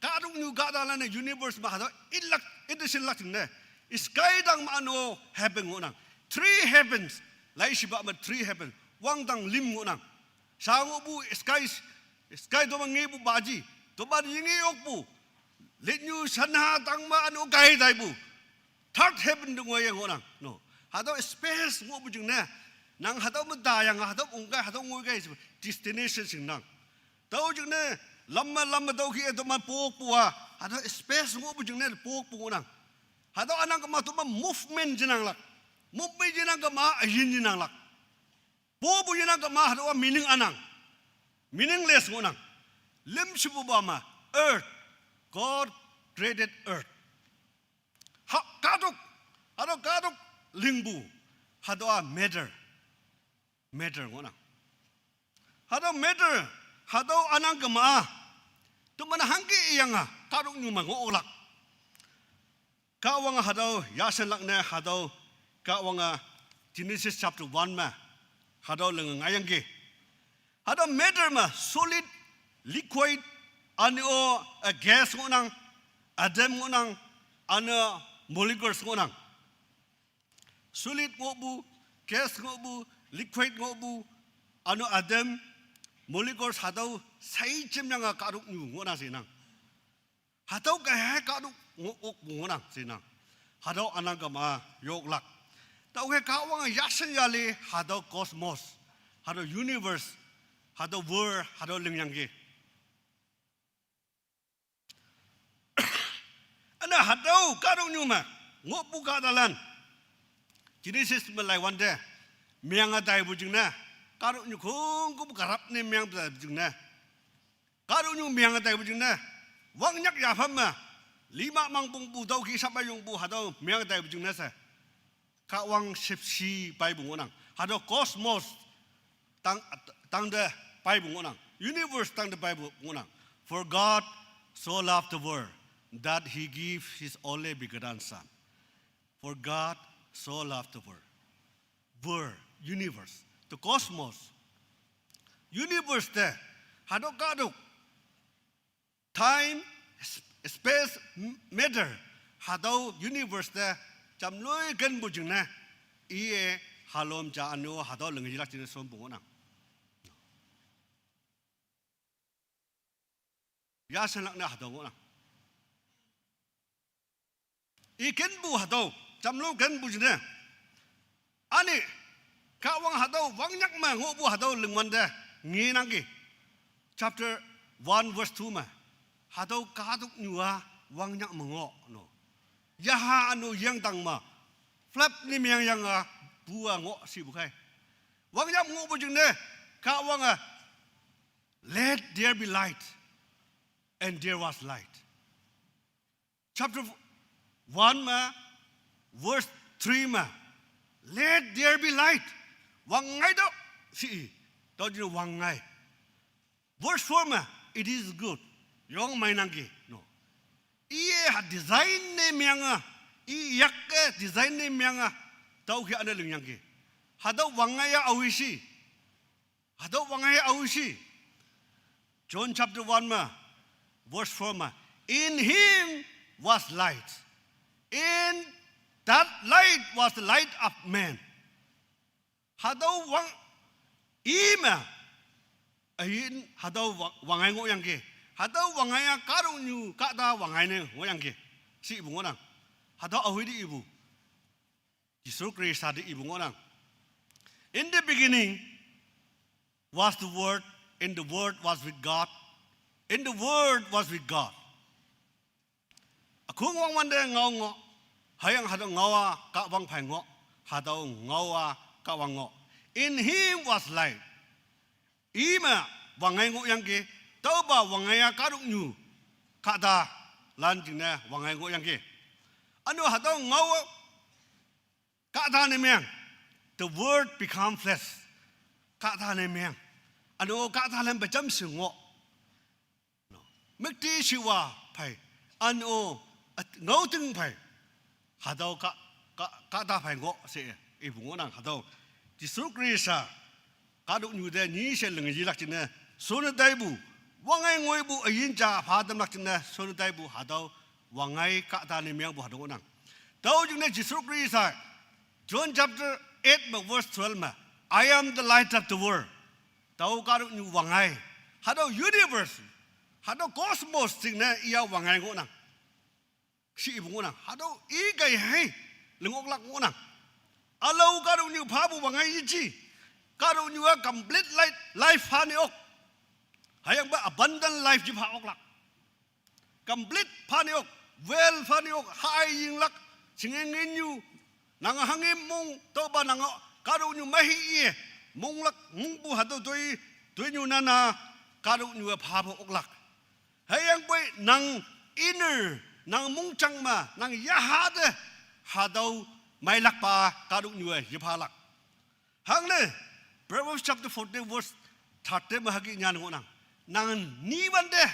Kahtoknyu kahtalan-e universe me hatüo ilak, ite shinlak jingne. Sky dang me üno heaven ngohnang. Three heavens. Laishipa me three heaven. Wangdang lüm ngohnang. Sha ngohpu sky, sky toman ngepu paji. Toman yenge okpu. Litnyu shanha tang me üno kai taipu. Third heaven te ngoiye ngohnang. No. Hatüo space ngohpu jingne. Nang hatüo me tayange, hatüo ongkai, hatüo ngoikai she destination shingnang. Tüo jingne, lam me, lam me tüo kih-e toman pokpu a. Hatüo space ngohpu jingne pokpu ngohnang. Hatüo ünang kema toman movement yenanglak. Movement yenang kema üyin yenanglak. Popu yenang kema hatüowa meaning ünang. Meaningless ngohnang. Lim shipupa ma earth. God created earth. Ha, kahdok, hatüo kahdok lingpu, hatüo-a matter, matter ngohnang. Hatüo matter, hatüo ünang kema-a, teman hangke iyange kahtoknyu me ngohlak. Kahwange hatüo yashenlak ne, hatüo Kahwange Genesis chapter one me, hatüo linge ngaiyangki. Hatüo matter me solid, liquid, üne-o, eh, gas ngohnang, atom ngohnang, üne molecules ngohnang. Solid ngohpu, gas ngohpu, liquid ngohpu, üne-o atom, molecules hatüo shei jemyange kahtoknyu ngohnang shenang. Hatüo kaiye kahtok ngoh, okpu ngohnang shenang. Hatüo ünang kema yoklak. Tüokhei Kahwange yashen yale hatüo cosmos, hatüo universe, hatüo world, hatüo lingyangki. Üne hatüo kahtoknyu me ngohpu kahtalan, Genesis me laiwante, meange taipu jingne, kahtoknyu khongkümpu karap ne meang taipu jingne, kahtoknyu meange taipu jingne, wangnyak yapham me, lima mangpongpu tüoki shapayongpu hatüo meange taipu jingne she, Kahwang shüpshe peipu ngohnang. Hatüo cosmos tang, tangte peipu ngohnang. Universe tangte peipu ngohnang. For God so loved the world that he gave his only begotten Son. For God so loved the world. World, universe, the cosmos. Universe te, hatüo kahtok, time, s-, space, m-, matter, hatüo universe te jamloi kenpu jingne, iye halom ja üne-o hatüo linge yilak jingne shonpu ngohnang. Yashenlak ne hatüo ngohnang. I kenpu hatüo, jamloi kenpu jingne. Üne, Kahwang hatüo wangnyak me ngohpu hatüo lingwante ngenangki. Chapter one verse two me, hatüo kahtoknyu-a wangnyak me ngoh, no. Yaha üne-o yengtang me, flap ne meangyange, pu-a ngoh shipu khei. Wangnyak ngohpu jingne, Kahwange, let there be light, and there was light. Chapter one me, verse three me, let there be light. Wangngai tüoh, she i. Tüo jingne wangngai. Verse four me, it is good. Yong meinangki, no. Iye ha design ne meange, i yakke design ne meange, tüokhei üne lingyangki. Hatüo wangngai-a aoishi. Hatüo wangngai aoishi. John chapter one me, verse four me, in him was light. In that light was the light of man. Hatüo wang, i me, üyin hatüo wa-, wangngai ngohyangki. Hatüo wangngai-a kahtoknyu kahta wangngai ne ngohyangki, she ipu ngohnang. Hatüo aohei te ipu, Jesu Khrista te ipu ngohnang. In the beginning was the Word, and the Word was with God, and the Word was with God. Ükhong wangwante ngao ngoh, hüyange hatüo ngao-a Kahwang phei ngoh, hatüo ngao-a Kahwang ngoh. In him was light. I me wangngai ngohyangki, tüopa wangngai-a kahtoknyu kahtalan jingne wangngai ngohyangki. Üne-o hatüo ngao kahta ne meng, the word become flesh. Kahta ne meng. Üne-o kahtalan pe jamshe ngoh. Müktishiwa phei, üne-o, at-, ngaoting phei, hatüo ka, ka, kahta phei ngoh she ipu ngohnang. Hatüo Jesu Khrista kahtoknyu te nyi she linge yilak jingne shonne taipu, wangngai ngoipu üyin ja pha tamlak jingne shonne taipu hatüo wangngai kahta ne mengpu hatüo ngohnang. Tüo jingne Jesu Khrista, John chapter eight me verse twelve me, I am the light of the world. Tüo kahtoknyu wangngai. Hatüo universe, hatüo cosmos jingne iya wangngai ngohnang, she ipu ngohnang. Hatüo i kaiye hei ling oklak ngohnang. Ülao kahtoknyu phapu wangngai yeji, kahtoknyu-a complete life, life phane ok, hüyangpoi abundant life ji pha oklak. Complete phane ok, well phane ok, hayinglak, shinge ngenyu, nange hanghe mong, tüopa nange kahtoknyu meihi iye monglak, mongpu hatüo toi, toinyu nana, kahtoknyu-e phapu oklak. Hüyangpoi nang inner, nang mongjang ma, nang yaha te, hatüo meilakpa kahtoknyu-e yephalak. Hangne, Proverbs chapter fourteen verse thirteen me hüke nyan ngohnang. Nang ni wante,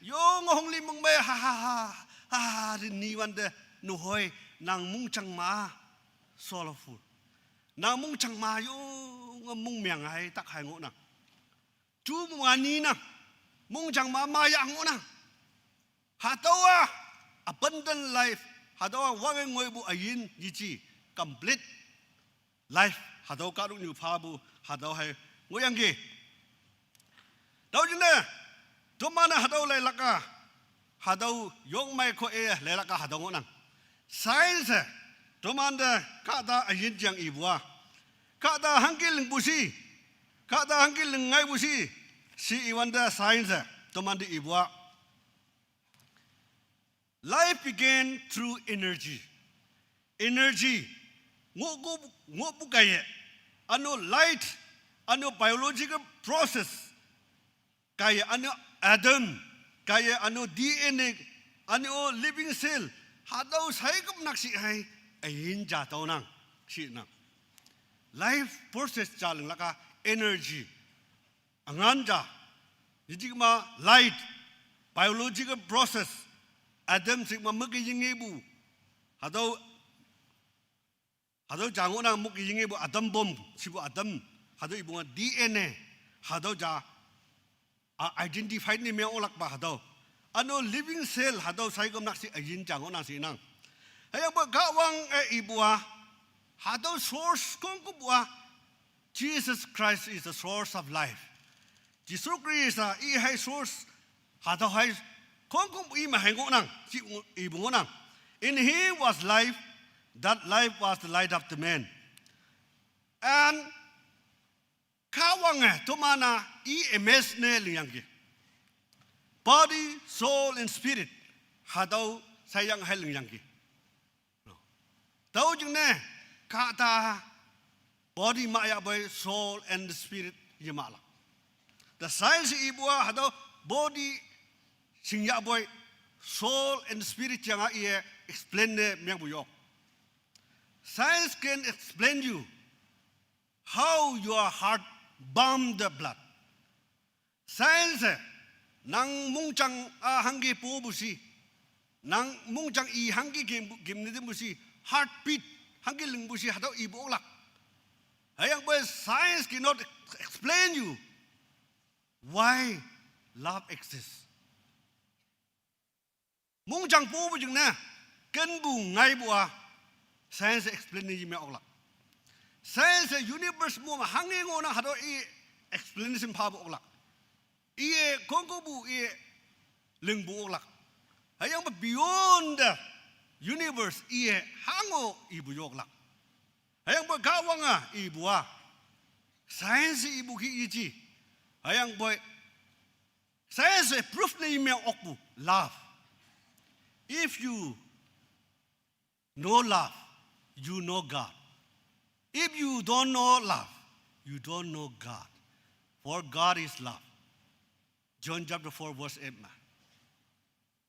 yonge hongli mong me ha ha ha, ha ha, te ni wante, nuhoi, nang mongjang ma, sorrowful. Nang mongjang ma yonge mongmeng hei tak hei ngohnang. Ju mu ani nang, mongjang ma ma ya ngohnang. Hatüowa abundant life, hatüowa wange ngoipu üyin yeji, complete life, hatüo kahtoknyu phapu, hatüo hei ngohyangki. Tüo jingne, toman-e hatüo leilak-a, hatüo yongmei kho-e leilak-a hatüo ngohnang. Science-e tomante kahta üyin jang ipu-a, kahta hangke lingpu shi, kahta hangke ling ngaipu shi, she iwante science-e tomante ipu-a, life began through energy. Energy, ngohpu, ngohpu kaiye, üno light, üno biological process, kaiye üno atom, kaiye üno D N A, üno living cell, hatüo shaikum nak shi hei, üyin ja tüonang, shinang. Life process ja linglak-a energy, üngan ja, yeji ma light, biological process, atom shikma meke yingepu, hatüo, hatüo ja ngohnang meke yingepu atom bomb, shipu atom, hatüo ipu-a D N A, hatüo ja, a, identify ne meng oklakpa hatüo. Üno living cell hatüo shaikum nak shi üyin ja ngohnang shinang. Hüyangpoi Kahwange ipu-a, hatüo source khongkümpu-a, Jesus Christ is the source of life. Jesu Khrista i hei source, hatüo hei khongkümpu i me hei ngohnang, shi ipu ngohnang. In him was life, that life was the light of the man. And Kahwange toman-a i image ne lingyangki. Body, soul and spirit, hatüo shaiyang hei lingyangki. Tüo jingne, kahta body ma yahpoi soul and spirit yemahlak. The science ipu-a hatüo body shing yahpoi soul and spirit jang-a iye explain ne mengpu yok. Science can explain you how your heart pump the blood. Science-e, nang mongjang-a hangke popu shi, nang mongjang i hangke gim, gimne tempu shi, heartbeat, hangke lingpu shi, hatüo ipu oklak. Hüyangpoi science cannot explain you why love exists. Mongjang popu jingne, kenpu ngaipu-a, science explain ne yemeng oklak. Science universe mo me hangke ngohnang hatüo i explanation phapu oklak. Iye khongkümpu iye lingpu oklak. Hüyangpoi beyond the universe iye hango ipu yoklak. Hüyangpoi Kahwange ipu-a, science ipu ki yeji. Hüyangpoi science proof ne yemeng okpu love. If you know love, you know God. If you don't know love, you don't know God. For God is love. John chapter four verse eight me.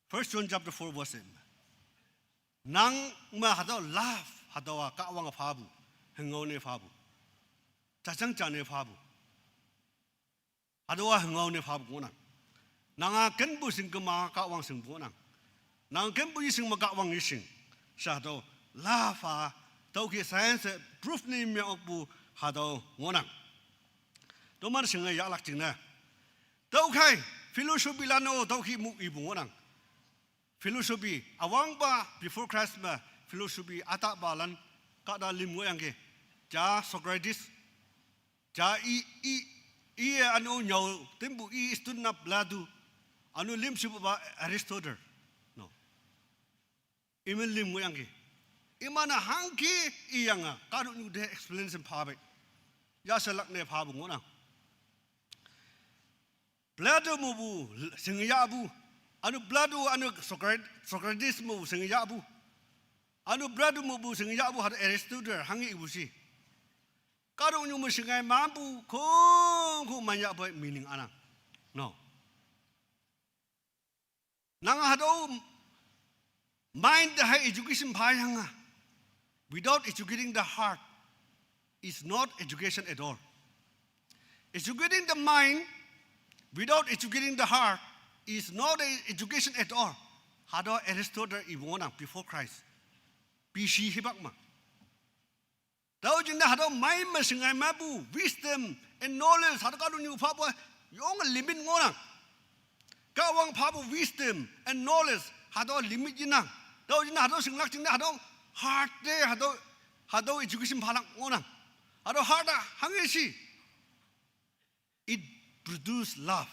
First John chapter four verse eight me. Nang me hatüo love, hatüowa Kahwange phapu, hüngao ne phapu, jajang ja ne phapu. Hatüowa hüngao ne phapu ngohnang. Nanga kenpu shing kema Kahwang shingpu ngohnang. Nang kenpu yeshing me Kahwang yeshing. Sha hatüo love-a, tüoke science proof ne meng okpu hatüo ngohnang. Toman shinge yahlak jingne, tüokhei philosophy lan-o tüoke mu ipu ngohnang. Philosophy, üwangpa before Christ me philosophy ütahpalan kahta lim ngohyangki. Ja Socrates, ja i, i, iye üno nyüo tempu i student-a Plato, üno lim shipupa Aristotle. No. Iman lim ngohyangki. Iman-e hangke iyange kahtoknyu te explanation phape, yashelak ne phapu ngohnang. Plato mepu shingyahpu, üno Plato, üno Socrat-, Socrates mepu shingyahpu, üno Plato mepu shingyahpu hatüo Aristotle hangke ipu shi, kahtoknyu me shingai manpu khongkho manyahpoi meaning ünang. No. Nang hatüo mind te hei education pha yanga. Without educating the heart is not education at all. Educating the mind without educating the heart is not a education at all. Hatüo Aristotle ipu ngohnang before Christ. B C hipak me. Tüo jingne hatüo mind me shingai mepu wisdom and knowledge hatüo kahtoknyu phapu yonge limit ngohnang. Kahwang phapu wisdom and knowledge hatüo limit yenang. Tüo jingne hatüo shinglak jingne hatüo heart te hatüo, hatüo education phalak ngohnang. Hatüo heart-a hanghe shi. It produce love.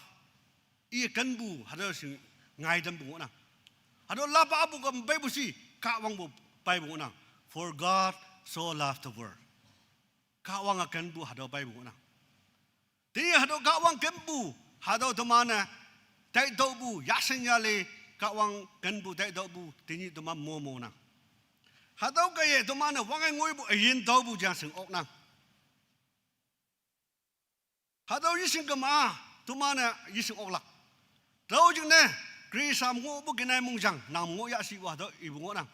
I kenpu hatüo shing ngai tampu ngohnang. Hatüo love apu kam peipu shi, Kahwangpu peipu ngohnang. For God so loved the world. Kahwange kenpu hatüo peipu ngohnang. Tenyih hatüo Kahwang kenpu hatüo teman-e taitüopu yashen yale, Kahwang kenpu taitüopu tenyih teman mo monang. Hatüo kaiye teman-e wange ngoipu üyin taopu jang shing oknang. Hatüo yeshing kema, teman-e yeshing oklak. Tüo jingne, Khrista me ngohpu kenai mongjang nang me ngohya shipu hatüo ipu ngohnang.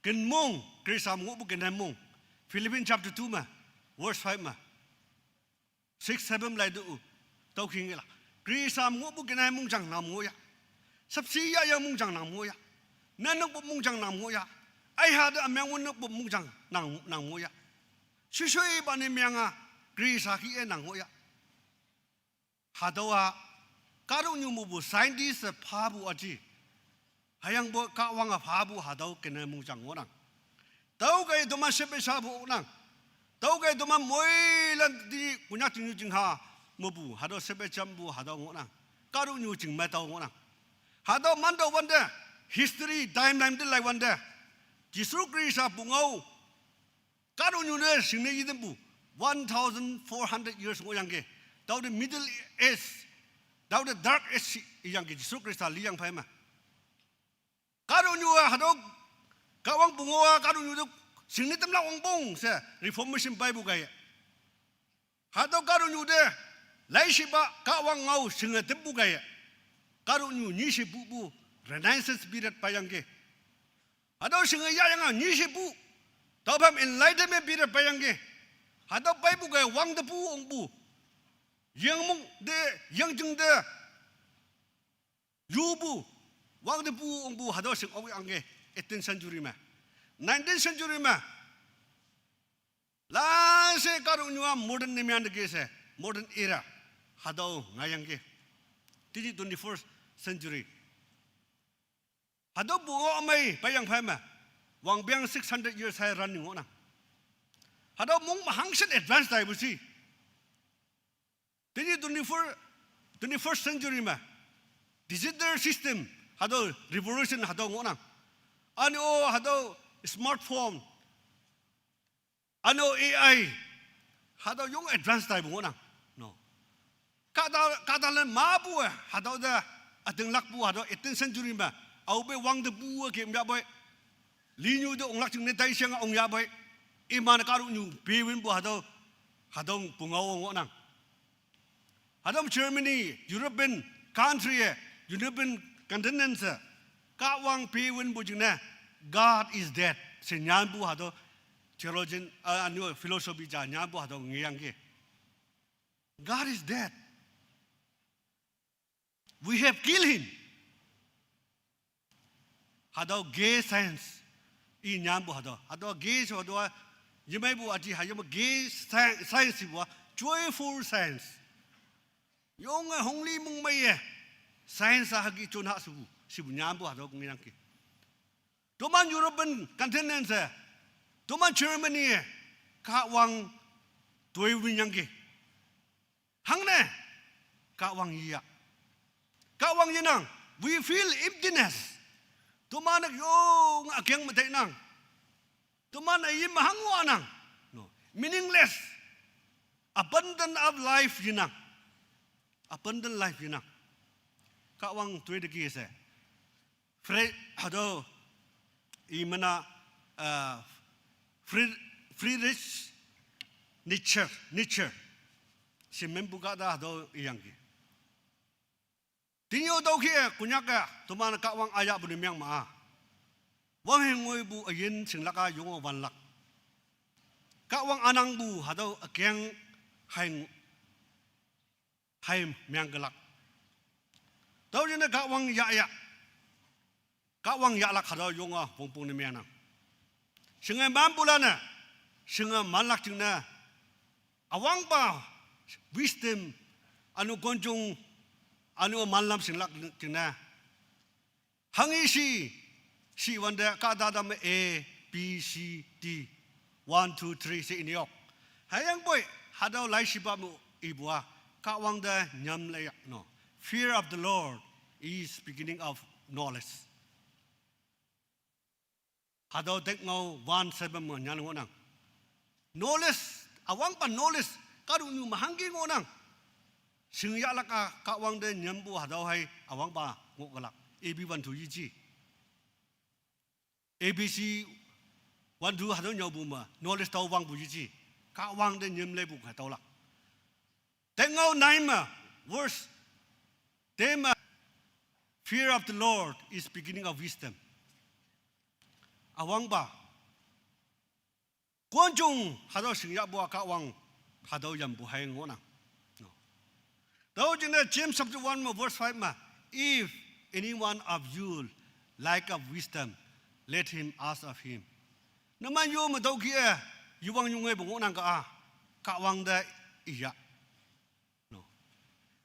Kenmong, Khrista me ngohpu kenai mong. Philippians chapter two me, verse five me, six, seven laitu-u. Tüo khingelak. Khrista me ngohpu kenai mongjang nang me ngohya. Sapshi yayang mongjang nang me ngohya. Nennokpu mongjang nang me ngohya. Aiha te ümeng wünnokpu mongjang nang, nang me ngohya. Shishoipa ne meng-a Khrista kih-e nang ngohya. Hatüowa kahtoknyu mepu scientist phapu aji. Hüyangpoi Kahwange phapu hatüo kenai mongjang ngohnang. Tüokhei teman shepe shapu oknang. Tüokhei teman moilan te Konyak chingnyu chingha mepu hatüo shepe jampu hatüo ngohnang. Kahtoknyu ching me tao ngohnang. Hatüo mantüowante, history timeline te laiwante, Jesu Khrista pungao kahtoknyu te shingne yetampu one thousand four hundred years ngohyangki. Tüote Middle Age, tüote Dark Age iyangki Jesu Khrista liyang phei me. Kahtoknyu-a hatüo Kahwang pungao-a kahtoknyu te shingne tamlak wongpong she Reformation peipu kaiye. Hatüo kahtoknyu te laishipa Kahwang ngao shinge tampu kaiye. Kahtoknyu nyi she pupu Renaissance period peiyangki. Hatüo shinge yahyange nyi she pu. Tüophei Enlightenment period peiyangki. Hatüo peipu kaiye wangtepu ongpu. Yengmong te, yengjing te yupu, wangtepu ongpu hatüo shing okyangki eighteenth century me. Nineteenth century me, lashe kahtoknyu-a modern ne meng te ke she, modern era hatüo ngaiyangki. Tenyih twenty-first century. Hatüo pungao ümei peiyang phei me, wangpeng six hundred years hei running ngohnang. Hatüo mong me hangshin advance taipu shi. Tenyih twenty-four, twenty-first century me, digital system hatüo revolution hatüo ngohnang. Üne-o hatüo smartphone, üne-o A I, hatüo yong advance taipu ngohnang. No. Kahta, kahtalan mepu-e hatüo te ütinglakpu hatüo eighteenth century me, aope wangtepu-e kemyahpoi, linyu te onglak jingne taishang ongyahpoi, iman-e kahtoknyu pewinpu hatüo, hatüo pungao ngohnang. Hatüo Germany, European country-e, European continent-e, Kahwang pewinpu jingne, God is dead she nyanpu hatüo theologian, uh, üne-o philosophy ja nyanpu hatüo ngeyangki. God is dead. We have killed him. Hatüo gay science. I nyanpu hatüo. Hatüo gay she hatüo-a yemeipu aji hayim gay sci-, science ipu-a joyful science. Yonge hongli mongmeiye science-a hüke jon ha shepu, shepu nyanpu hatüo ngeyangki. Toman European continent-e, toman Germany-e, Kahwang toi winyangki. Hangne, Kahwang iya. Kahwang yenang, we feel emptiness. Toman-e yong ükeng me tainang. Toman-e yim hangwanang. No, meaningless. Abundant of life yenang. Abundant life yenang. Kahwang toi te ke she. Fre-, hatüo, imena, uh, Fri-, Friedrich Nietzsche, Nietzsche. She mengpu kahta hatüo iyangki. Tenyih tüokhei-e Konyak-e teman Kahwang ayahpu ne meng ma-a, wanghe ngoipu üyin shinglak-a yonge wanlak. Kahwang ünangpu hatüo ükeng hai, hai mengkelak. Tüo jingne Kahwang yahya, Kahwang yahlak hatüo yonge wongpong ne mengnang. Shinge manpulan-e, shinge manlak jingne, üwangpa wisdom, ünu konjong, ünu manlam shinglak jingne, hanghe shi, shiwante kahta tamme A, B, C, D, one, two, three she inyok. Hüyangpoi hatüo laishipa me ipu-a, Kahwang te nyam leiyah no. Fear of the Lord is beginning of knowledge. Hatüo Tekngao one seven me nyan ngohnang. Knowledge, üwangpa knowledge, kahtoknyu me hangke ngohnang. Shingyahlak-a Kahwang te nyampu hatüo hei üwangpa ngohkelak. A B one two yeji. A B C one two hatüo nyüopu me knowledge tao wangpu yeji. Kahwang te nyam leipu hatüolak. Tekngao nine me, verse ten me, fear of the Lord is beginning of wisdom. Üwangpa konjong hatüo shingyahpu-a Kahwang hatüo yampu hei ngohnang. No. Tüo jingne James chapter one me verse five me, if any one of you lack of wisdom, let him ask of him. Numan yo me tüokhei-e, yewang yongeipu ngohnang ka-a, Kahwang te iya. No.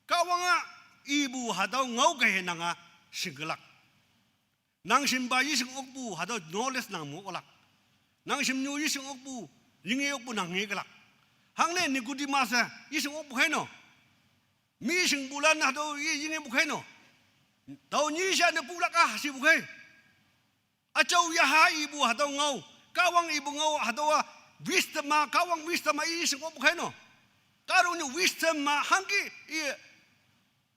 Kahwang-a ipu hatüo ngao kaiye nanga shingkelak. Nang shimpa yeshing okpu hatüo knowledge nang me oklak. Nang shimnyu yeshing okpu, yinge okpu nang ngekelak. Hangne Nicodemus-e yeshing okpu khei no. Mi shingpulan hatüo ye yingepu khei no. Tao nyi sha ne pulak-a shipu khei. Üjao yaha ipu hatüo ngao, Kahwang ipu ngao hatüo-a wisdom-a, Kahwang wisdom-a i shing okpu khei no. Kahtoknyu wisdom-a hangke i,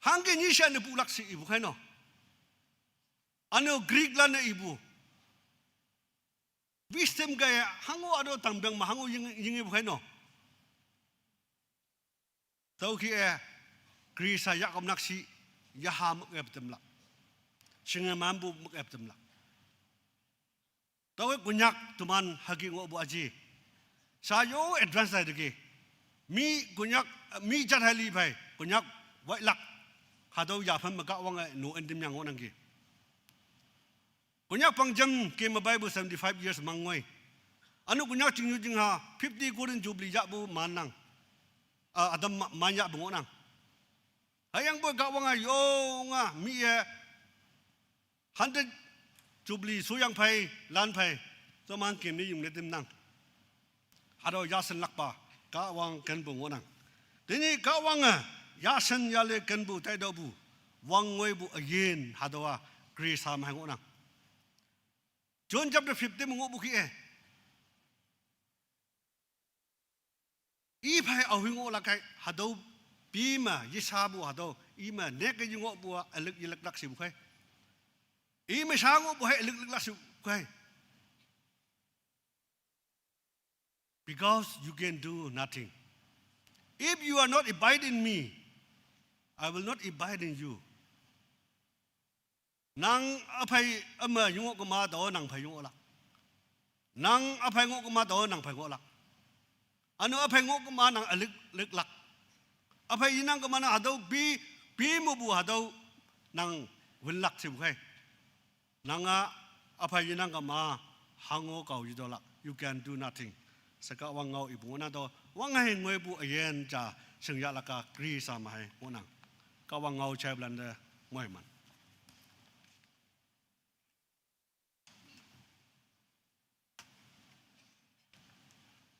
hangke nyi sha ne pulak she ipu khei no. Üne Greek lan-e ipu wisdom kaiye hango hatüo tangpeng me hango ying, yingepu khei no. Tüokhei-e, Khrista yahkam nak shi, yaha mük ep tamlak. Shinge manpu mük ep tamlak. Tüokhei Konyak teman hüke ngohpu aji. Sha yo advance lai teki. Mi Konyak, mi jat hei li phei, Konyak wailak. Hatüo yaphan me Kahwange no entim yang ngohnangki. Konyak pangjam keme peipu seventy-five years mangngoi. Ünu Konyak chingnyu chingha fifty golden jubilee yahpu mannang. Ah, ütam ma-, man yahpu ngohnang. Hüyangpoi Kahwange yonge mi-e hundred jubilee shoyang phei, lan phei, toman kemne yingne timnang. Hatüo yashenlakpa, Kahwang kenpu ngohnang. Tenyih Kahwange yashen yale kenpu taitüopu, wangngoipu üyin hatüowa Khrista me hei ngohnang. John chapter fifteen me ngohpu kih-e, i phei aohi ngohlak kei hatüo, pi me yeshapu hatüo, i me neke yengohpu-a ülick yeliklak shepu khei. I me sha ngohpu hei ülick liklak shepu khei. Because you can do nothing. If you are not abide in me, I will not abide in you. Nang üphei üme yengoh kema tao nang phei yengohlak. Nang üphei ngoh kema tao nang phei ngohlak. Ünu üphei ngoh kema nang ülick, liklak. Üphei yenang kema nang hatüo pi, pi mepu hatüo nang winlak shepu khei. Nanga üphei yenang kema hango kao yetüolak. You can do nothing. She Kahwang ngao ipu ngohnang tüo, wanghe ngoipu üyin ja shingyahlak-a Khrista me hei ngohnang. Kahwang ngao jaipulante moiman.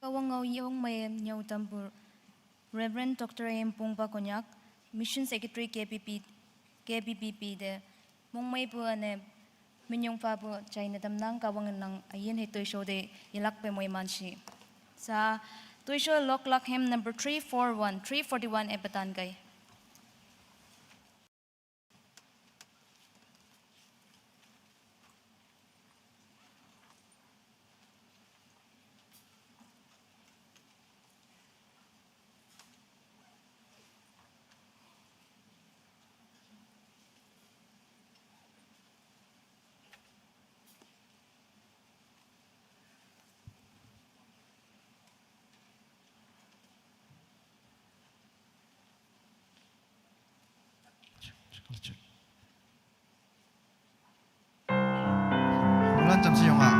Kahwang ngao yong mei nyüo tampu Reverend Doctor M Pongpa Konyak, Mission Secretary K B B, K B B P te, mongmeipu üne minyong phapu jaine tamnang. Kahwange nang üyin hei toisho te yelakpe moiman shi. Sa, toisho loklak hymn number three four one, three forty-one epetan kei. Mulan jam si yong a.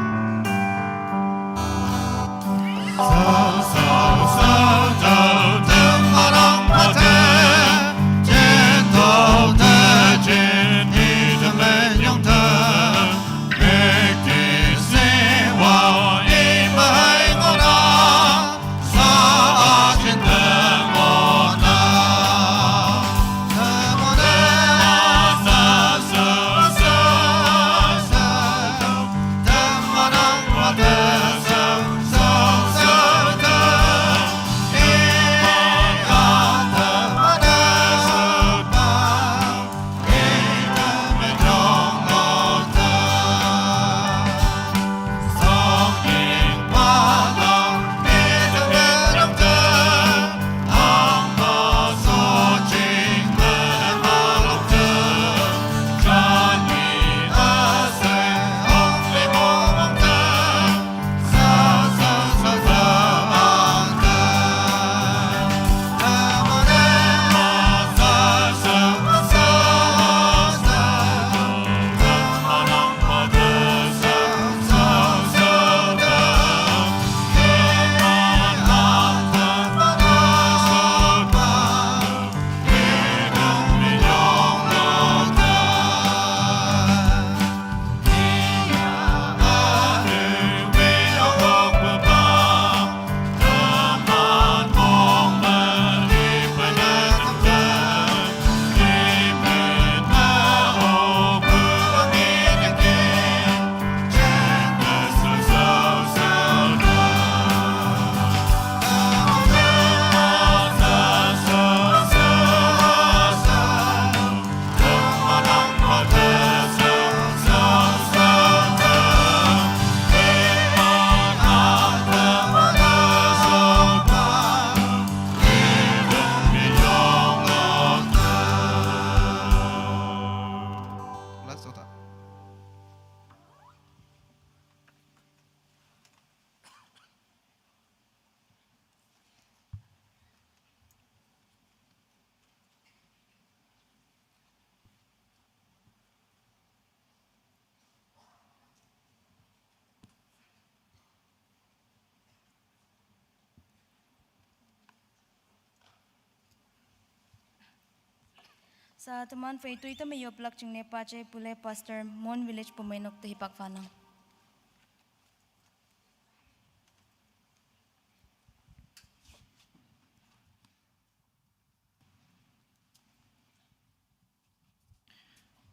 Sa teman phei tui te me yoplak jingne pache pule Pastor Mon Village Pumeinok te hipak phanang.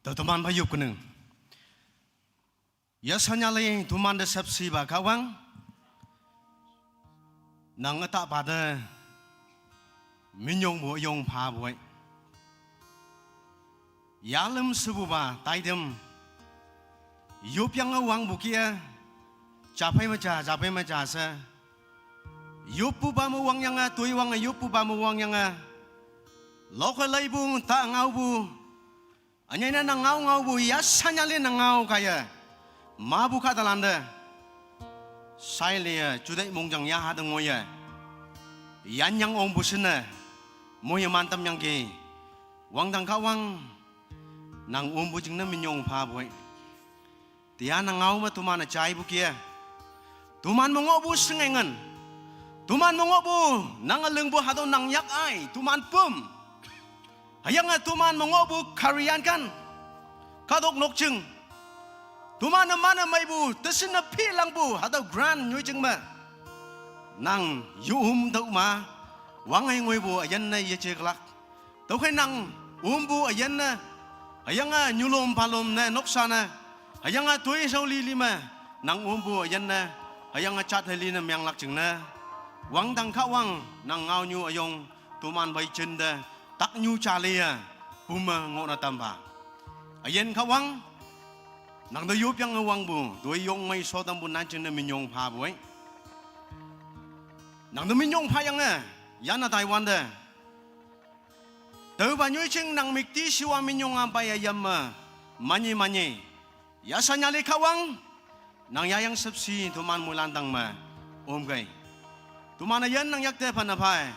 Teman pha yop keneng. Ya sanya le teman de sepsi ba kawang. Nang eta pada minyong bu yong pha buai. Ya lem sebu ba taidem. Yup yang awang bukia. Japai maja, japai maja se. Yup bu ba mu wang yang a, tui wang a, yup bu ba mu wang yang a. Lok lai bu, ta ngau bu. Anyai na nang ngau ngau bu, ya sanya le nang ngau kaya. Ma bu ka talande. Sai le ya, judai mong jang ya ha deng ngoya. Yan yang ong bu sene. Mo ya mantam yang ke. Wang dang ka wang. Nang um bu jing na minyong pha buai. Tia nang ngau ma tuman a chai bu kia. Tuman mengo bu sengengen. Tuman mengo bu nang aling bu hado nang yak ai. Tuman pum. Hayang a tuman mengo bu karian kan. Kadok nok jing. Tuman a mana mai bu. Tesin a pi lang bu. Hado gran nyui jing ma. Nang yu um dau ma. Wang ai ngoi bu ayan na ye che kelak. Tau khai nang um bu ayan na, hayang a nyulom palom na noksa na, hayang a tui sau li lima, nang um bu ayan na, hayang a chat hai li na miang lak jing na. Wang dang ka wang, nang ngau nyu ayong, tuman bai chen da, tak nyu cha le ya, puma ngo na tam ba. Ayan ka wang, nang da yup yang wang bu, doi yong mai so tam bu nan chen na minyong pha buai. Nang da minyong pha yang a, yan na Taiwan da. Tau ba nyui ching nang mikti siwa minyong am bai ayam ma. Manyi manyi. Ya sanya le kawang. Nang ya yang sepsi tuman mulan tang ma. Om kai. Tuman ayan nang yak te pan apai.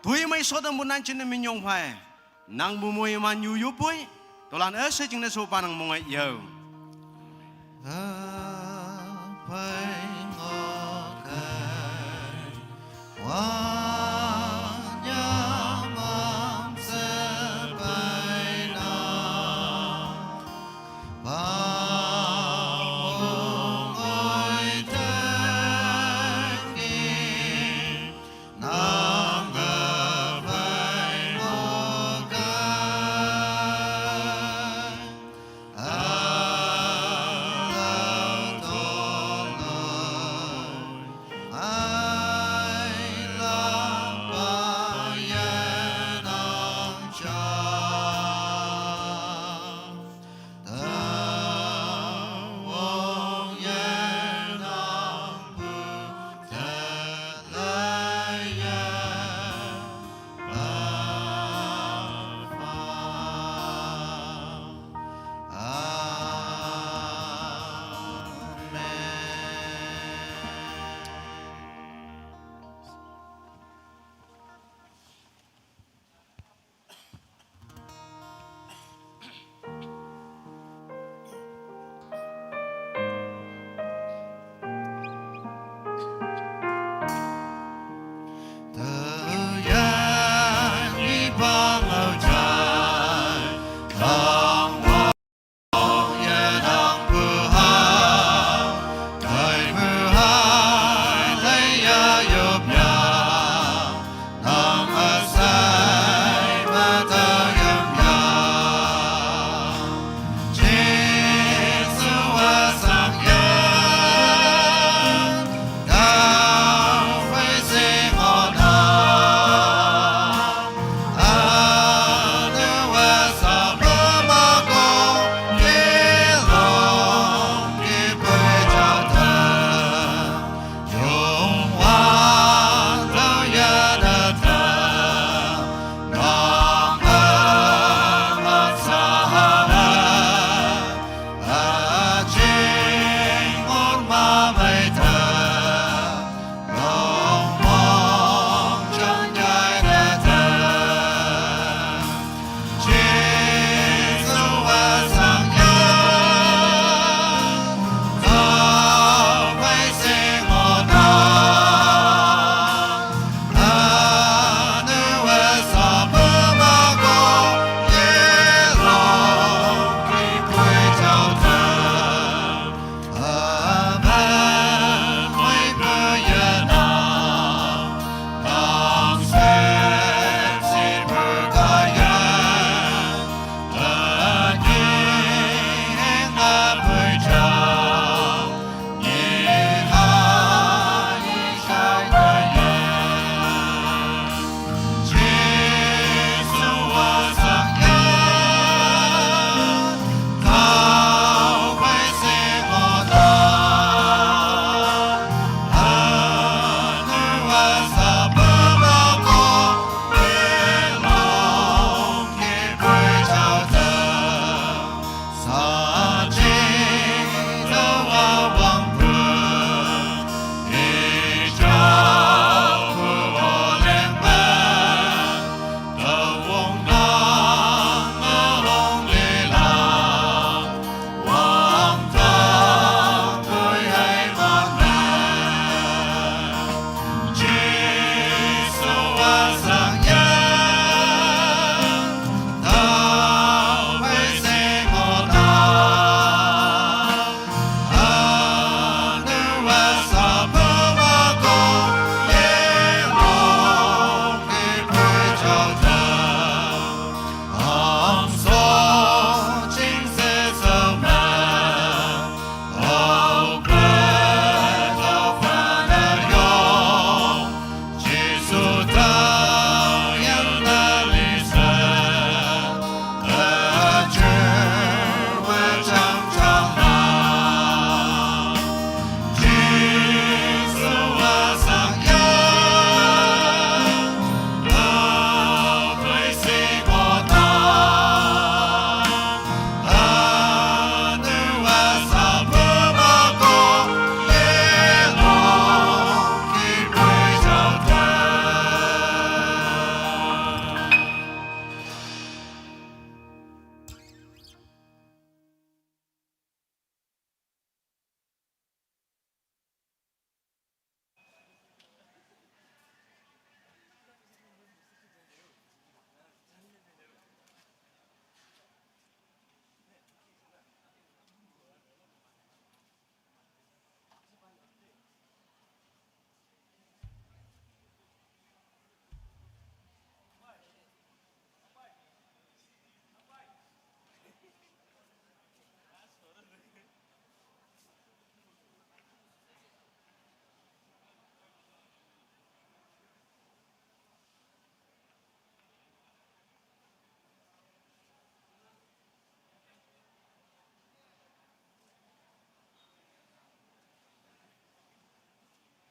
Tui mai sodang bunan chin minyong pai. Nang bu mui man yu yu pui. Dolan üshei jingne shopa nang mong-e yao. Ape